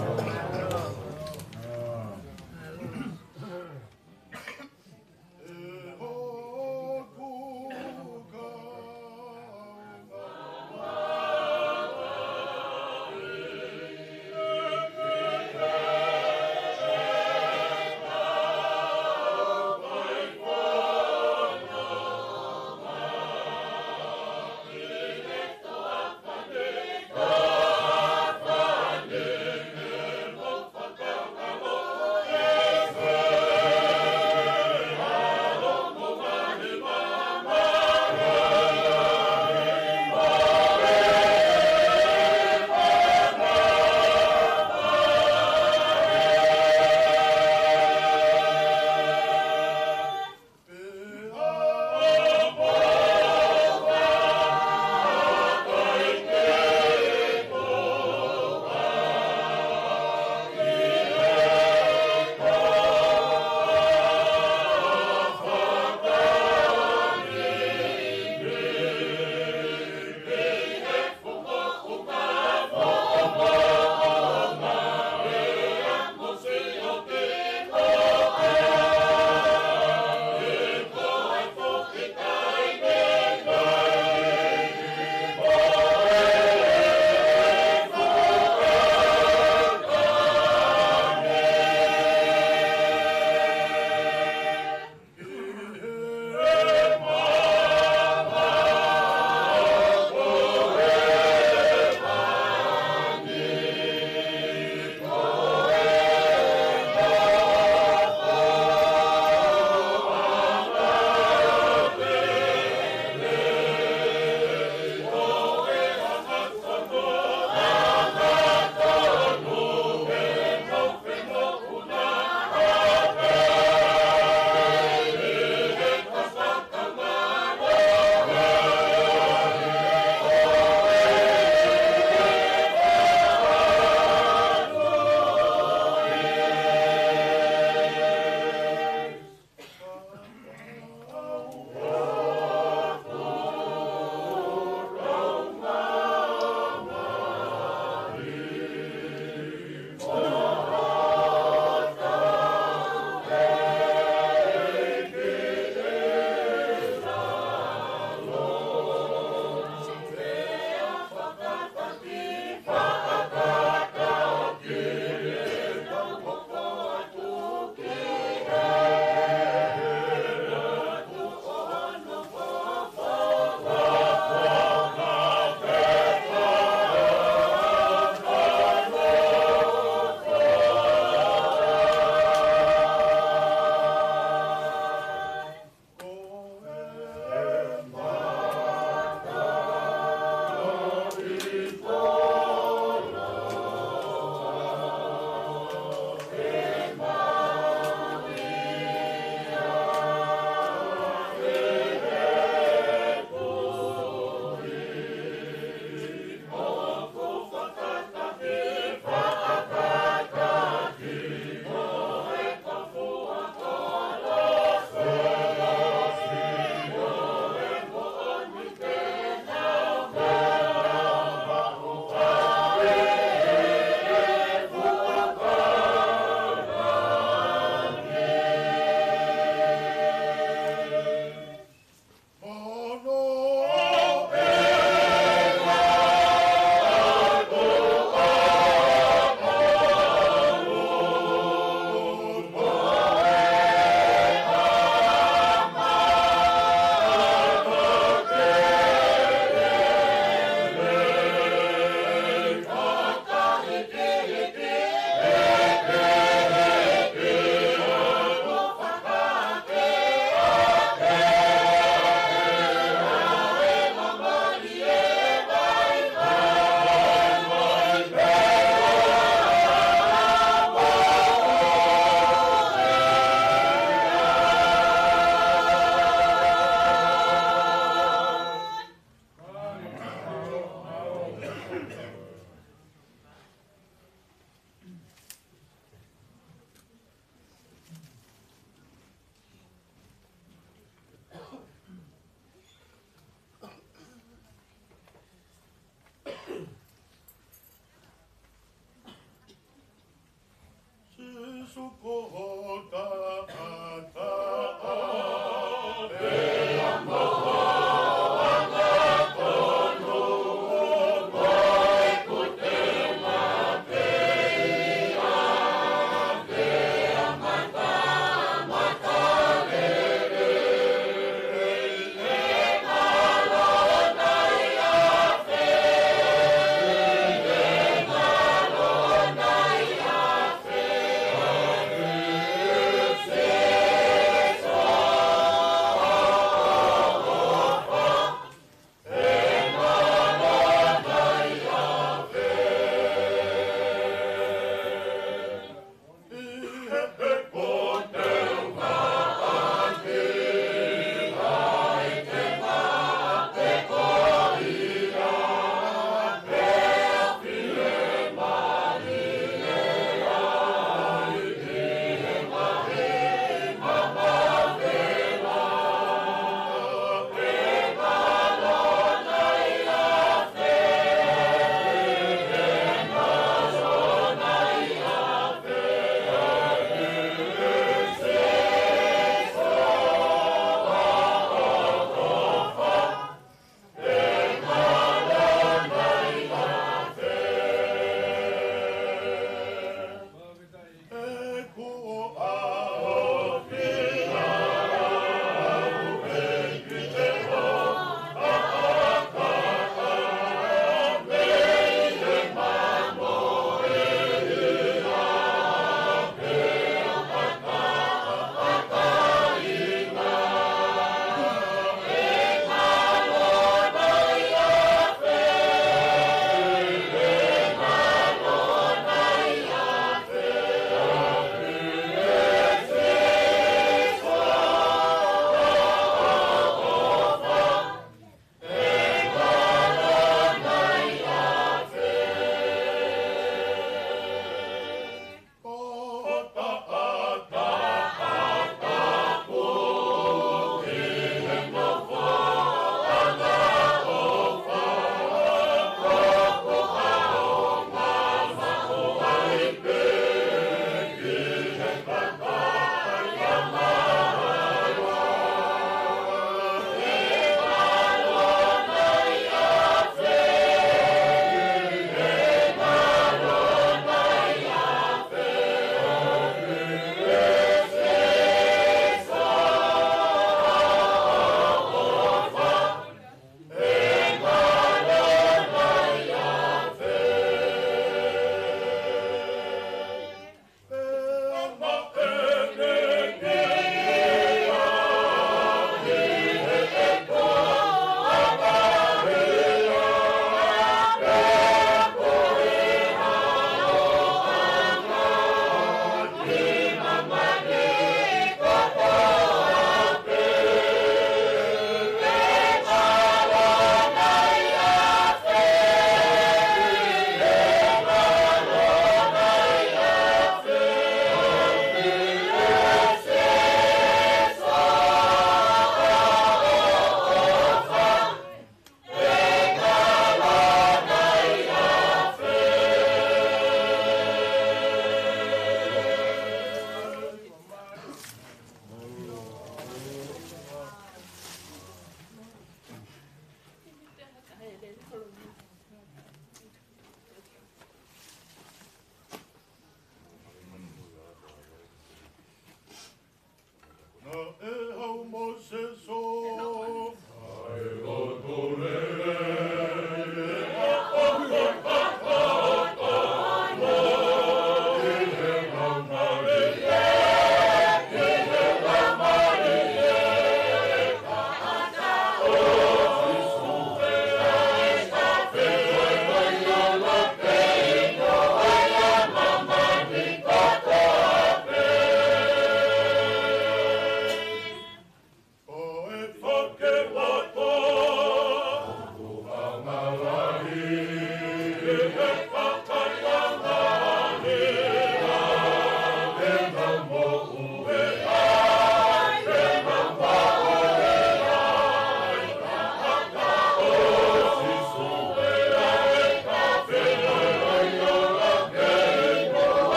Ko ho taʻataʻa.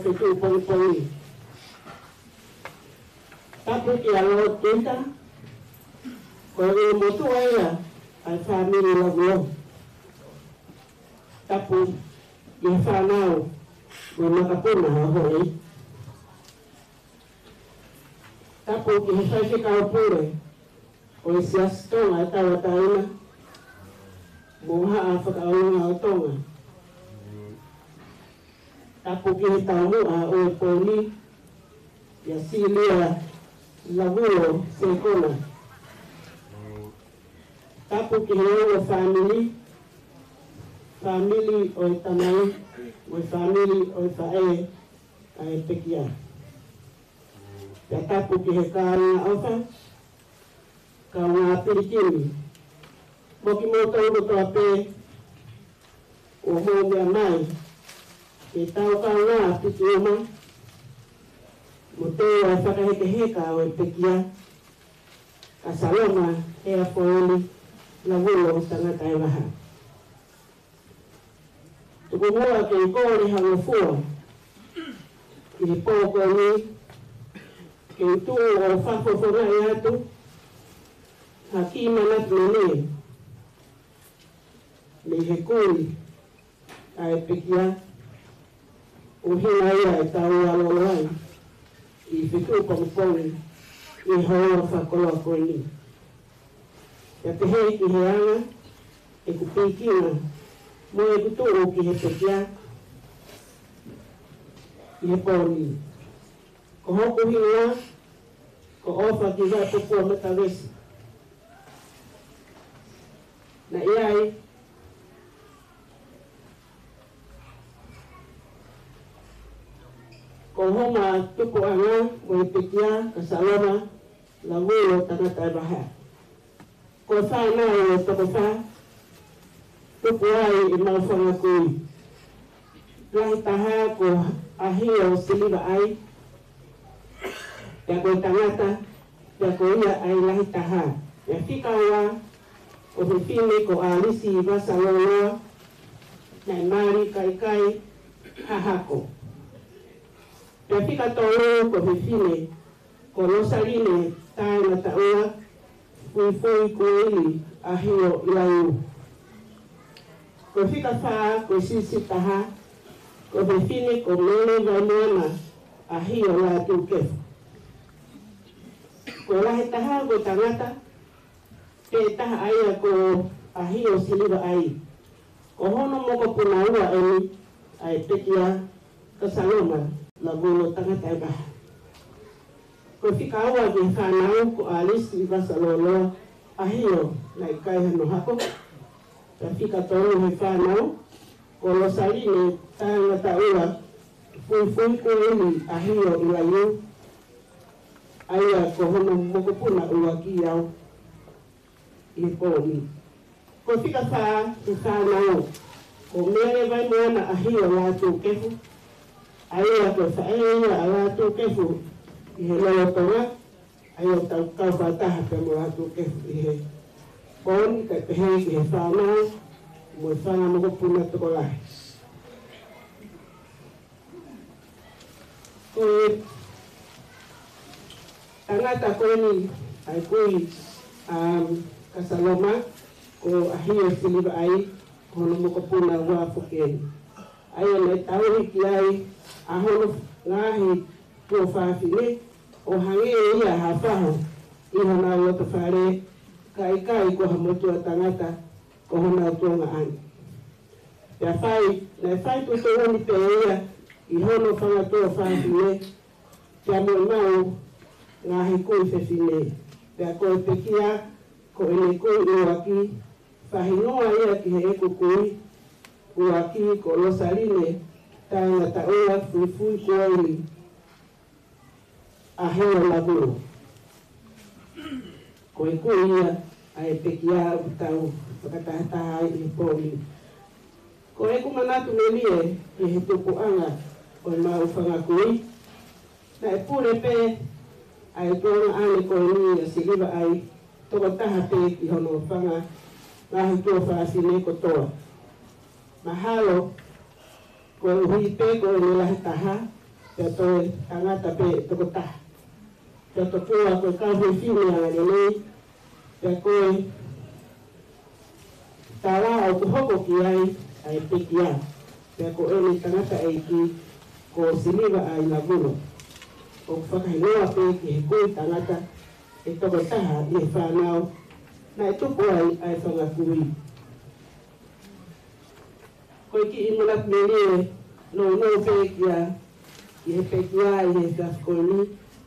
Fetuʻu pongipongi. Tapu kia Lord Tuita, ko e motuʻa ia ʻa e fāmili Lavulo. Tapu ki he fānau mo e makapuna ʻo Hawaii. Tapu ki he faifekau pule ʻo e Siasi Tonga ʻo Tauʻatāina mo e Haʻa Fakaʻilonga ʻo Tonga. Tapu ki he taumuʻa ʻo e pō ni, ʻia Silia Lavulo Sekona. Tapu ki he ongo fāmili, fāmili ʻo e tamai mo e fāmili ʻo e faʻē ʻa e pekia. Pea tapu ki he kāinga ʻofa, kāinga pilikimi, mo kimoutolu kotoa pē ʻoku mou meʻa mai ke tau kaungā piki uma mo teu ʻa e fakahekeheka ʻo e pekia, Kasaloma Heafoili Lavulo Tangataevaha. Tuku muʻa ke u kole ha ngofua ʻi he pō ko eni, ke u tuʻu ʻo fakafofongaʻi atu ha kiʻi manatu melie mei he kui ʻa e pekia, ʻo hangē ia ʻetau ʻalu ai ʻi he fetuʻu pongipongi ʻi he houa fakakoloa ko eni. Pea pehē ki he anga ʻeku pīkinga mo ʻeku tuʻu ki he pekia ʻi he pō ni. Ko hoku hingoa ko ʻOfa Kivaʻepopua Matavesi. Naʻe ʻi ai ko homa tupuʻanga mo e pekia, Kasaloma Lavulo Tangataevaha. Ko e fānau ʻe toko fā tupu ai ʻemau fanga kui. Lahi taha ko ʻAhio Silivaʻai, pea ko e tangata, pea ko ia ʻa e lahi taha. Pea fika ua ko e fefine ko ʻAlisi Vasaloloa, naʻe mali kae ʻikai ha hako. Pea fika tolu ko e fefine ko Losaline Taengataʻua Fuifui Kuili ʻAhio ʻIlaiū. Ko e fika fā ko e siʻisiʻi taha, ko e fefine ko Mele Vaimoana ʻAhio Lātūkefu. Ko e lahi taha ko e tangata, pea taha ʻa ia ko ʻAhio Silivaʻai. Ko hono mokopuna ua eni ʻa e pekia, Kasaloma Lavulo Tangataevaha. Ko e fika ua ki he fānau ko ʻAlisi Vasaloloa ʻAhio, naʻe ʻikai hano hako. Pea fika tolu he fānau ko Losaline Taengataʻua Fuifui Kuili ʻAhio ʻIlaiū, ʻa ia ko hono mokopuna ua kiate au ʻi he pō ni. Ko e fika fā he fānau ko Mele Vaimoana ʻAhio Lātūkefu, ʻa ia ko e faʻē ia ʻa Lātūkefu ʻi he lolotonga, ʻa ia ʻoku tau kau fakataha pē mo Lātūkefu ʻi he pō ni, kae pehē ki he fānau mo e fanga mokopuna tokolahi. Ko e tangata ko eni ʻa e kui, um, Kasaloma, ko ʻAhio Silivaʻai, ko hono mokopuna ua foki eni. ʻA ia naʻe tauhi ki ai ʻa hono ngaahi tuofāfine, ʻo hangē ia ha fahu ʻi honau loto fale, kae ʻikai ko ha motuʻa tangata, ko honau tuongaʻane. Pea fai, naʻe fai tuʻutuʻuni pē ia ʻi hono fanga tuofāfine, pea mo ʻemau ngaahi kui fefine. Pea ko e pekia, ko ʻene kui ʻuluaki, fakahingoa ia ki heʻeku kui ʻuluaki ko Losaline Taengataʻua Fuifui Kuili ʻAhio Lavulo. Ko e kui ia ʻa e pekia ʻoku tau fakatahataha ai ʻi he pō ni. Ko ʻeku manatu melie ʻi he tupuʻanga ʻo ʻemau fanga kui, naʻe pule pē ʻa e tuongaʻane ko eni ʻa Silivaʻai, tokotaha pē ki hono fanga ngaahi tuofāfine kotoa. Mahalo koeʻuhi pē ko ʻene lahi taha, Pea toe tangata pē tokotaha. Pea tokua ko e kau fefine angalelei, pea ko e tala ʻoku hoko ki ai ʻa e pekia. Pea ko ʻene tangataʻeiki ko Siliva ʻa e Lavulo. ʻOku fakahingoa pē ki he kui tangata ʻe tokotaha ʻi he fānau naʻe tupu ai ʻa e fanga kui. Ko e kiʻi manatu melie nounou pē kia, ki he pekia ʻi he efiafi ko eni,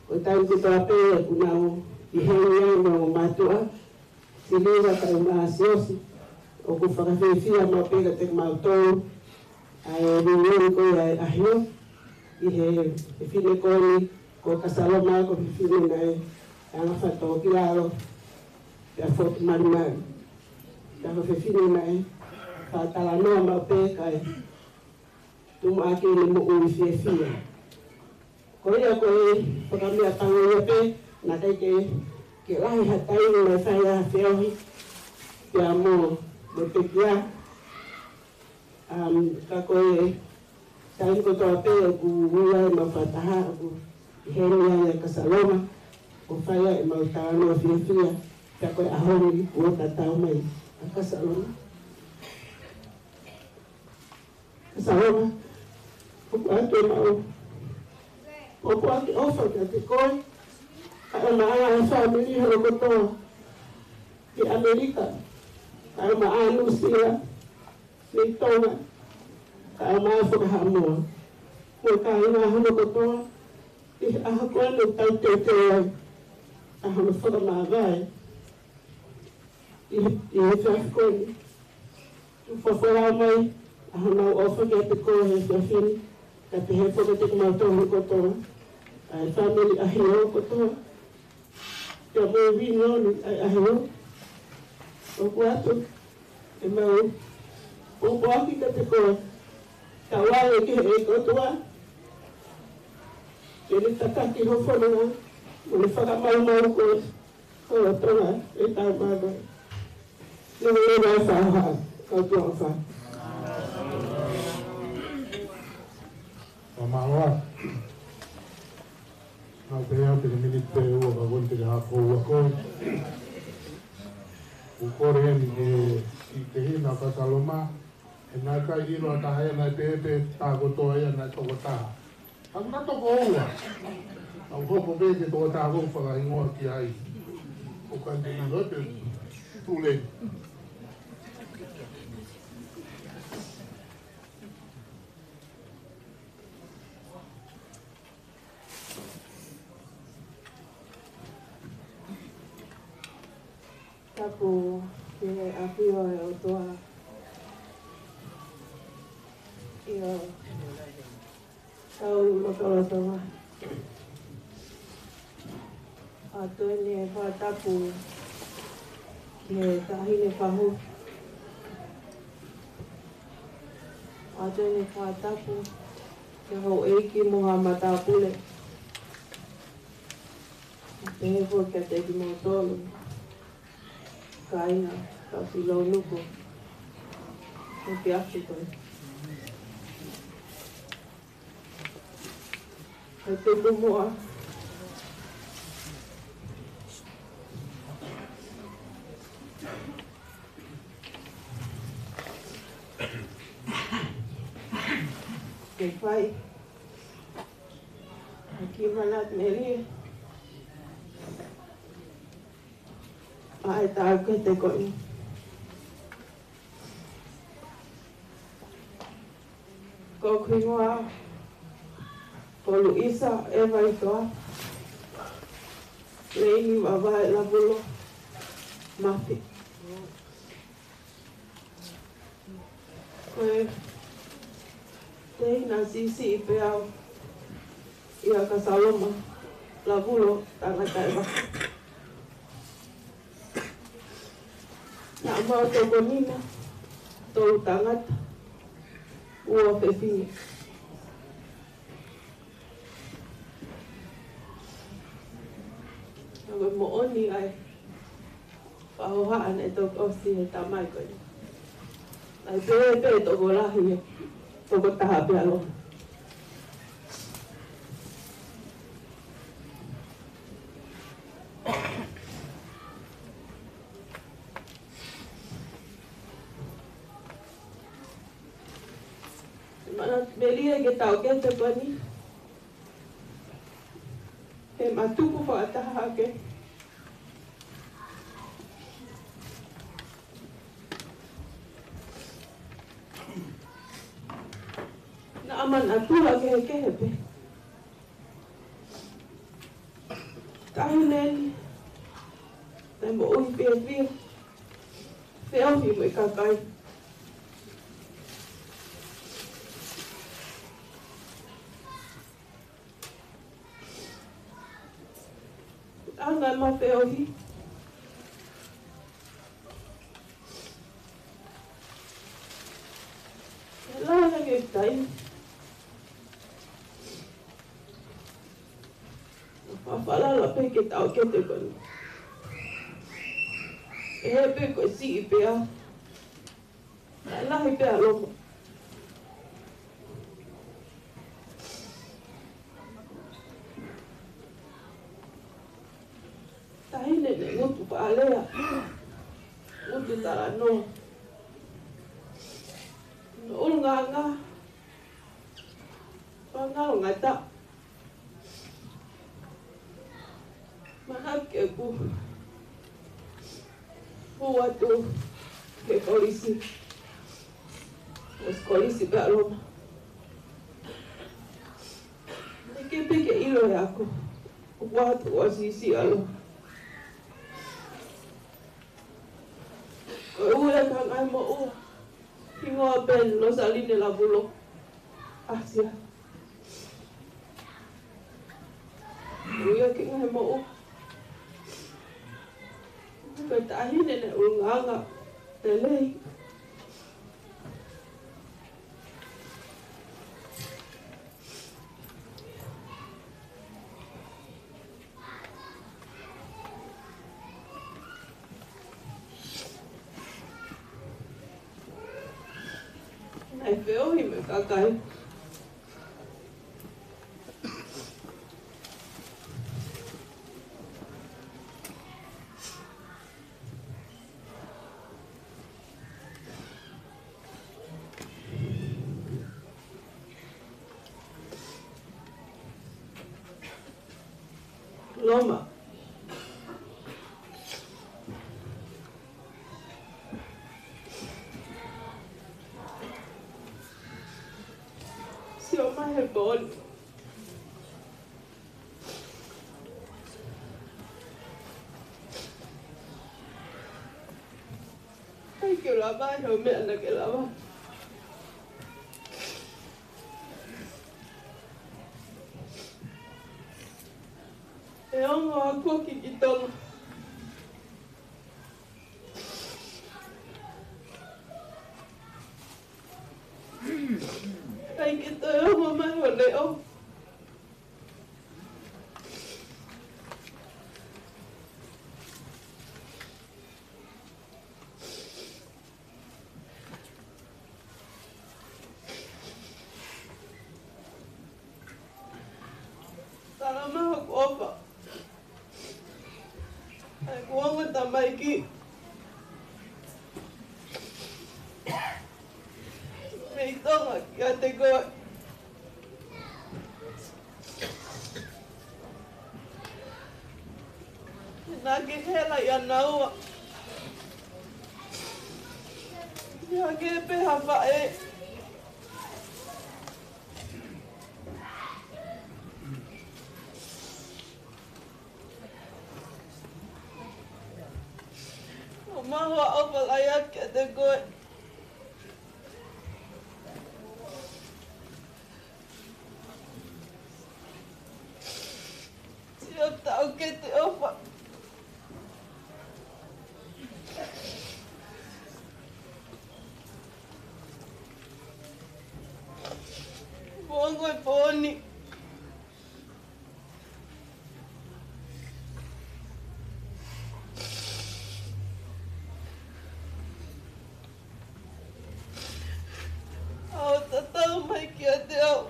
ko e taimi kotoa pē ʻoku nau ʻi heni ai mo mātuʻa, Siliva kae ʻumaʻā Siosi, ʻoku fakafiefia maʻu pē kiate kimautolu, ʻa e reunion ko ia ʻa e ʻAhio, ʻi he, he fefine ko eni, ko Kasaloma, ko e fefine naʻe anga fato ki lalo, pea foki malimali. Pea ko e fefine naʻe fakatalanoa maʻu pē kae tuʻu maʻa ke ne moʻui fiefia. Ko ia ko e fakameʻapango ia pē, naʻe ʻikai ke, ke lahi ha taimi naʻe fai ai ha feohi, pea mo, mo e pekia, um, ka ko e taimi kotoa pē ʻoku ui ai ʻemau fakataha, ʻoku ʻi heni ai ʻa Kasaloma, ʻo fai ai ʻemau talanoa fiefia, pea ko e ʻaho ni kuo tatau mai ʻa Kasaloma. Kasaloma, ʻoku ʻoatu ʻemau pōpoaki ʻofa kiate koe, kae ʻumaʻā e fāmili hono kotoa, ʻi ʻAmelika, kae ʻumaʻā Nuʻusila, mei Tonga, kae ʻumaʻā Fakahaʻamoa, mo e kāinga hono kotoa, ʻi he ʻaho ko eni ʻoku tau teuteu ai, ʻa hono fakamāvae, ʻi he, ʻi he efiafi ko eni. Tuku fofola mai ʻa honau ʻofa kiate koe he efiafi ni, kae pehē foki kiate kimautolu kotoa, ʻa e fāmili ʻAhio kotoa, pea mo e reunion ʻa e ʻAhio. ʻOku ʻoatu ʻemau pōpoaki kiate koe, tauange ki he ʻEiki ko e ʻOtua, ke ne tataki ho fononga, mo ne fakamaumau koe, ko e Tonga ʻe tau mānava. Leveleva e fakahohaʻa, kau tuʻa ʻofa. Fakamālō. Nau pehē au te ke miniti pē ʻe ua ka ko eni te ke hafo ua ko ē. ʻOku kole eni ke, ki he tehina ʻo Kasaloma, he naʻe ʻikai ʻilo ʻe ha taha ia naʻe pehē pē tā kotoa ia naʻe tokotaha. Ka naʻe toko ua. Ka u hopo pē ke tokotaha ko ē fakahingoa ki ai. ʻOku ʻikai ke nau pē tule. Tapu ki he ʻafio ʻa e ʻOtua. ʻIo, tau lotolotonga. ʻOatu eni e fakatapu ki he Taʻahine Fahu. ʻOatu eni e fakatapu ki he houʻeiki mo ha matāpule. Pehē foki kiate kimoutolu kāinga, kau Filou Nuku, ʻo ke afi koe. Kae tuku muʻa ke fai ʻa e kiʻi manatu melie ʻa e taʻokete ko eni. Ko hoku hingoa ko Luisa ʻEva ʻItoa Leini Vavae Lavulo Mafi. Ko e tehina siʻisiʻi pē au ʻia Kasaloma Lavulo Tangataʻevaha. Naʻa mau tokoni na, tolu tangata, ua fefine. Naʻe moʻoni ʻa e fakahohaʻa naʻe toki ʻosi he tamai ko eni. Naʻe pehē pē tokolahi ia, tokotaha pē ʻa Loma. Melie ke taʻokete ko eni. He ma tuku fakataha hake. Naʻa ma naʻa tuʻu kehekehe pē. Taʻahine ni, naʻe moʻui fiefia, feohi mo e kakai. Anga ma feohi. Lahi ange taimi. Fa-, falala pē ke taʻokete ko eni. ʻE he pē ko e siʻi pea. Lahi pē ʻa Loma. Taʻahine ne ngutu fakalea. Ngutu talanoa. Naʻe ʻulungaanga. Fakangalo ngata. Mahalo ke u hū atu ki he kolisi. ʻOsi kolisi pē ʻa Loma. Naʻe ʻikai pē ke ʻilo ʻe au ʻoku ʻoatu ʻa Sisi ʻa Loma. Ko e ʻuhinga ki he ngaahi moʻua. Hingoa pē Losaline Lavulo. ʻAsia. Ui ʻa e ngaahi moʻua. Ko e taʻahine ne ʻulungaanga lelei. Naʻe feohi mo e kakai. Loma. Sio mai he pō ni. ʻIkai ke lava, he ʻoku meʻa naʻa ke lava. ʻE ongo ʻa Kuki ki Tonga. ʻIkai ke toe ongo mai ho leʻo. Tala mai hoku ʻofa. ʻA ʻeku ongo tamaiki mei Tonga kiate koe. Naʻa ke hela ʻia naua. Naʻa ke pehē ha faʻē. ʻO maʻu ha ʻofa lahi atu kiate koe. Sio taʻokete ʻofa. Mo ongo e pō ni. ʻO tatau mai kiate au.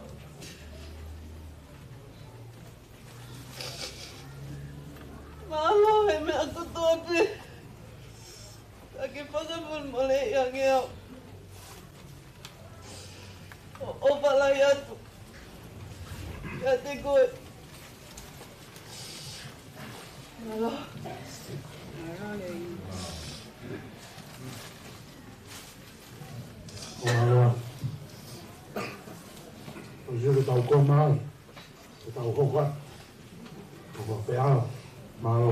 Mālō he meʻa kotoa pē. Ka ke fakamolemoleʻi ange au. ʻO ʻofa lahi atu kiate koe. Mālō. Mālō. ʻOsi ke tau koma ai. Ke tau hoko atu. Hoko pē ā. Mālō.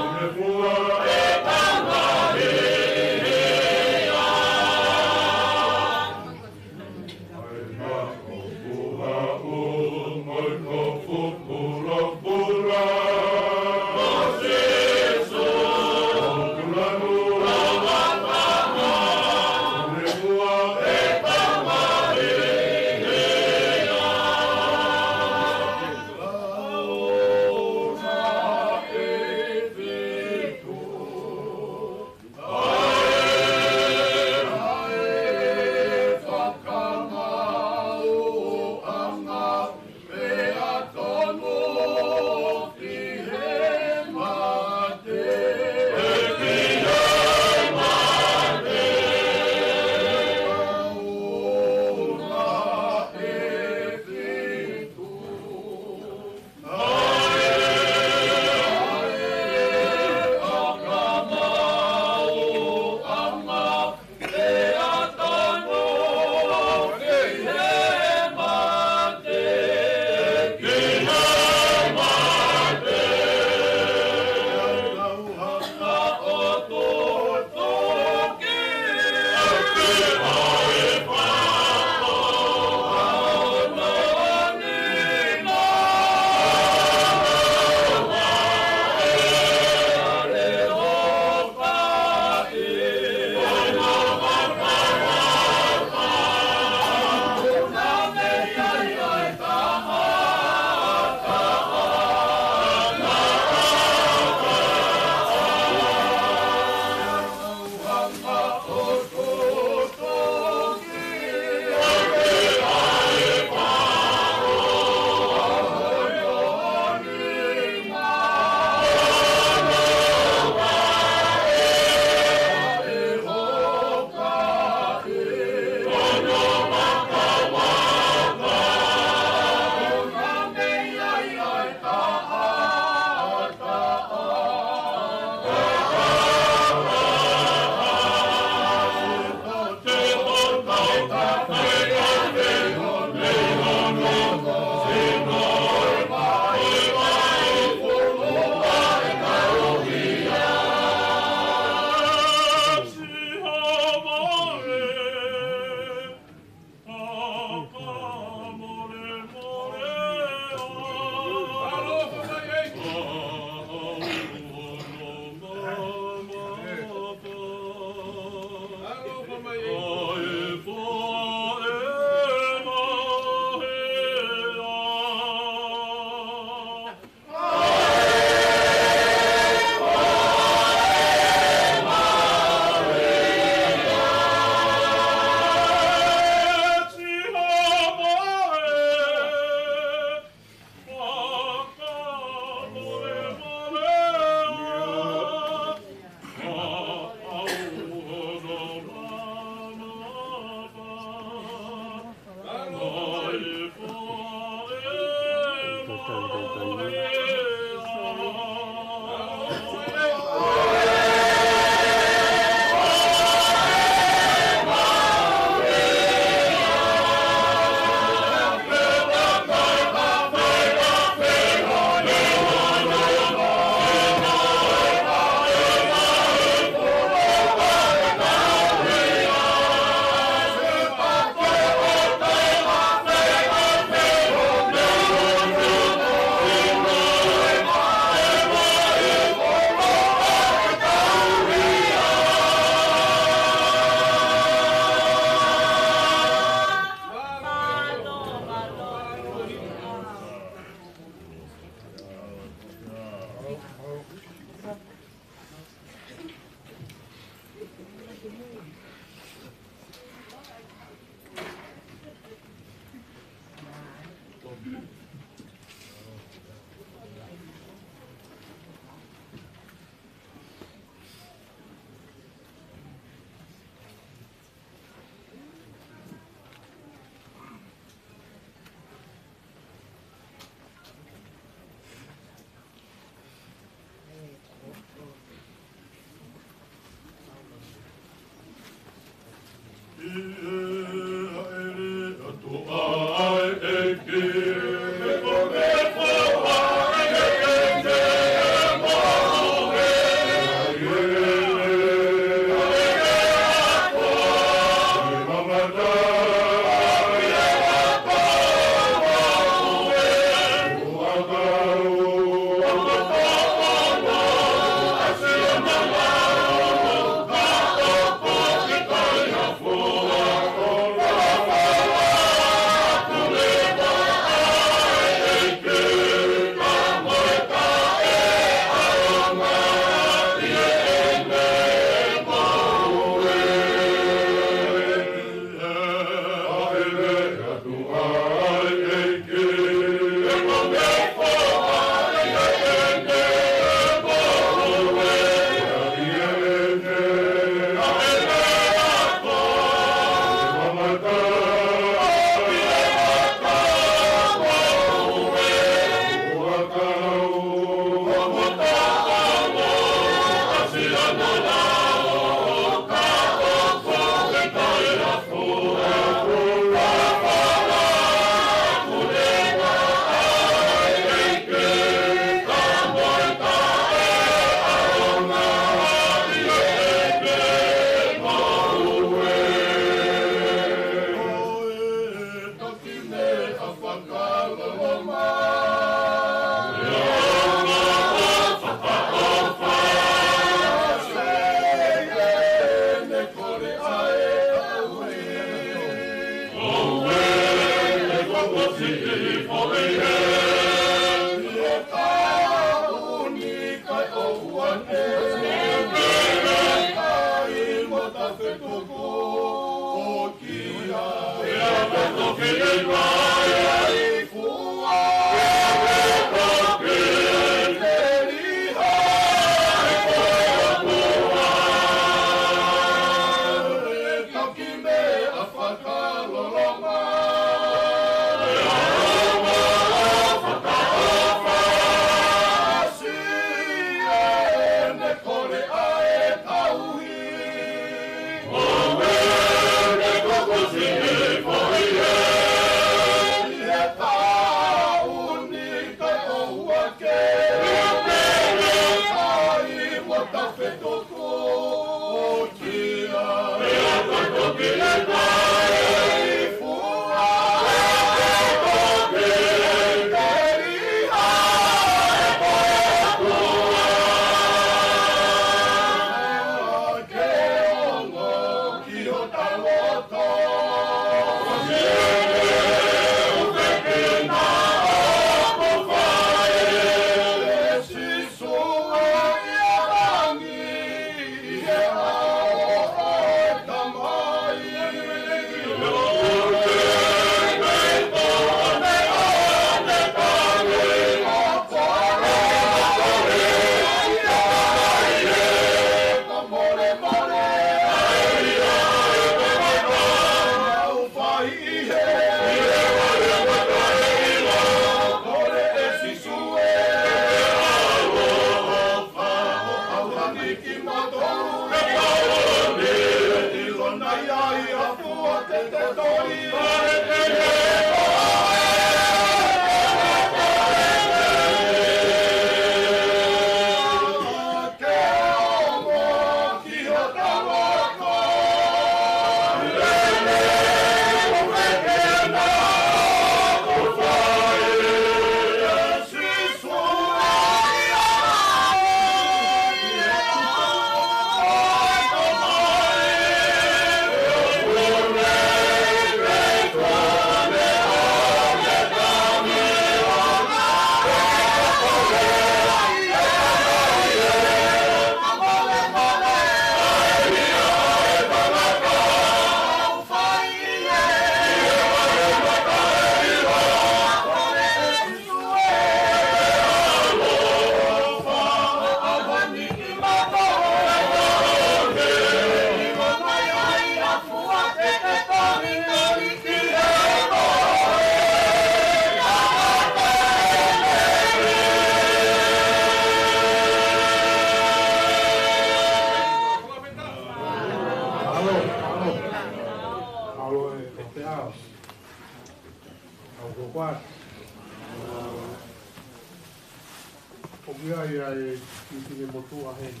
ʻIo, ʻio, ʻe, ʻi he motuʻa heni.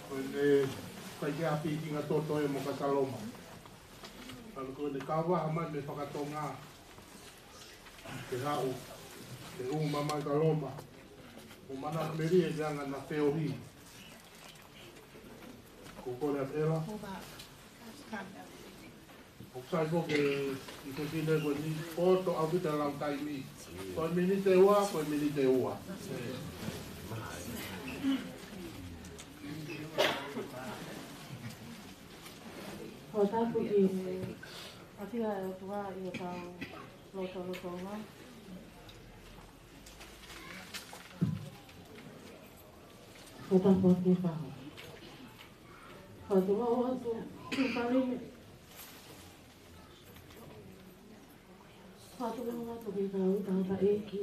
Ko ʻene kai ke api ki ngā toto ʻe mo Kasaloma. Kalo ko ʻene kava ha mai mei fakatonga. Ke haʻu, ke uma mai ka Loma. Mo mana melie ke anga na feohi. Ko kole atu ela. ʻOku sai foki ʻi he fefine ko eni, poto ʻaupito lau taimi. Ko e miniti ua, ko e miniti ua. Ko tapu ki he ʻafio ʻa e ʻOtua ʻi hotau lotolotonga. Ko tapu ki he fahu. Fakatulou atu ki he palime. Fakatulou atu ki he kau tangataʻeiki,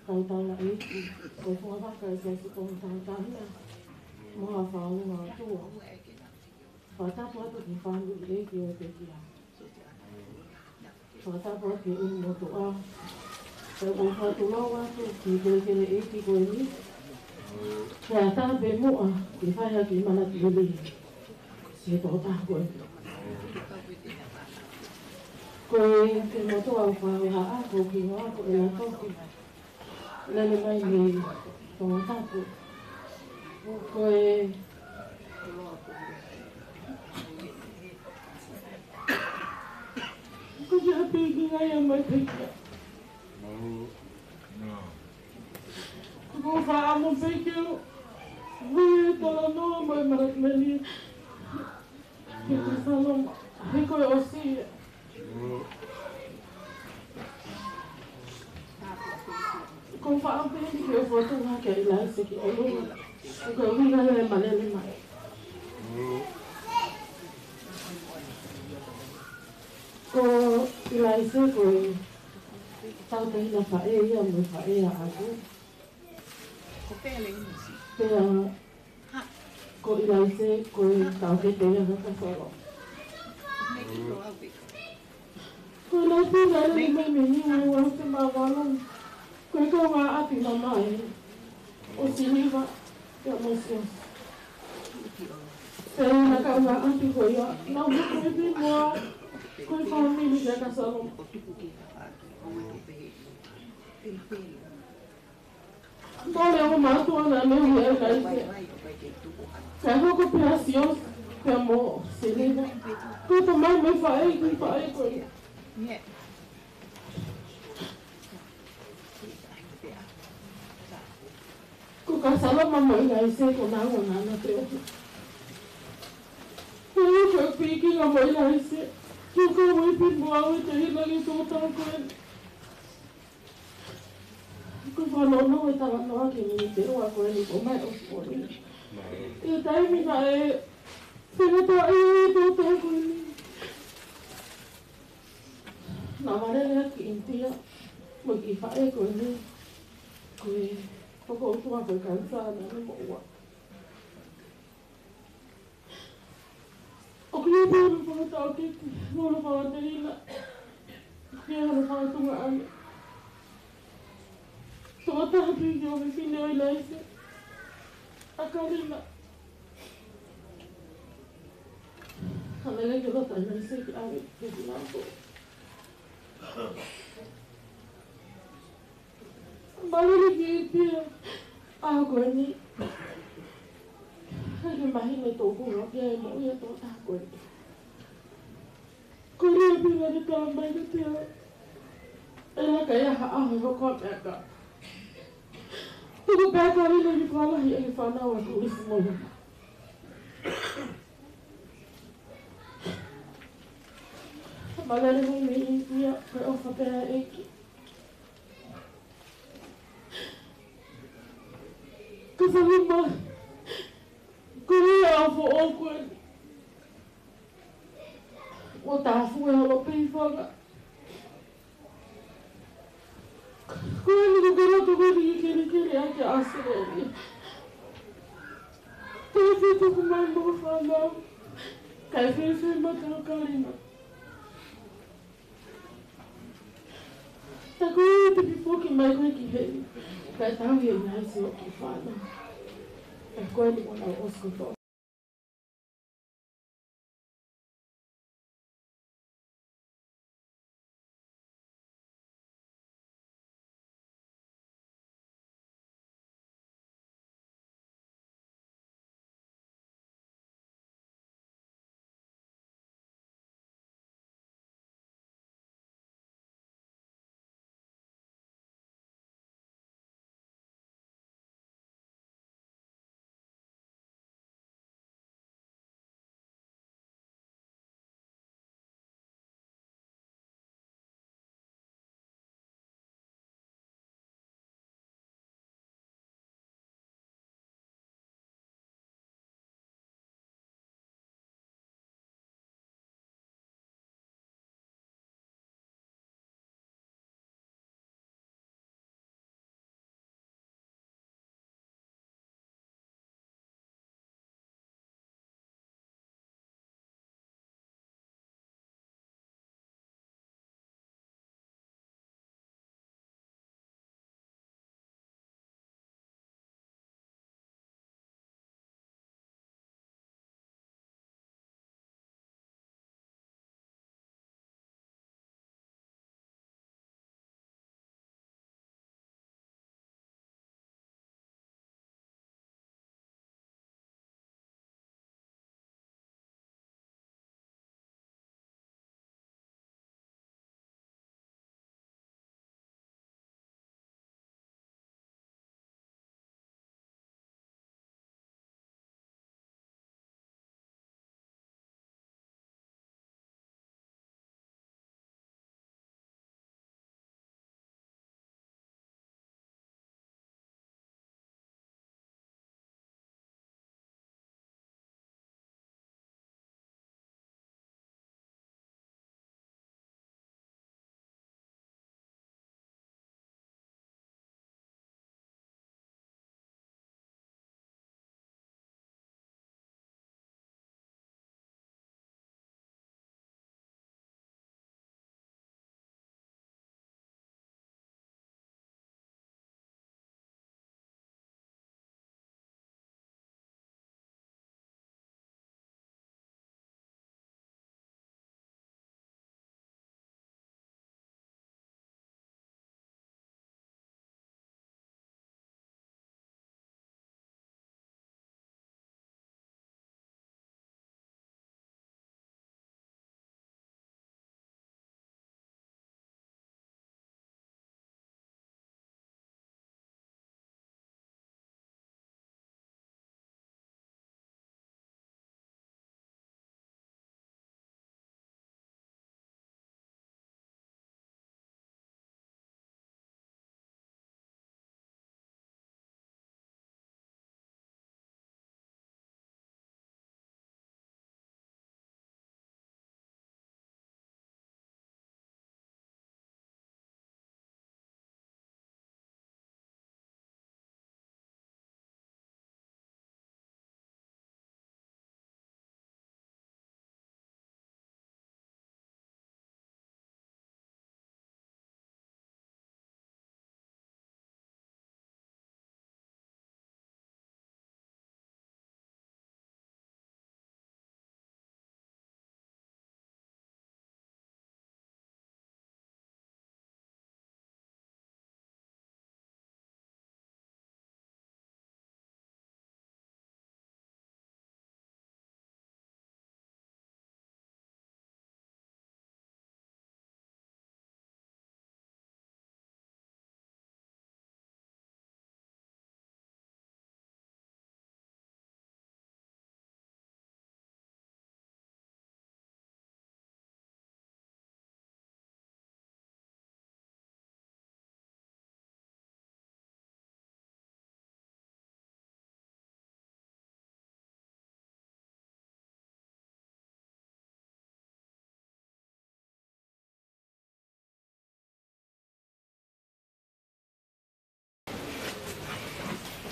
kau taulaʻeiki, ʻo e fungavaka ʻo e Siasi Kōnisi Tangataʻeiki, mo e Fakafofonga ʻo e ʻOtua. Fakatapu atu ki he fāmili ʻeiki ʻo e pekia. Fakatapu atu ki he ʻulumotuʻa. Pea ʻoku ou fakatulou atu ki he kelekele ʻeiki ko eni. Pea tape muʻa ke fai ha kiʻi manatu lelei. Siʻi tokotaha ko eni. Ko e, ko e motuʻa ʻoku fakahohaʻa, ko e hingoa ko ʻElatoke Lele mai mei Tongatapu. Ko e, ko e kiʻi ʻapi ki ngai a mai pekia. Ko e fakaʻamu pekia. Ui e talanoa mo e manatu lelei. Ke Kasaloma, he ko e ʻosi ia. Ko e faʻa pē ni ke fotu hake ʻa ʻIlaise ki ʻolunga. Ko e ʻuhinga ia e malele mai. Ko ʻIlaise ko e tautehina faʻē ia mo e faʻē ʻa ʻAtu. Ko pele ʻIlaise. Pea ko ʻIlaise, ko e taukete ia ʻa Kasaloma. Ko ʻIlaise, ʻa e lele mai mei Niua ʻi he ua afe mā valu. Ko e kaungāʻapi mamae ʻo Siliva, pea mo Siosi. Pea ʻi he kaungāʻapi ko ia, naʻa ku ʻi muʻa, ko e fāmili ʻa Kasaloma. Mole ʻo mātuʻa naʻa ne ui ʻa ʻIlaise. Kae hoko pē ʻa Siosi pea mo Siliva ko e tamai mo e faʻē ki he faʻē ko ia. Ko Kasaloma mo ʻIlaise ko naua naʻa na feohi. Ko e ʻuhi ko e pikinga mo ʻIlaise, ke u kau ipi mo au ʻi he tahi langi tō tau ko eni. Ko e fanongo e talanoa ki he miniti ua ko eni ko mai ʻo foni. ʻI he taimi naʻe fengata ai e tō tau ko eni. Naʻa ma lele ʻaki ʻInitia, mo e kiʻi faʻē ko eni. Ko e, ko e ʻOtua ko e kanisā naʻa ne moʻua. ʻOku ʻi ai pē hono fakataʻokete, mo hono fakatehina, ʻoku ʻi ai hono fakatuongaʻane. Tokotaha pē ki he ʻofefine ʻo ʻIlaise, ʻa Kalina. Ka lele ke lota ʻIlaise ki ʻAve, ke ki Lampo. Malele ki ʻInitia ʻaho ko eni. He mahino tō kuonga pea ʻe moʻui ʻa e tokotaha ko eni. Ko e lea pē naʻa ne tala mai kiate au, ʻe laka ia ha ʻaho ʻe hoko ʻa e meʻakai. Tuku pē ʻa Kalina ke fakalahi ʻa e fānau ʻa Kulisi mo Luma. Malele mai mei ʻInitia, ko e ʻofa pē ʻa e ʻEiki. Kasaloma, ko e ʻofa ʻoku ʻi ai. ʻO tāfue holo pē ʻi fanga. Ko eni ko e loto ko eni ke kelekele ʻaki ʻa ʻAositelēlia. Tau fie tuku mai mo e fānau. Kae fēfē mata ʻo Kalina. Taku te pipoki mai koe ki heni. Kae tau ia nai si o ki fana. E koe ni wana o skoto.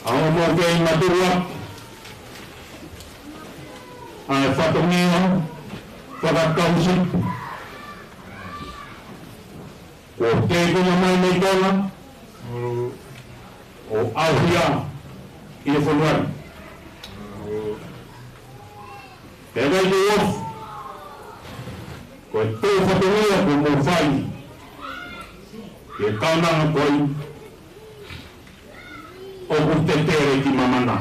ʻA hoʻomou kei matuʻuaki ʻa e fatongia fakatauhisipi, ʻo tēkina mai mei Tonga, ʻo ʻauhia ʻi he fonua ni. Pea ʻikai ke u ʻofa, ko e tō fatongia kuo mou fai ki he kaunanga ko eni, ʻoku tetele ki mamana.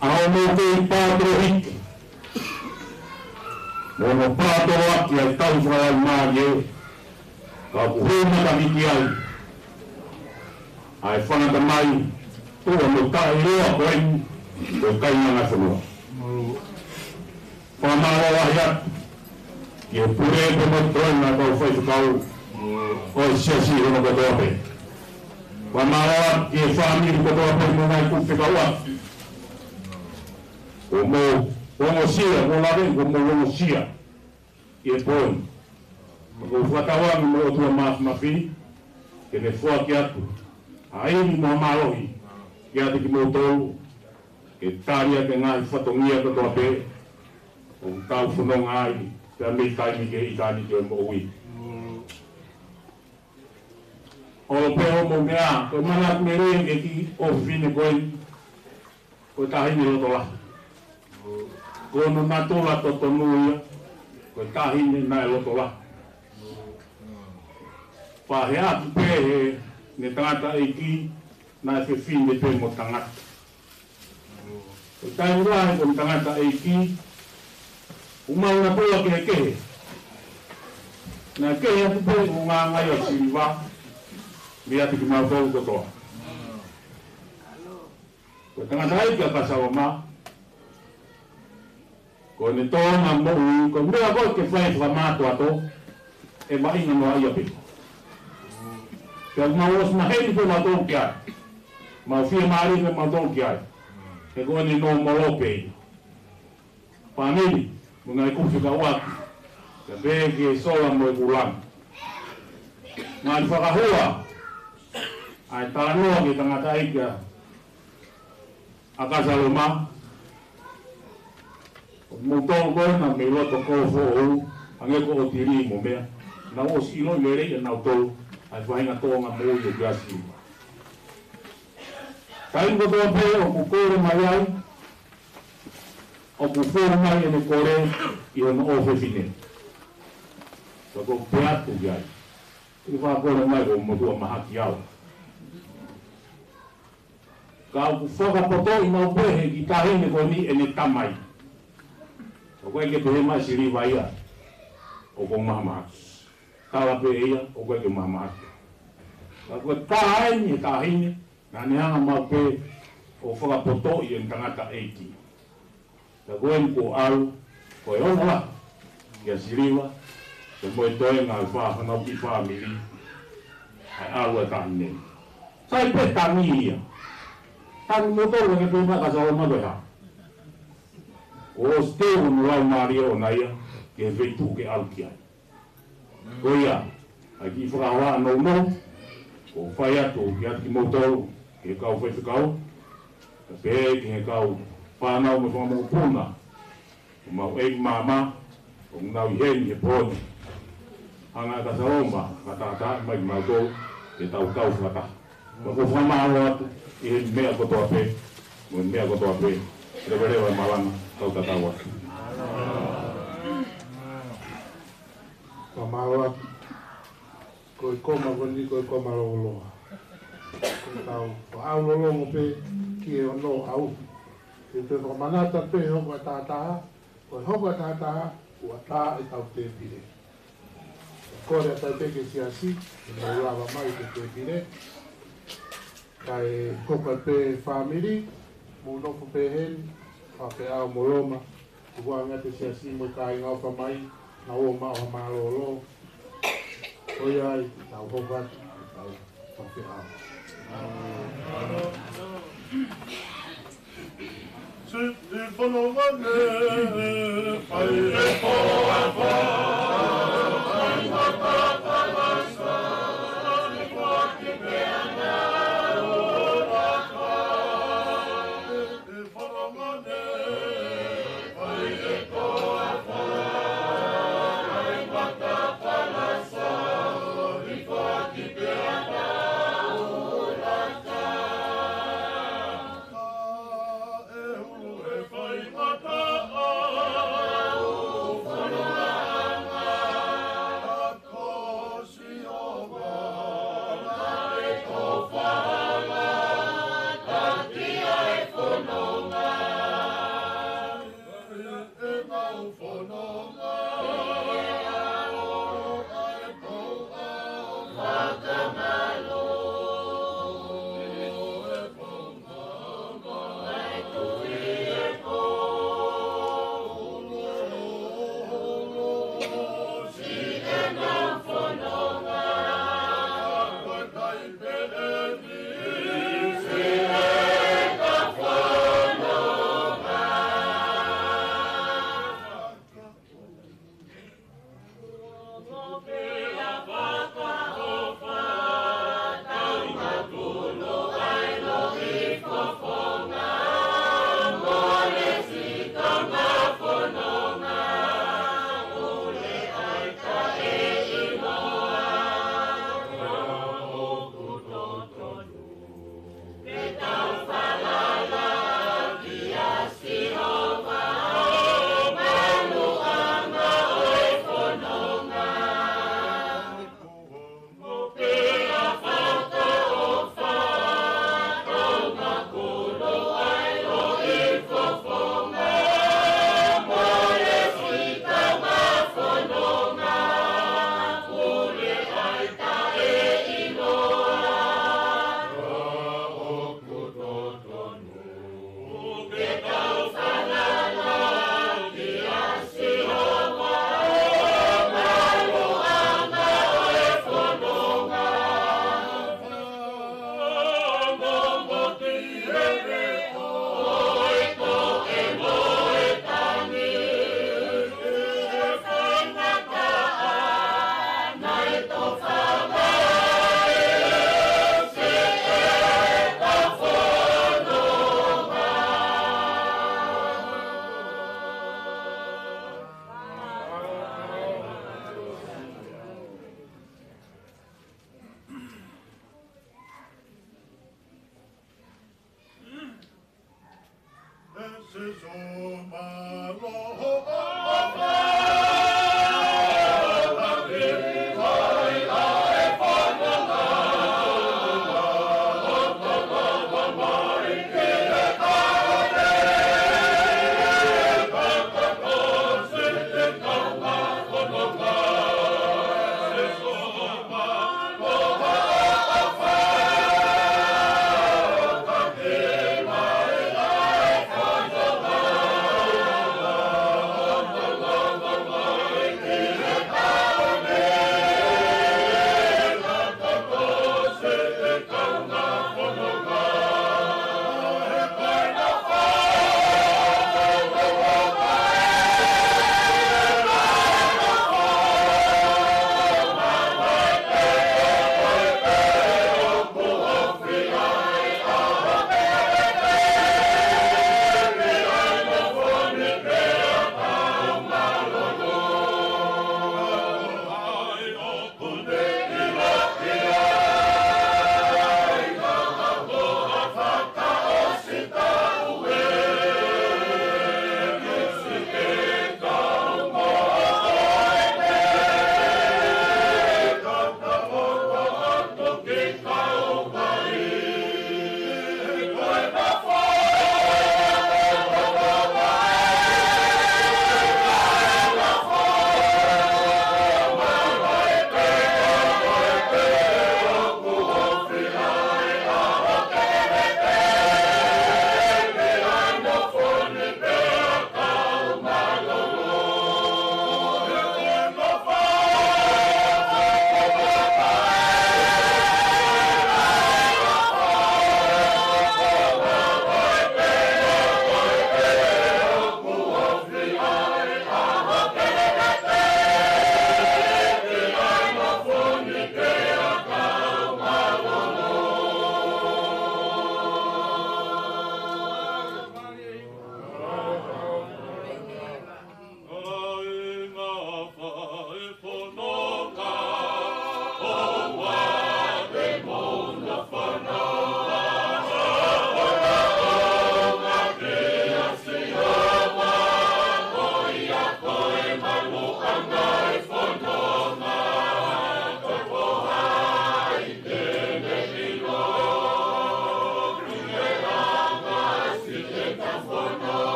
ʻA hoʻomou kei pātolo hiki, mo hono pātolo ʻaki ʻa e tau fakalaumālie, ka ʻoku hū matakite ai ʻa e fanga tamai, tuʻa mo taʻeʻiloa ko eni, ko e kāinga ʻa e fonua. Fakamālō lahi atu ki he pule pea mo e toenga kau faifekau ʻo e siasi hono kotoa pē. Fakamālō atu ki he fāmili kotoa pē mo e ngaahi kupu fekauʻaki. Kuo mou ongosia, mo lave, kuo mou ongosia ʻi he pō ni. Ka ʻoku ou fakatauange mo e ʻOtua Māfimafi ke ne foaki atu ʻa e ivi mo e mālohi kiate kimoutolu, ke tali ʻaki e ngaahi fatongia kotoa pē ʻoku tau fononga ai, pea mei taimi ki he ʻitāniti ʻo e moʻui. ʻOlo pē hoʻomou meʻa, ko e mana atu mei he kiʻi ʻofefine ko eni, ko e taʻahine loto lahi. Ko hono natula totonu ia, ko e taʻahine naʻe loto lahi. Pea hē atu pē heʻene tangataʻeiki, naʻe fefine pē mo tangata. Ko e taimi lahi ko e tangataʻeiki, ʻoku mau natula kehekehe. Naʻe kehe atu pē ʻū ngāngai ʻo Siliva meiate kimautolu kotoa. Ko e tangataʻeiki ʻa Kasaloma, ko ʻene tōʻonga moʻui, ko e meʻa ko ē ke fai fakamātoato, ʻe vaʻinga noa ia pē. Pea mau ʻosi maheni pē mautolu ki ai. Mau fiemālie pē mautolu ki ai. He ko ʻene nōmolo pē ia. Fāmili, mo e ngaahi kupu fekauʻaki, kae pehē ki he sola mo e kūlana. Ngali fakahua ʻa e talanoa ki he tangataʻeiki ʻa ʻa Kasaloma, ʻo moutolu ko ena mei loto ko foʻou, hangē ko ʻOtili mo meʻa, naʻa nau ʻosi ʻiloʻi lelei ʻe nautolu ʻa e faʻahinga tōʻonga moʻui ʻo Siliva. Taimi kotoa pē ʻoku kole mai ai, ʻoku fou mai ʻene kole ʻi hono ʻofefine. Ka ʻoku ou pehē atu ki ai, ʻikai fakakole mai ko e motuʻa mahaki au. Ka ʻoku fakapotoʻi maʻu pē ʻe he kiʻi taʻahine ko eni ʻene tamai. ʻOku ʻikai ke pehē mai Siliva ia, ʻoku ou mahamahaki. Tala pē ia, ʻoku ʻikai ke mahamahaki. Ka ko e taimi ʻe taʻahine, naʻa ne hanga maʻu pē ʻo fakapotoʻi ʻene tangataʻeiki. Ka ko eni kuo ʻalu, ko e ongo lahi kia Siliva, pea mo e toenga ʻo e fā, fānau kiʻi fāmili, ʻa e ʻalu ʻa e taʻahine. Sai pē tangi ia. Tangi moutolu ke pehē mai Kasaloma ko e hā. Kuo ʻosi teu hono laumālie ʻoʻona ia, ki he feituʻu ke ʻalu ki ai. Ko ia, ʻa e kiʻi fakahā nounou, ʻoku ou fai atu kiate kimoutolu, ki he kau faifekau, kae pehē ki he kau fānau mo e fanga mokopuna ʻo homau ʻeiki maama, ʻoku nau ʻi heni he pō ni. Hanga ʻe Kasaloma, fakatātaaʻi mai kimautolu, ke tau kau fakataha. Ka ʻoku ou fakamālō atu ʻi he meʻa kotoa pē, mo e meʻa kotoa pē, leveleva e malanga, tau tatau atu. Fakamālō atu. Ko e koma ko eni ko e koma lōloa. Ko e tau, ko e ʻau lolongo pē ki he ono ʻau. Ke te fakamanatu pē hoko ʻa e tātā, ko e hoko ʻa e tātā, ʻoku ʻatā ʻetau tēpile. Ko e kole atu pē ki he siasi, ke mau lava mai ki he tēpile. Kae hoko pē fāmili, mou nofo pē heni, fafeʻao mo Loma, tukuange atu e siasi mo e kāinga ʻofa mai, naʻa ō maʻu ha mālōlō. Ko ia ai, tau hoko atu, tau fafeʻao.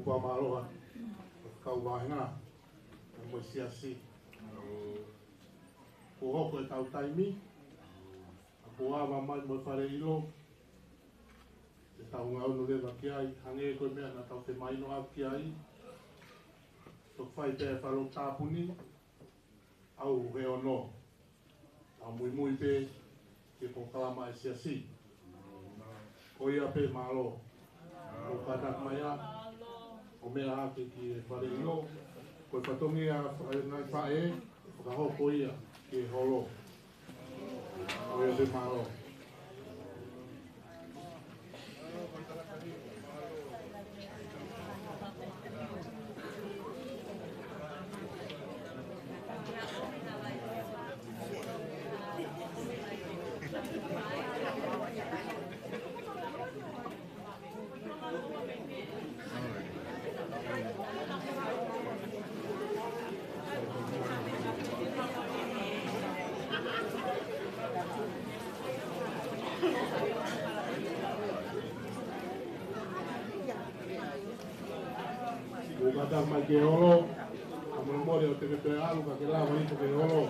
Pea mālō atu e kau vāhenga, mo e siasi. Kuo hoko e tau taimi, ʻa kuo ava mai mo e fale ʻilo, ʻe tau ngaohi leva ki ai, hangē ko e meʻa naʻa tau te mahino atu ki ai, toki fai pē e fale tāpuni, ʻaho ʻe ono. Tau muimui pē ki he polokalama ʻa e siasi. Ko ia pē mālō. Ko e kātaki mai ā, ʻo meʻa hake ki he fale ʻilo. Ko e fatongia ʻa e ngaahi faʻē, fakahoko ia ki he holo. Ko ia pē mālō. Kuo kātaki mai ki he holo, ʻa molemole ʻo te ke toe ʻalu ka ke lava ʻo ʻalu ki he holo.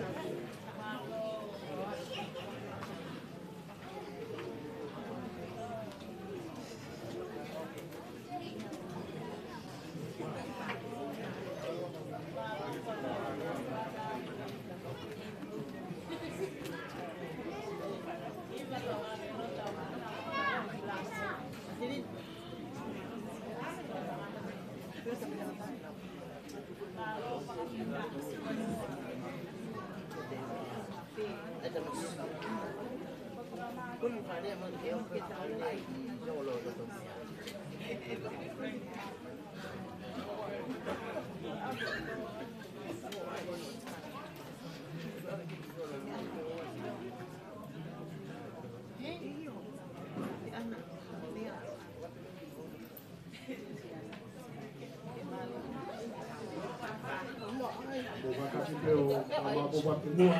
Mo kātaki pē ʻo kama ko watu mua.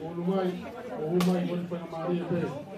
ʻOlu mai, ʻohu mai, ʻohu mai, ʻohu mai.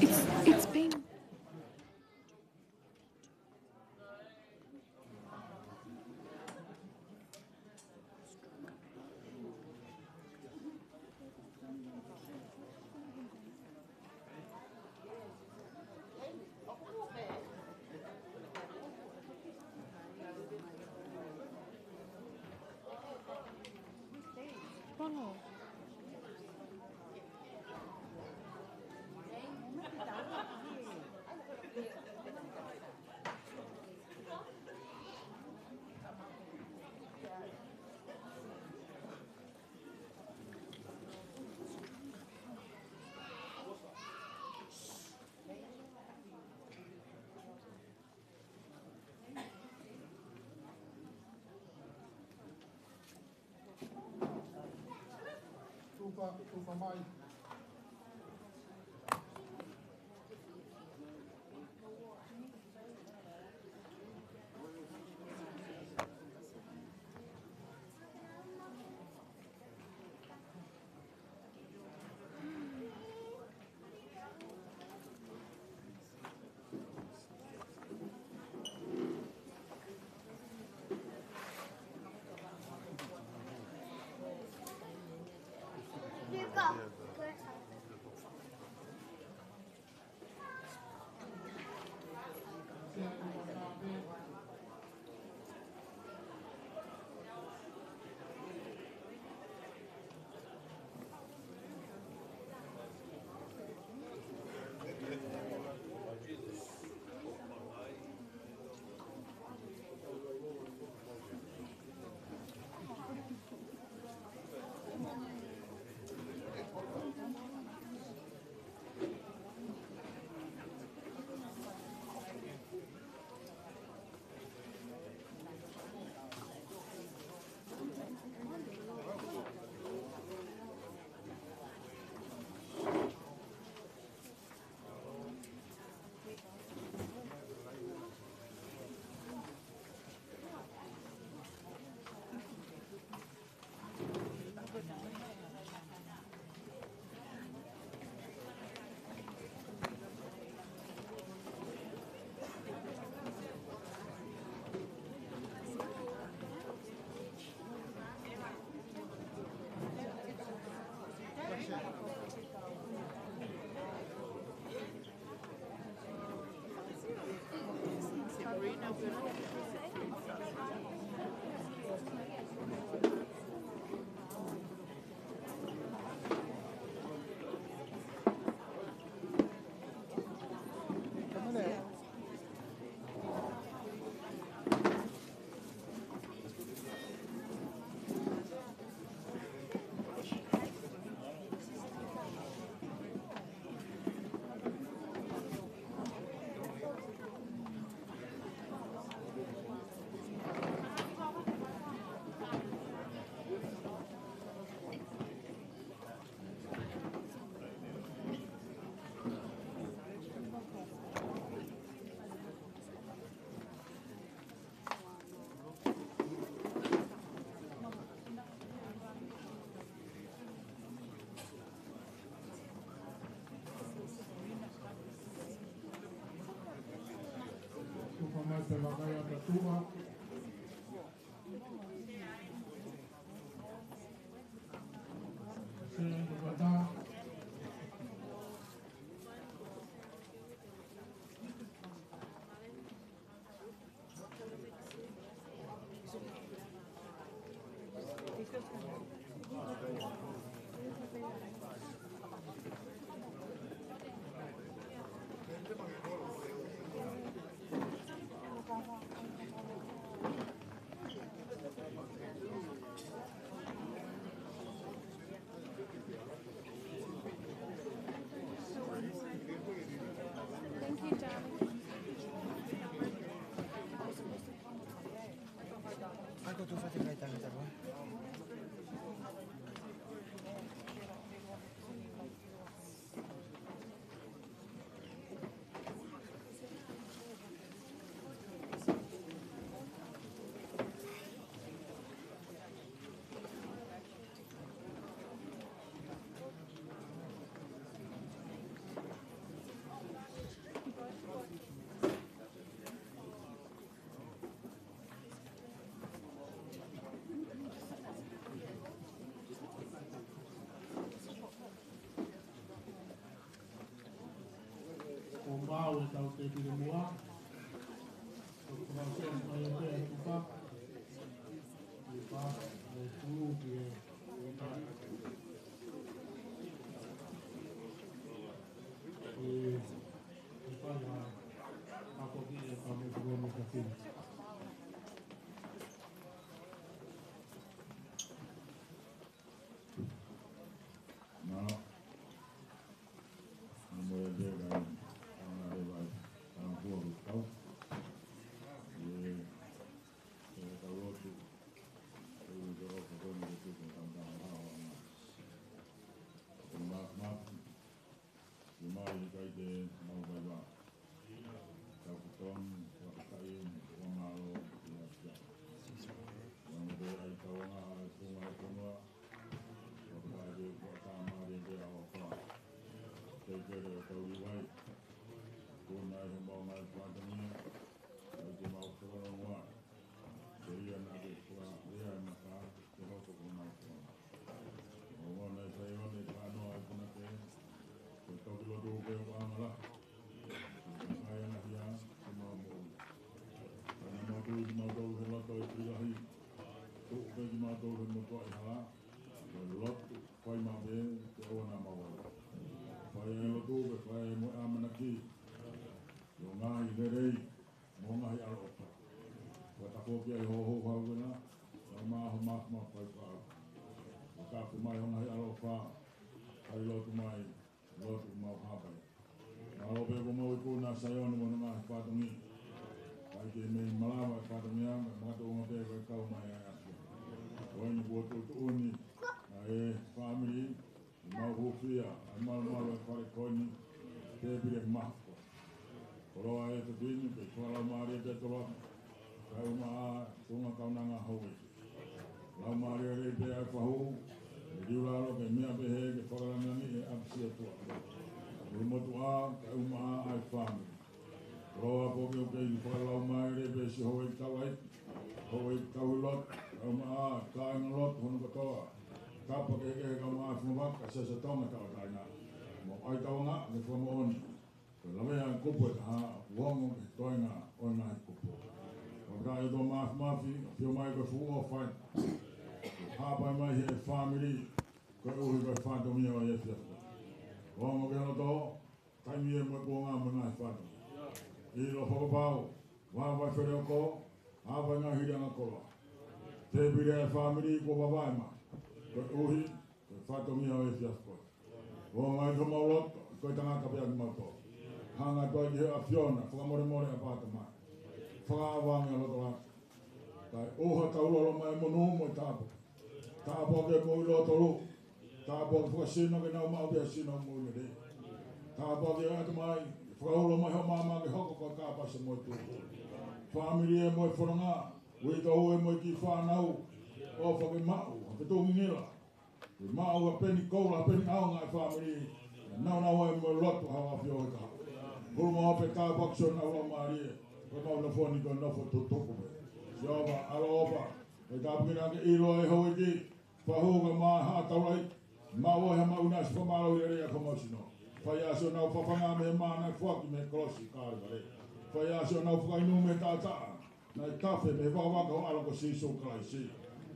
It's, it's been Tufa, tufa mai. Kakai ʻa Tatuʻa. Sē Tupata. Thank you, darling. Ako tu fati kai tangata ko. Ko mau e tau te pire mua. Ko mau se mai e te tupa. Tupa, e tulu ki e, e ta. E, e pa ia, a ko ki e pa me tulo me ka ki. Nā, nā mo e te kai, ana le vai, ana kua ku tau. E, e tau lotu, e u te o ka kone ke tuku tau tau hao ana. E ma, ma, Ke mai ʻikai te mau vaivai. Tau kutong, wakatai, wamalo, ia kia. Wang te ai tau anga ai tunga ai konua. Wakatai te kua tā mare te awa kua. Te kere o tau liwai. Kona ai he mau ngai kuatangi. Ai te mau whakalongoa. Ko ia naʻa ke kua, ia e maka, ke hoko ko nau kua. ʻO wana e Saione, ka noa e punake, ko e toki lotu ke o angala. Ko e kai ana hia, ke mau moʻui. Ka na mau tui ki mau tau he loto i pilahi. Tuʻu pe ki mau tau he motuʻa i hala. Ko e lotu, fai mau pe, ke o na mau au. Fai e lotu, ke fai e mo e ʻamanaki. ʻO ngaahi lelei, mo ngaahi ʻaloʻofa. Ko e tako ki ai ho ho hau ena, ʻo ma ho ma ma pai pa. ʻO ka pu mai ho ngaahi ʻaloʻofa, kai lotu mai, lotu mau hapai. Mālō pē ko mau i kuna Saione mo ngaahi fatongi. Kai ke mei malava e fatongi a, me makato onga pē ko e kau mai ai asia. Ko eni kuo tuʻutuʻuni, ʻa e family, ʻi mau hūfia, ʻa e malumalu e fale ko eni, tēpile maha ko. Koloa e tupini, pē fakalaumālie pē toloa. Kae ʻumaʻā, tunga kaunanga houʻeiki. Laumālie lelei pē ʻa e fahu, ʻe liu lalo ke meʻa pehē ke fakalangilangi e ʻapisi ʻOtua. Ui motuʻa, kae ʻumaʻā ʻa e fāmili. Koloa pō ke ʻoku kei fakalaumālie pē siʻi houʻeiki tau ai, houʻeiki tau ʻi lotu, kae ʻumaʻā, kāinga lotu hono kotoa. Kapa kehekehe kae ʻumaʻā e funga vaka, siasi Tonga tauʻatāina. Mo ʻai tauanga, ke fakamoʻoni. Ko e lavea e kupu ʻe taha, ʻoku ongo ki he toenga ʻo e ngaahi kupu. ʻOku ʻikai ʻe tō mafimafi, ʻo pio mai ko e fuʻu ʻofa ē. Ke hapai mai he fāmili, koeʻuhi ko e fatongia ʻo e efiafi. ʻOku ongo ki he loto, taimi ē mo e kuonga mo e ngaahi fatongia. ʻIlo fakapapau, vāvai feleoko, hapai ngaahi hili anga koloa. Tēpile e fāmili kuo vavae mai. Koeʻuhi, ko e fatongia ʻo e efiafi ko ē. ʻO ngai ko mau loto, ko e tangata pea ki mau tō. Hanga atu ai ki he ʻAfiona, fakamolemole ʻa pāta mai. Fakaʻavangi ʻa loto laki. Kae ʻoha tau lolo mai mo nū mo e tāpuaki. Tāpuaki ke mo i loto lu. Tāpuaki fakasino ke nau maʻu pea sino mo i lele. Tāpuaki atu mai, fakaulo mai ho māmā ke hoko ko e kāpasa mo e tū. Fāmili ē mo e fononga, ui tau ē mo e kiʻi fānau. ʻOfa ke maʻu, ha ke tō ngingila. Ke maʻu ha peni koula, ha peni ʻaonga e fāmili. Nau nau ai mo e lotu ha ʻafio he kaha. Hulu mau pē tāpuaki sio nau lau mālie. Ko ʻemau nofo ni ko e nofo tutuku pē. Sihova, ʻaloʻofa, ʻe tāpuekina ke ʻilo ʻe he houʻeiki, fakahū ko e maʻu ha taulai, maʻu ʻe he maʻu ʻinasi fakamālō ʻi he lelei ʻa e fakamoʻui sino. Fai ʻa siʻonau fafanga mei he mana naʻe foaki mei he kolosi Kalevale. Fai ʻa siʻonau fakainu mei he taʻataʻa naʻe tafe mei he vakavaka ʻo e ʻAlo ko Sīsū Kalaisi.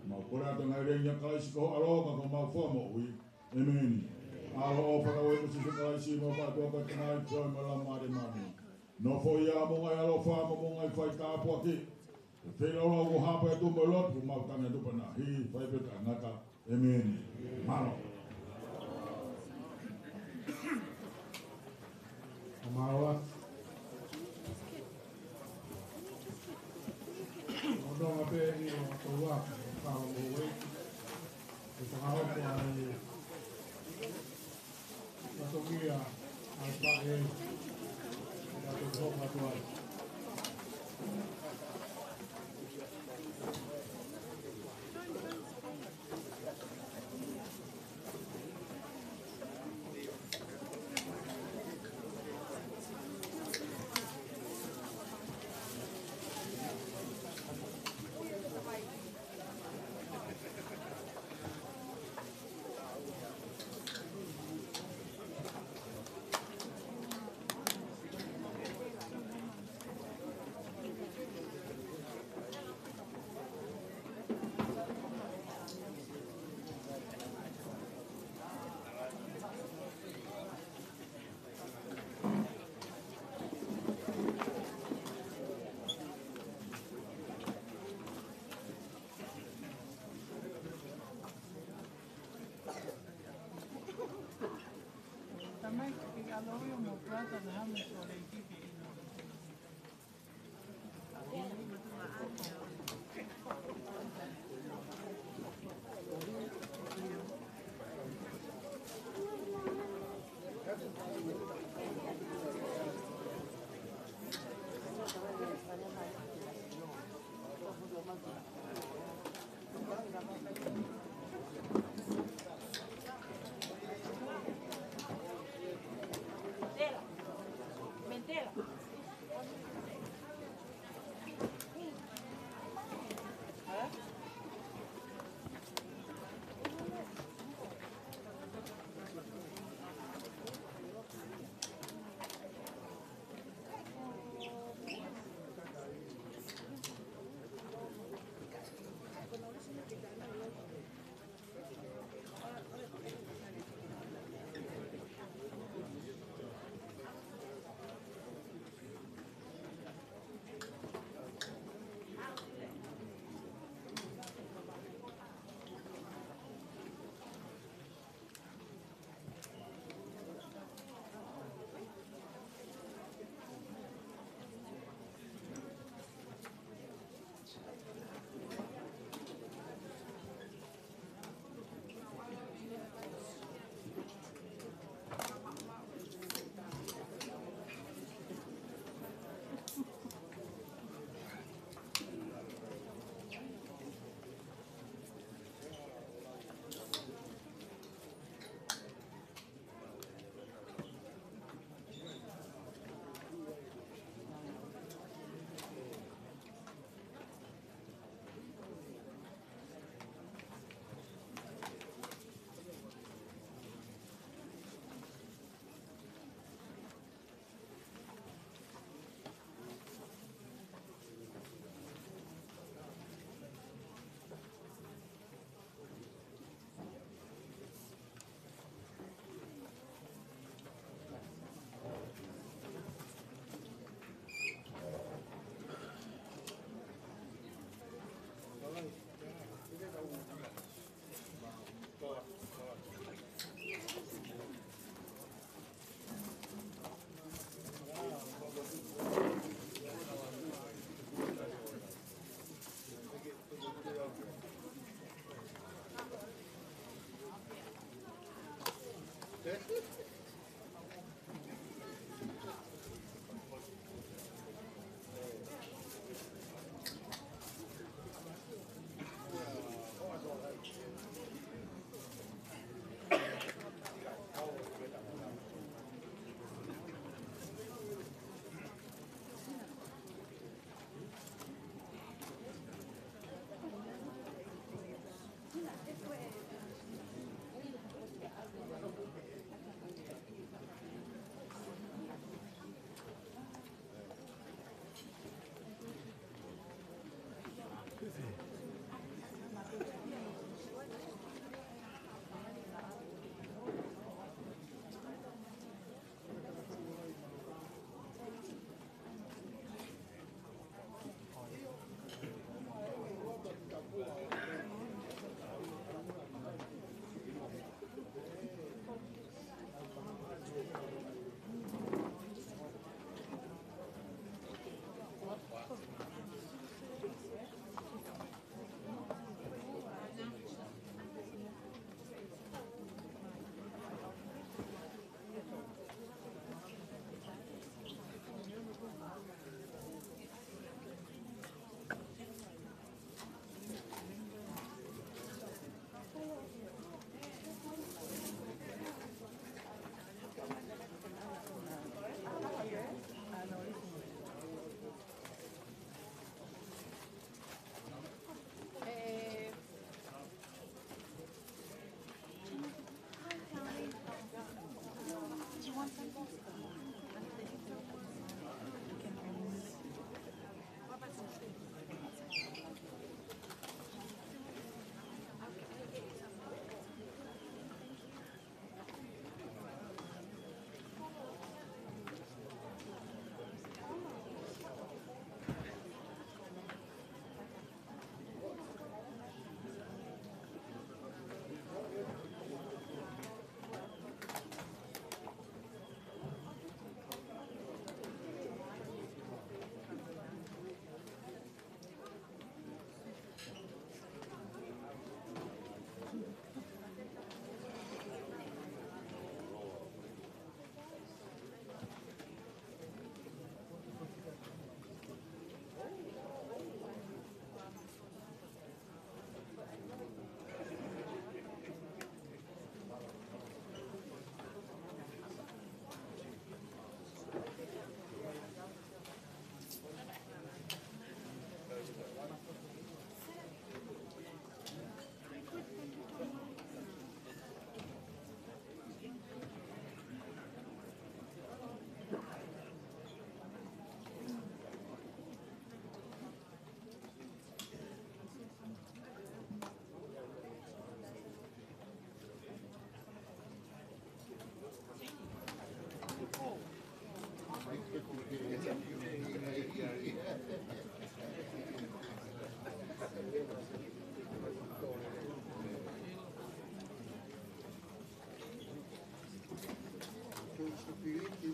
Mau kole atu ʻa e ngaahi lelei ʻa Kalaisi ko ho ʻAlo ka ko homau Fakamoʻui. ʻĒmeni. ʻAloʻofa ʻa e ʻEiki ko Sīsū Kalaisi, mo e ʻofa ʻa e ʻOtua ko e Tamai, feohi mo e Laumālie Māʻoniʻoni, nofoʻia mo e ngaahi ʻaloʻofa mo e ngaahi fai tāpuaki. Ke feilaulau ko hapa e tuʻu mo e lotu, mau tangi atu pē ʻi he ʻaho ni, fai pē ʻo taʻengata. ʻĒmeni. Mālō. Mālō. Ononga pē ʻi loto ua, Fakamoʻui. ʻE fakahoko ʻa e fatongia ʻa e faʻē, ʻa e fatongia ʻa e faʻē. Tamai, ke ʻaloʻi ʻo mo brother na hame so lei kiki ino.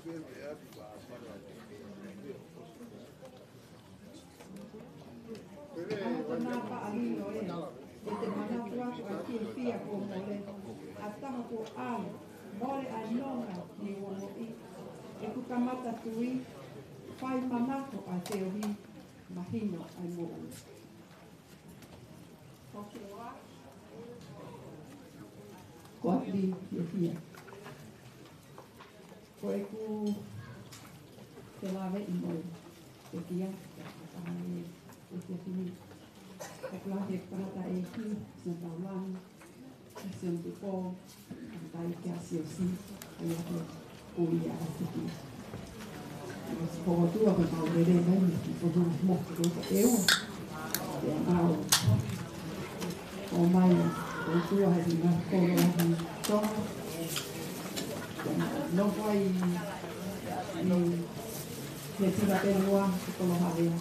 Ko e tangata naʻa paʻa lilo ē, ʻi heʻete manatu atu ʻa e fiefia kuo mole, ʻa e taha kuo ʻalu, mole ʻa e nonga ni uomoʻi, ʻeku kamata tui, fai manako ʻa e feohi, mahino ʻa e moʻui. Ko ʻAtili Fiefia. Ko ʻeku felāveʻi mo e pekia, ʻa e pekia fini. ʻOku lahi ʻeku tangataʻeiki, Sione Taulani, Sione Tupou, ʻa e tangataʻeiki ʻa Siosi, ʻa ia ko Kuia ʻa Siki. ʻOsi pokotua ko e kau lele mai, ʻi he potu mo ko e ua. Pea mau ō mai, ʻo tua he ngaahi kolo ʻa Tonga. Pea mau nofo ai ʻi he Singapore ua, he kolo Havea.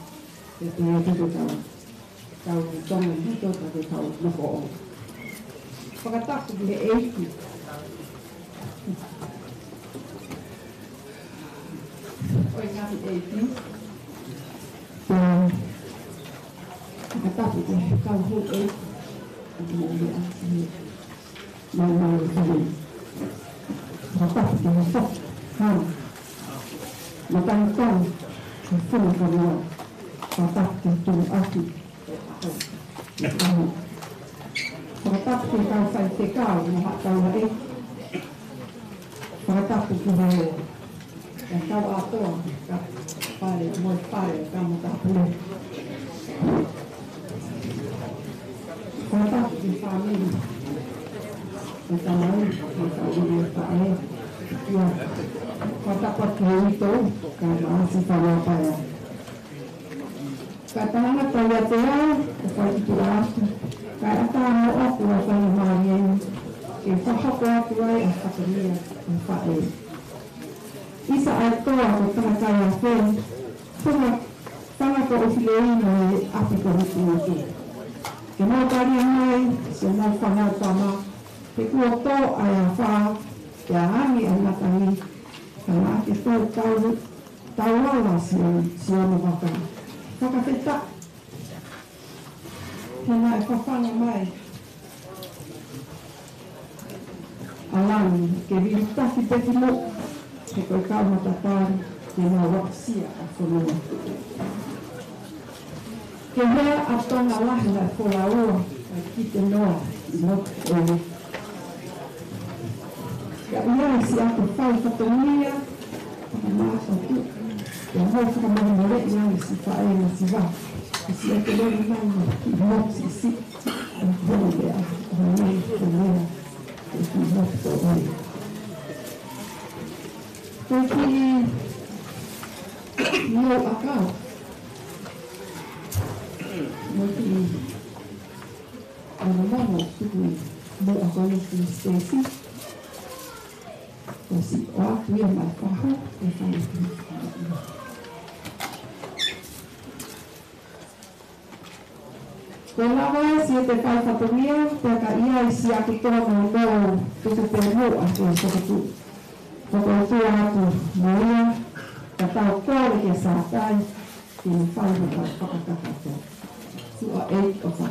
Pea pehē atu ko e kau, kau Tonga ʻi he toto ko e kau nofo ʻo. Fakatapu ki he ʻEiki. ʻOi ngaahi ʻEiki. Pea fakatapu ki he kau houʻeiki. ʻOku mou meʻa ʻi he maumau ʻo e fale. Fakatapu ki he fo. Ha. Matangi tau. Ki he funu fanua. Fakatapu ki he tuʻu atu. Fakatapu ki he kau faifekau mo haʻa kau ʻeiki. Fakatapu ki he, e kau ʻātoa, ka fale, mo e fale, ka mo ka pule. Fakatapu ki he fāmili, e tamai, mo e kau ʻi he faʻē. Ia, fakatapu ki he uitou, ka mo siʻi fānau paea. Ka tangata ia te au, ʻo fai ki tuʻa atu. Ka e ʻatā moʻoku ʻa e faingamālie ni, ke fakahoko atu ai ʻa e fatongia ʻo e faʻē. ʻIsa ʻa e toa ko Tangakaiafe, fanga, fanga ko ʻOfileina he ʻapi ko Hutuhutu. Ke mau talia mai, siʻomou fanga tama, he kuo tō ʻa e afā, pea angi ʻa e matangi, ka naʻa ke tō tau Tauala sio, sio mo vaka. Fakafetaʻi. He naʻe fafanga mai ʻa langi ke vilitaki pē ki muʻa. He ko e kau matatali ke nau aʻusia ʻa e fonua. Ke hea ʻa Tonga lahi naʻe folaua, ʻa e kite noa ʻi motu ʻo e. Ka ʻi ai siʻa ke fai fatongia, ʻa mātā tu, ʻa mō fakamolemole ʻi ai siʻi faʻē mo siʻi vā. Ke siʻa ke lele mai mo kiʻi motu siʻisiʻi, ʻa hono lea, ʻa hono lea, ʻa hono lea, ʻa kiʻi motu ko ʻoe. Ko e kiʻi, ʻio ʻakau. Mo e kiʻi, ʻa e momo tuku ʻi muʻa ko eni ki he siteisi. Ko siʻi ʻoatu ia mai fahu, ʻe fai atu. Ko e lava ē siʻete fai fatongia, pea ka ʻi ai siʻa ke tō mo mau tuku pē muʻa ke fokotuʻu. Fokotuʻu atu mo ia, ka tau kole kia Sātai, ke ne fai mo tau fakakakato. Tuʻa ʻEiki ʻofa.